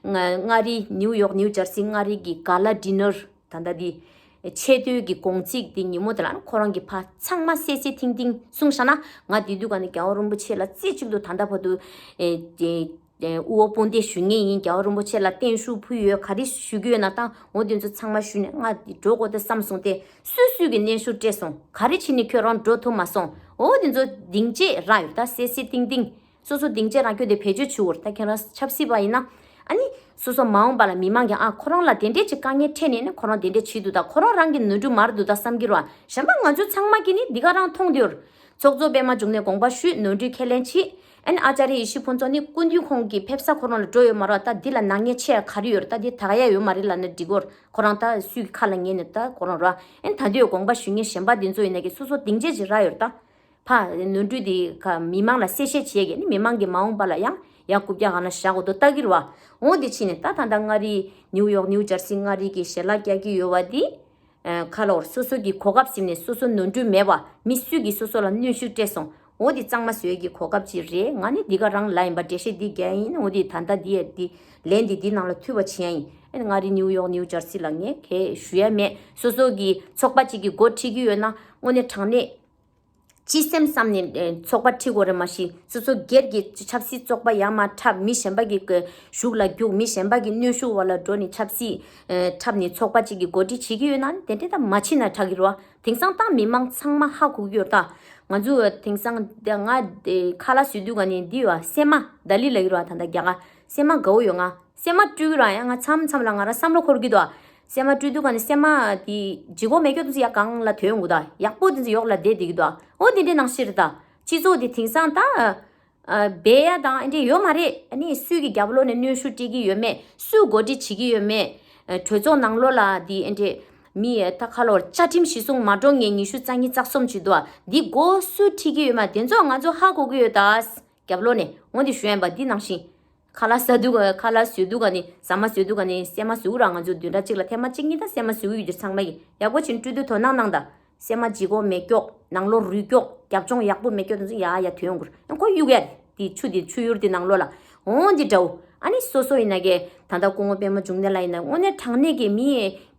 ང་མངའ་རིས་ནིའུ་ཡོག་ནིའུ་ཇར་སི་མངའ་རིས་ཀྱི་ག་ལ་ཌི་ནར་ད་ལྟ་འདི་ཆེས་མཐོའི་གི་དགོང་ཚིགས་འདི་ཉིན་མོ་དེ་ལ་ཁོ་རང་གི་ཕ་ཚང་མ་སད་སད་ཐིང་ཐིང་གསུངས་བཞག་ན། ང་དེ་དུས་ག་ནས་རྒྱལ་བ་རིན་པོ་ཆེ་ལ་རྩེ་གཅིག་ཏུ་ད་ལྟ་བར་དུ་ཨེ་ཨེ་དབུ་འོག་དཔུང་འདེགས་ཞུ་མཁན་ཡིན། རྒྱལ་བ་རིན་པོ་ཆེ་ལ་བརྟན་བཞུགས་ཕུལ་ཡོད། ག་རེ་ཞུ་རྒྱུ་ཡོད་ན་ད་འོ་དེ་ཚོ་ཚང་མ་ཞུས་ནས་ང་འདི་འགྲོ་དགོས་ད་བསམ་སོང་སྟེ། སུས་སུས་ཀྱི་གནོན་ཤུགས་སྤྲད་སོང་། ག་རེ་བྱས་ནས་ཁྱོད་རང་འགྲོ་ཐུབ་མ་སོང་། འོ་དེ་ཚོ་སྡིངས་ཆ་རག་ཡོད། ད་སད་སད་ཐིང་ཐིང་སོ་སོ་སྡིངས་ཆ་རག་རྒྱུ་དེ་བེད་སྤྱོད་བྱེད་དགོས་རེད། ད་ཁྱེད་རང་ཆབ་སྲིད་པ་ཡིན་ན་ཨ་ནི་སོ་སོ་མ་འོངས་པ་ལ་མི་མང་གིས་ཨ་ཁོ་རང་ལ་དེ་འདྲས་ཅིག་དཀའ་ངལ་འཕྲད་ནས་ནི་ཁོ་རང་དེ་འདྲས་བྱེད་འདུག་ད་ཁོ་རང་རང་གི་ནོར་འཁྲུལ་མ་རེད་འདུག་ད་བསམ་གྱི་རེད་བ། གཞན་པ་ང་ཚོ་ཚང་མ་གིས་ནི་འདི་ག་རང་མཐོང་འདུག་ཚོགས་གཙོ་པད་མ་འབྱུང་གནས་དགོངས་པ་ཞུས། ནོར་འཁྲུལ་ཁས་ལེན་བྱས། ཨ་ནི་ཨ་ཅཱ་རི་ཡེ་ཤེས་ཕུན་ཚོགས་ནི་སྐུ་མདུན་ཁོང་གི་ཕེབས་ས་ཁོ་རང་ལ་འགྲོ་ཡོད་མ་རེད། ད་འདི་ལ་ནག་ཉེས་ཆེ་ག་རེ་ཡོད་རེད། ད་འདི་དག་ཡ་ཡོད་མ་རེད་ལབ་ན་འགྲིག་གོ། ཁོ་རང་ད་སུས་ཀྱི་ཁ་ལ་ཉན་ནས་ད་ཁོ་རང་ར། ཨ་ནི་ད་འདི་དགོངས་པ་ཞུ་མཁན་གཞན་པ་འདི་ཚོ་ཡིན་ན་གི་སོ་སོ་སྡིངས་ཆ་ཅིག་རག་ཡོད་རེད་ད། ཕ་ནོར་འཁྲུལ་འདི་ག་མི་མང་ལ་གསལ་བཤད་བྱེད་ཡ་གི་ནི་མི་མང་གི་མ་འོངས་པ་ལ་ཡང་ཡང་རྐུབ་བཀྱག་གང་ལ་བཞག་དགོས་འདུག་ལྟ་གི་རེད་བ། འོ་འདི་ཕྱིན་ནས་ད་ད་ལྟ་མངའ་རིས་ནིའུ་ཡོག་ནིའུ་ཇར་སི་མངའ་རིས་ཀྱི་ཞལ་ལག་རྒྱག་གི་ཡོད་བ་འདི། ཨ་ཁ་ལོར་སོ་སོ་གི་གོ་སྐབས་ཟིན་ནས་སོ་སོ་ནོར་འཁྲུལ་མེད་པ་མི་སུས་ཀྱིས་སོ་སོ་ལ་གནོན་ཤུགས་སྤྲད་སོང་། འོ་འདི་གཙང་མ་བཟོ་ཡས་ཀྱི་གོ་སྐབས་ཅིག་རེད། ང་ནི་འདི་ག་རང་ལ་ཡིན་པ་འགྲེལ་བཤད་འདི་རྒྱག་ཡིན། འོ་འདི་ད་ལྟ་འདི་ཡ་འདི་ལན་འདི་འདི་ནང་ལ་ཐུག་པ་བྱེད་ཡ་ཡིན། ཨ་ནི་མངའ་རིས་ནིའུ་ཡོག་ནིའུ་ཇར་སི་ལ་ངས་གས་ཞུ་ཡ་མེད། སོ་སོ་གི་ཚོགས་པ་ཅིག་གི་འགོ་ཁྲིད་ཀྱི་ཡོད་ན་དངོས་གནས་དྲང་གནས་ སྤྱི་སེམས་བསམ་ནས་ཚོགས་པ་ཁྲིད་དགོས་རེད། མ་གཞི་སོ་སོ་སྒེར་གྱི་ཆབ་སྲིད་བཙོག་པ་ཡར་མར་འཁྲབ། མི་གཞན་པ་གི་གཞུག་ལ་རྒྱུག། མི་གཞན་པ་གི་གནོན་ཤུགས་འོག་ལ་འགྲོ་ནས་ཆབ་སྲིད་འཁྲབ་ནས་ཚོགས་པ་གཅིག་གི་འགོ་ཁྲིད་བྱེད་ཀྱི་ཡོད་ན་དེ་འདྲས་ད་མ་ཕྱིན་ན་དྲག་གི་རེད་བ། དེང་སང་ད་མི་མང་ཚང་མ་ཧ་གོ་གི་ཡོད་རེད་ད། ང་ཚོ་དེང་སང་ང་ཁ་ལག་བཟོ་དུས་ག་ནས་འདི་ཡོད་བ། སྲན་མ་ལྡ་ལི་ལ་ཡོད་རེད་བ། ད་ལྟ་རྒྱ་གར་སྲན་མ་དགའ་བོ་ཡོད། ང་སྲན་མ་སྤྲུལ་གི་རེད་ཡ། ང་མཚམས་མཚམས་ལ་ང་རང་བསམ་བློ་འཁོར་གི་འདུག་བ། སྲན་མ་སྤྲུལ་དུས་ག་ནས་སྲན་མ་དེ་ལྗིད་ཁོག་མེད་སྐྱོ་དུས་ཡ་གང་ལ་དོན་དགོས་ད། ཡག་པོ་དེ་ཚོ་ཡོག་ལ་བསྡད་བསྡད་ཀྱི་འདུག་བ། འོ་དེ་འདྲའི་ནང་བཞིན་རེད་ད། སྤྱི་ཚོགས་དེ་དེང་སང་ད། ཨ། སྦས་ཡ་དང་ཨ་འདྲས་ཡོད་མ་རེད། ཨ་ནི་སུས་ཀྱི་རྒྱབ་ལོགས་ནས་གནོན་ཤུགས་སྤྲད་ཀྱི་ཡོད་མེད། སུས་འགོ་ཁྲིད་བྱེད་ཀྱི་ཡོད་མེད། ཨ། གྲོས་ཚོགས་ནང་ལོགས་ལ་འདི་ཨ་འདྲས་མི་ད་ཁ་ལོར་བཅའ་ཁྲིམས་གཞི་བཟུང་མ་འགྲོ་ངས་ཉི་ཤུ་རྩ་གཉིས་རྩ་གསུམ་བྱེད་དོ། འདི་འགོ་སུས་ཁྲིད་ཀྱི་ཡོད་མེད་དེ་ཚོ་ང་ཚོ་ཧ་གོ་གི་ཡོད་ད། རྒྱབ་ལོགས་ནས་འོ་འདི་ཞུ་ཡན་པ་འདི་ནང་བཞིན། ཁ་ལག་ཟ་དུས་ག་ཁ་ལག་བཟོ་དུས་ག་ནས་ཟ་མ་བཟོ་དུས་ག་ནས་སྲན་མ་བཟོ་གི་ར། ང་ཚོ་བདུན་ཕྲག་གཅིག་ལ་ཐེངས་མ་གཅིག་གཉིས་ད་སྲན་མ་བཟོ་གི་ཡོད་རྒྱུ་ཚང་མ་ཡིན། ཡག་པོ་བྱིན་སྤྲོད་དུས་དོ་སྣང་གནང་ད། སྲན་མ་ལྗིད་ཁོག་མེད་སྐྱོག་ནང་ལོགས་རུལ་སྐྱོག་རྒྱབ་ལྗོངས་ཡག་པོ་མེད་སྐྱོག་དེ་ཚོ་ཡ་ཡ་ཐོན་ཡོང་གི་རེད། ཁོ་གཡུག་ཡ་དེ་ཆུ་དེ་ཆུ་ཡུར་དེ་ནང་ལོགས་ལ་འོང་དེ་འདྲ་བོ། ཨ་ནི་སོ་སོ་ཡིན་ན་གི་ད་ལྟ་སྐུ་ངོ་པད་མ་འབྱུང་གནས་ལགས་ཡིན་ན་དངོས་གནས་དྲང་གནས་ཀྱི་མི་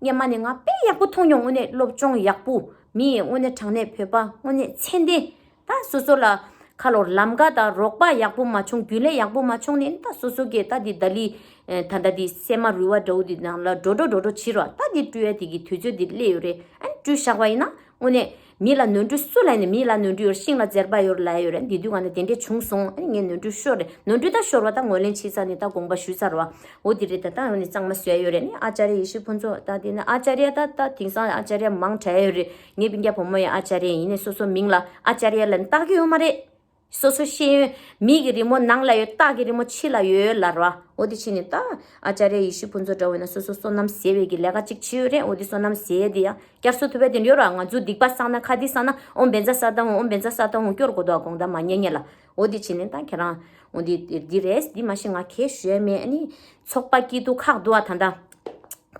སྔོན་མ་ནས་ང་དཔེ་ཡག་པོ་མཐོང་མྱོང་། དངོས་གནས་སློབ་སྦྱོང་ཡག་པོ། མི་དངོས་གནས་དྲང་གནས་བོད་པ་དངོས་གནས་ཚད་ལྡན། ད་སོ་སོ་ལ་ཁ་ལོར་ལམ་ཀ་དང་རོགས་པ་ཡག་པོ་མ་བྱུང་། རྒྱུན་ལས་ཡག་པོ་མ་བྱུང་ནས་ད་སོ་སོ་གི་ད་འདི་ལྡ་ལི། ཨེ། ད་ལྟ་འདི་སྲན་མ་རུལ་བ་འདྲ་བོ་འདི་ནང་ལ་འགྲོ་འགྲོ་འགྲོ་འགྲོ་བྱེད་རོགས། ད་འདི་སྤྲུལ་ཡ་དེ་གི་དུས་ཚོད་འདི་སླེབས་ཡོད་རེད། ཨ་ནི་སྤྲུལ་བཞག་པ་ཡིན་ན་དངོས་གནས་མི་ལ་ནོར་འཁྲུལ་སུ་ལ་ཡིན་ན་མི་ལ་ནོར་འཁྲུལ་ཡོད། ཤིང་ལ་འཛེར་བ་ཡོད་ལབ་ཡ་ཡོད་རེད། འདི་དུས་ག་ནས་དེ་འདྲས་བྱུང་སོང་། ཨ་ནི་ངས་ནོར་འཁྲུལ་ཤོར་རེད། ནོར་འཁྲུལ་ད་ཤོར་བ་ད་ངོས་ལེན་བྱས་ཚར་ནས་ད་དགོངས་པ་ཞུས་ཚར་བ། འོ་དེ་རེད། ད་ལྟ་ཡང་ནི་གཙང་མ་བཟོས་ཡོད་རེད། ནི་ཨ་ཅཱ་རི་ཡེ་ཤེས་ཕུན་ཚོགས་ད་དེ་ནི་ཨ་ཅཱ་རི་ཡ་ད་ད་དེང་སང་ཨ་ཅཱ་རི་ཡ་མང་དྲགས་ཡོད་རེད། ངའི་སྤུན་ཀྱག་བུ་མོ་ཡང་ཨ་ཅཱ་རི་ཡ་ཡིན་ནི་སོ་སོ་མིང་ལ་ཨ་ཅཱ་རི་ཡ་ལབ་ནི་བཏགས་ཀྱི་ཡོད་མ་རེད། སོ་སོ་ཤེས་ཡོན་མིག་གི་རི་མོ་ནང་ལ་ཡོད། སྟག་གི་རི་མོ་ཕྱི་ལ་ཡོད་ལབ་ར། འོ་དེ་ཕྱིན་ནི་ད་ཨ་ཅཱ་རི་ཡ་ཡེ་ཤེས་ཕུན་ཚོགས་འདྲ་བོ་ཡིན་ན་སོ་སོ་བསོད་ནམས་ཟད་པའི་གི་ལས་ཀ་གཅིག་བྱེད་ཡོད་རེད། འོ་དེ་བསོད་ནམས་ཟད་ཡ་དེ་ཡ་བསྐྱར་གསོ་ཐུབ་པ་དེ་ཡོད་ར། ང་ཚོ་སྡིག་པ་བསགས་ན་ཁ་དེ་བསགས་ན་ཨོཾ་བཛྲ་ས་ཏྭ་ཧཱུྃ། ཨོཾ་བཛྲ་ས་ཏྭ་ཧཱུྃ་སྐྱོར་དགོས་འདུག་ག་དགོངས་དག་མ་ཉན་ཉན་ལ། འོ་དེ་བྱས་ནས་ད་ཁྱེད་རང་འོ་འདི་འདི་རེད། འདི་མ་གཞི་ང་གས་ཞུ་ཡ་མེད། ཨ་ནི་ཚོགས་པ་སྐྱིད་སྡུག་ཁག་འདུག་ཨ། ད་ལྟ་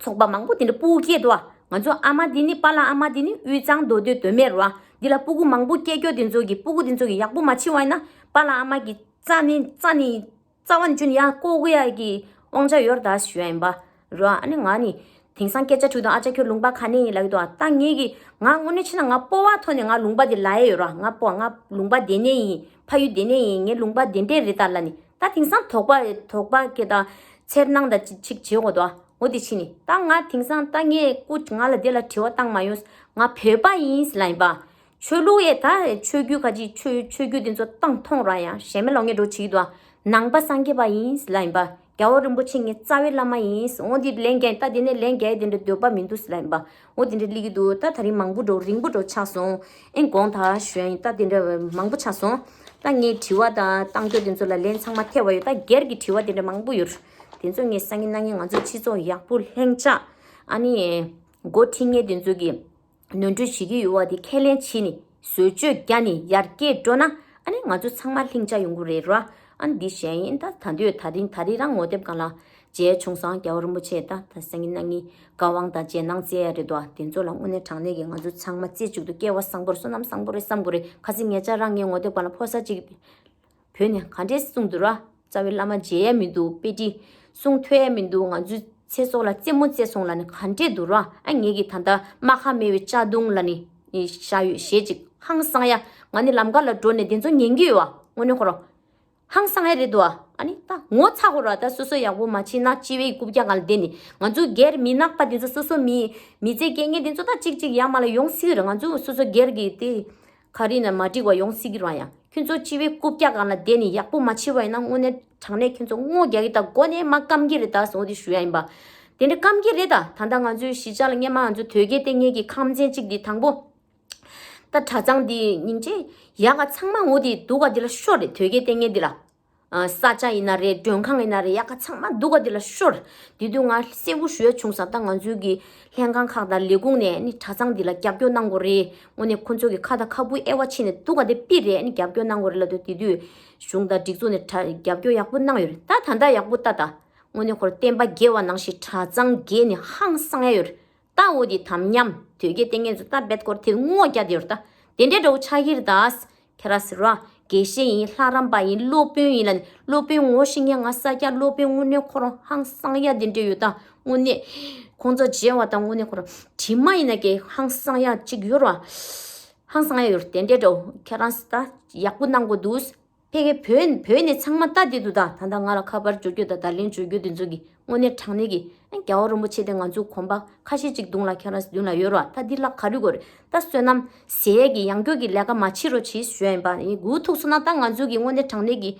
ཚོགས་པ་མང་པོ་དེ་འདྲ་སྤུ་གུ་སྐྱེས་འདུག་ཨ། ང་ཚོ་ཨ་མ་འདི་ནི་པཱ་ལགས་ཨ་མ་འདི་ནི་དབུས་གཙང་མདོ་སྟོད་མདོ་སྨད་རེད་བ། འདི་ལ་སྤུ་གུ་མང་པོ་སྐྱེ་སྐྱོ་དེ་ཚོ་གི་སྤུ་གུ་དེ་ཚོ་གི་ཡག་པོ་མ་བྱེད་བ་ཡིན་ན་པཱ་ལགས་ཨ་མ་གི་རྩ་ནི་རྩ་ནི་རྩ་བ་ནས་འཇུ་ནས་ཡར་བཀོག་གི་ཡ་གི་དབང་ཆ་ཡོད་རེད་ད་ཞུ་ཡ་ཡིན་པ་རེད་བ། ཨ་ནི་ང་ནི་དེང་སང་སྐད་ཆ་དྲིས་དང་ཨ་ཅག་ཁྱོད་ལུང་པ་ག་ནས་ཡིན་ལབ་ཀྱི་འདུག་ཨ། ད་ངས་གི་ང་དངོས་གནས་བྱས་ན་ང་སྤོབས་པ་ཐོག་ནས་ང་ལུང་པ་དེ་ལབ་ཡ་ཡོད་ར། ང་སྤོ་ང་ལུང་པ་དེ་ནས་ཡིན། ཕ་ཡུལ་དེ་ནས་ཡིན། ངའི་ལུང་པ་དེ་འདྲས་རེད་ད་ལབ་ནི། ད་དེང་སང་དོགས་པ་དོགས་པ་སྐད་དང་འཚེར་སྣང་དང་ཅིག་ཅིག་བྱེད་དགོས་འདུག་ཨ། འོ་དེ་ཕྱིན་ནི་ད་ང་དེང་སང་ད་ངས་སྐུ་ང་ལ་དེ་ལ་དྲི་བ་བཏང་མ་ཡོང་། ང་བོད་པ་ཡིན་ལབ་ཡིན་པ། ཆོས་ལུགས་ཡས་ད་ཆོས་བརྒྱུད་ཁ་ཅིག་ཆོས་ཆོས་བརྒྱུད་དེ་ཚོ་བཏང་མཐོང་ར་ཡང་ཞེ་མེད་ལོག་ངས་འགྲོ་བྱེད་ཀྱི་འདུག་ཨ། ནང་པ་སངས་རྒྱས་པ་ཡིན་ལབ་ཡིན་པ། རྒྱལ་བ་རིན་པོ་ཆེ་ངའི་རྩ་བའི་བླ་མ་ཡིན། འོ་འདི་ལན་རྒྱག་ད་དེ་ནས་ལན་རྒྱག་ཡས་དེ་འདྲ་འདོད་པ་མི་འདུག་ལབ་ཡིན་པ། འོ་དེ་འདྲ་སླེབས་ཀྱི་འདུག་ད་ད་རིང་མང་པོ་འགྲོ་རིང་པོ་འགྲོ་ཆགས་སོང་། ཨེ་དགོངས་དག་ཞུ་ཡ་ཡིན། ད་དེ་འདྲ་མང་པོ་ཆགས་སོང་། ད་ངས་དྲི་བ་དང་བཏང་རྒྱུ་དེ་ཚོ་ལ་ལན་ཚང་མ་ཐེབས་པ་ཡོད། ད་སྒེར་གྱི་དྲི་བ་དེ་འདྲ་མང་པོ་ཡོད། དེ་ཚོ་ངས་སང་ཉིན་གནངས་ཉིན་ང་ཚོ་སྤྱི་ཚོགས་ཡག་པོ་ལྷིང་འཇགས། ཨ་ནི་འགོ་ཁྲིད་མཁན་དེ་ཚོ་གིས་ནོར་འཁྲུལ་བྱེད་ཀྱི་ཡོད་པ་དེ་ཁས་ལེན་བྱས་ནས་བཟོ་བཅོས་བརྒྱབ་ནས་ཡར་རྒྱས་འགྲོ་ན་ཨ་ནི་ང་ཚོ་ཚང་མ་ལྷིང་འཇགས་ཡོང་གི་རེད་ར། ཨ་ནི་འདི་གཞན་ཡིན་ད་ད་འདོད་ད་རིང་ད་རིང་རང་ངོ་དེབ་སྒང་ལ་མཇལ་བྱུང་སོང་། རྒྱལ་བ་རིན་པོ་ཆེ་ད་ད་སང་ཉིན་གནངས་ཉིན་བཀའ་དབང་དང་རྗེས་གནང་བསྩལ་ཡ་རེད་དོ། དེ་ཚོ་ལ་དངོས་གནས་དྲང་གནས་ཀྱི་ང་ཚོ་ཚང་མ་རྩེ་གཅིག་ཏུ་སྐལ་བ་བཟང་པོ་རེད། བསོད་ནམས་བཟང་པོ་རེད་བསམ་དགོས་རེད། ཁ་སང་ཉེ་ཆར་རང་ངའི་ངོ་དེབ་སྒང་ལ་ཕོ་གསར་གཅིག་བོད་ནས་ག་འདྲས་གསུངས་འདུག་ར། རྩ་བའི་བླ་མ་མཇལ་ཡ་མི་འདུག་དཔེ་ཁྲིད་གསུང་ཐོས་ཡ་མི་འདུག་ང་ཚོའི་ཚེ་སྲོག་ལ་རྩེད་མོ་རྩེ་སོང་ལབ་ནས་ག་འདྲས་འདུག་ར། ཨ་ངེད་ཀྱི་ད་ལྟ་རྨ་ཁ་མེད་པའི་ལྕགས་མདུང་ལབ་ནས་བཞག་ཡོད་ཞེས་ཅིག་ཧང་སང་ཡ། ང་ནི་ལམ་ཁ་ལ་འགྲོ་ནས་དེ་ཚོ་ཉན་གྱི་ཡོད་བ། དངོས་གནས་ཁོ་རང་ཧང་སང་ཡ་རེད་འདུག་བ། ཨ་ནི་ད་ངོ་ཚ་དགོས་ར། ད་སོ་སོ་ཡག་པོ་མ་བྱེད་ན་སྤྱི་བའི་རྐུབ་བཀྱག་སྒང་ལ་བསྡད་ནས་ང་ཚོ་སྒེར་མི་ནག་པ་དེ་ཚོ་སོ་སོ་མི་མི་ཚེ་སྐྱེལ་མཁན་དེ་ཚོ་ད་གཅིག་གཅིག་ཡར་མར་ལ་ཡོང་སྲིད་ཀྱི་རེད། ང་ཚོ་སོ་སོ་སྒེར་གྱི་དེ་ག་རེ་ན་མ་འགྲིག་པ་ཡོང་སྲིད་ཀྱི་རེད་ཡ། ཁྱོད་ཚོ་སྤྱི་བའི་རྐུབ་བཀྱག་སྒང་ལ་བསྡད་ནས་ཡག་པོ་མ་བྱེད་པ་ཡིན་ན་དངོས་གནས་དྲང་གནས་ཁྱོད་ཚོ་རྔོ་རྒྱག་གི་ད་མགོ་ནས་མར་སྐམ་གྱི་རེད་ད་ཟེར་འོ་དེ་ཞུ་ཡ་ཡིན་པ། དེ་འདྲ་སྐམ་གྱི་རེད་ད། ད་ལྟ་ང་ཚོའི་གཞིས་ཆགས་ལ་སྔན་མ་ང་ཚོ་དོལ་རྒྱལ་བསྟེན་མཁན་གྱི་ཁང་ཚན་གཅིག་འདི་དང་པོ། ད་གྲྭ་ཚང་འདི་སྙིང་རྗེ་ཡག་ག་ཚང་མ་འོ་དེ་སྡུག་ག་འདི་ལ་ཤོར་རེད། དོལ་རྒྱལ་བསྟེན་མཁན་འདི་ལ། ཨ། ས་ཆ་ཡིན་ན་རེད། མགྲོན་ཁང་ཡིན་ན་རེད། ཡག་ག་ཚང་མ་སྡུག་ག་འདི་ལ་ཤོར། དེ་དུས་ང་གསལ་པོ་ཞུ་ཡ་བྱུང་ས། ད་ང་ཚོའི་གི་ལྷན་ཁང་ཁག་དང་ལས་ཁུངས་ནས་ནི་གྲྭ་ཚང་འདི་ལ་རྒྱབ་སྐྱོར་གནང་དགོས་རེད། དངོས་གནས་ཁོ་ཚོ་གི་ཁ་དང་ཁ་སྤུ་དབྱེ་བ་ཕྱེ་ནས་སྡུག་ག་འདི་ཕུད་རེད། ནི་རྒྱབ་སྐྱོར་གནང་དགོས་རེད་ལབ་དུས་དེ་དུས་གཞུང་དང་སྒྲིག་འཛུགས་ནས་གྲ་རྒྱབ་སྐྱོར་ཡག་པོ་གནང་ཡོད་རེད། ད་ད་ལྟ་ཡག་པོ་ལྟ་ད། དངོས་གནས་ཁོ་རང་བསྟན་པ་རྒྱས་པ་ནང་བཞིན་གྲྭ་ཚང་རྒྱས་ནས་ཧང་སང་ཡ་ཡོད་རེད། ད་འོ་དེ་དམ་ཉམས་དོལ་རྒྱལ་བསྟེན་མཁན་ཚོ་ད་རྦད་ཁོ་རང་དེ་རྔོ་རྒྱག་བསྡད་ཡོད་རེད་ད། དེ་འདྲའི་འདྲ་བོ་ཆགས་ཀྱི་རེད་ད། ཁྱེད་རང་ཟེར་བ། དགེ་བཤེས་ཡིན། ལྷ་རམས་པ་ཡིན། སློབ་དཔོན་ཡིན་ལབ་ནས། སློབ་དཔོན་ངོ་ཤེས་མཁན་ང་ས་སྐྱ་སློབ་དཔོན་དངོས་གནས་ཁོ་རང་ཧང་སང་ཡ་དེ་འདྲ་ཡོད་ད། དངོས་གནས་ཁོང་ཚོ་མཇལ་བ་དང་དངོས་གནས་ཁོ་རང་དྲི་མ་ཡིན་ན་ཀྱེ་ཧང་སང་ཡ་གཅིག་ཡོད་རེད་བ། ཧང་སང་ཡོད་དེ་འདྲས་འགྲོ། ཁྱེད་རང་ད་ཡག་པོ་གནང་དགོས་འདུག་ཕ་གི་བོད་བོད་ནས་ཚང་མ་ལྟ་བསྡད་འདུག་ད་ད་ལྟ་ང་ལ་ཁ་པར་འབྱོར་རྒྱུ་དང་བརྡ་ལན་འབྱོར་རྒྱུ་དེ་ཚོ་གི་དངོས་གནས་དྲང་གནས་ཀྱི་ཨ་རྒྱལ་བ་རིན་པོ་ཆེ་དེ་ང་ཚོ་གོམ་པ་ཁ་ཤས་ཅིག་མདུན་ལ་ཁྱེད་རང་མདུན་ལ་ཡོད་རོགས། ད་འདི་ལ་ག་རེ་དགོས་རེད། ད་བསོད་ནམས་ཟེར་ཡས་ཀྱི་ཡང་སྐྱོ་གི་ལས་ཀ་མ་བྱེད་རོགས་བྱེད་ཞུ་ཡ་ཡིན་པ། ཡིན་དགོས་ཐུག་སོང་ན་ད་ང་ཚོ་གི་དངོས་གནས་དྲང་གནས་ཀྱི་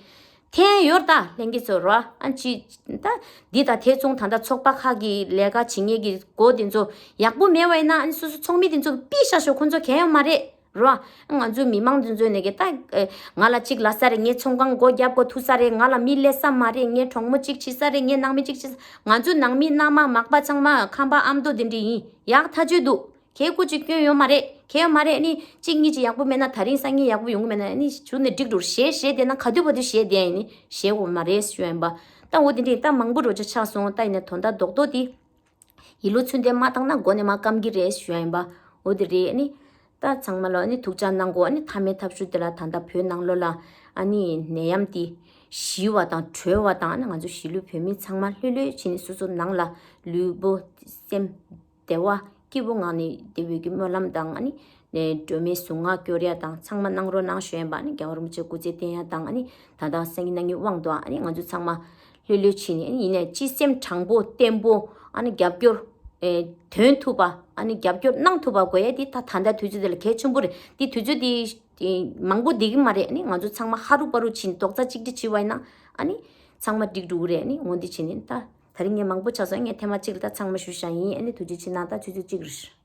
འཐེན་ཡོད་ད་ལྷན་རྒྱས་ཚོ་རོ། ཨ་ཅི་ད་འདི་ད་ཐེ་ཚོང་ད་ད་ཚོགས་པ་ཁག་གི་ལས་ཀ་བྱེད་མཁན་གྱི་སྒོ་དེ་ཚོ་ཡག་པོ་མེད་པ་ཡིན་ན་ཨ་སོ་སོ་ཚོགས་མི་དེ་ཚོ་ཕུད་བཞག་ཤོག་ཁོང་ཚོ་གལ་ཡོད་མ་རེད། རོ། ང་ཚོའི་མི་མང་འདི་ཚོ་ནས་ཀྱི་ད་ཨེ། ང་ལ་གཅིག་ལབ་ས་རེད། ངའི་ཚོང་ཁང་སྒོ་རྒྱབ་དགོས་ཐུག་ས་རེད། ང་ལ་མི་སླེབས་ས་མ་རེད། ངའི་གྲོགས་མོ་གཅིག་བྱེད་ས་རེད། ངའི་ནང་མི་གཅིག་བྱེད་ས། ང་ཚོའི་ནང་མི་མནའ་མ་མག་པ་ཚང་མ་ཁམས་པ་ཨ་མདོ་འདི་འདྲ་ཡིན། ཡག་ཐག་ཆོད་འདུག་ཁྱེད་སྐུ་གཅིག་སྐྱོན་ཡོད་མ་རེད། ཁྱེད་ཡོད་མ་རེད་ནི་གཅིག་གཉིས་ཀྱི་ཡག་པོ་མེད་ན་ད་རིང་སང་ཉིན་ཡག་པོ་ཡོང་གི་མེད་ན་ནི་བྱུང་ནས་འགྲིག་འགྲོ་ཞེས་ཞེས་བསྡད་ན་ག་དུས་བར་དུ་ཞེས་བསྡད་ཡིན་ནི་ཞེས་འོ་མ་རེད་ཞུ་ཡིན་པ། ད་འོ་དེ་འདྲས་ད་མང་པོ་རོ་ཆ་ཆགས་སོང་། ད་ཡིན་ན་དོན་དག་རྡོག་རྡོག་དེ། ཡིད་བློ་ཚུན་ཏན་མ་བཏང་ན་མགོ་ནས་མར་སྐམ་གྱི་རེད་ཞུ་ཡ་ཡིན་པ། འོ་དེ་རེད། ཨ་ནི་ད་ཚང་མ་ལ་ཨ་ནི་ཐུགས་ཅག་གནང་དགོས། ཨ་ནི་མཐའ་མའི་ཐབས་ཤུགས་དེ་ལ་ད་ལྟ་བོད་ནང་ལོགས་ལ་ཨ་ནི་ནད་ཡམས་དེ་ཞི་བ་དང་གྲོལ་བ་དང་། ཨ་ནི་ང་ཚོ་གཞིས་ལུས་བོད་མི་ཚང་མ་ལྷོད་ལྷོད་བྱས་ནས་སོ་སོ་ནང་ལ་ལུས་པོ་སེམས་བདེ་བ་སྐྱིད་པོ་ངང་ནས་བསྡད་པའི་གི་སྨོན་ལམ་དང་། ཨ་ནི་ནས་སྒྲོལ་མའི་གཟུངས་སྔགས་སྐྱོར་ཡ་དང་ཚང་མ་གནང་རོགས་གནང་ཞུ་ཡ་ཡིན་པ། ཨ་ནི་རྒྱལ་བ་རིན་པོ་ཆེ་སྐུ་ཚེ་བརྟན་ཡ་དང་། ཨ་ནི་ད་ལྟ་སང་ཉིན་གནངས་ཉིན་དབང་དུ་ཨ་ནི་ང་ཚོ་ཚང་མ་ལྷོད་ལྷོད་བྱས་ནས། ཨ་ནི་ཡིན་ནའི་སྤྱི་སེམས་དྲང་པོ་བརྟན་པོ་ཨ་ནི་རྒྱབ་སྐྱོར་ཨེ་དོན་ཐུབ་པ། ཨ་ནི་རྒྱབ་སྐྱོར་གནང་ཐུབ་པ་དགོས་ཡ་དེ་ད་ད་ལྟ་དུས་ཚོད་དེ་ལ་གལ་ཆེན་པོ་རེད། དེ་དུས་ཚོད་དེ་དེ་མང་པོ་བསྡད་ཀྱི་མ་རེད། ཨ་ནི་ང་ཚོ་ཚང་མ་ཧ་རུ་པ་རུ་བྱས་ནས་རྡོག་རྩ་གཅིག་སྒྲིལ་བྱས་པ་ཡིན་ན་ཨ་ནི་ཚང་མ་འགྲིག་འགྲོ་གི་རེད། ཨ་ནི་འོ་འདི་བྱས་ནས་ད་ད་རིང་ངས་མང་པོ་ཆགས་སོང་། ངས་ཐེངས་མ་གཅིག་ལ་ད་ཚང་མ་ཞུ་བཞག་ཡིན། ཨ་ནི་ཐུགས་རྗེ་ཆེ་གནང་། ད་ཆུ་ཚོད་གཅིག་རེད།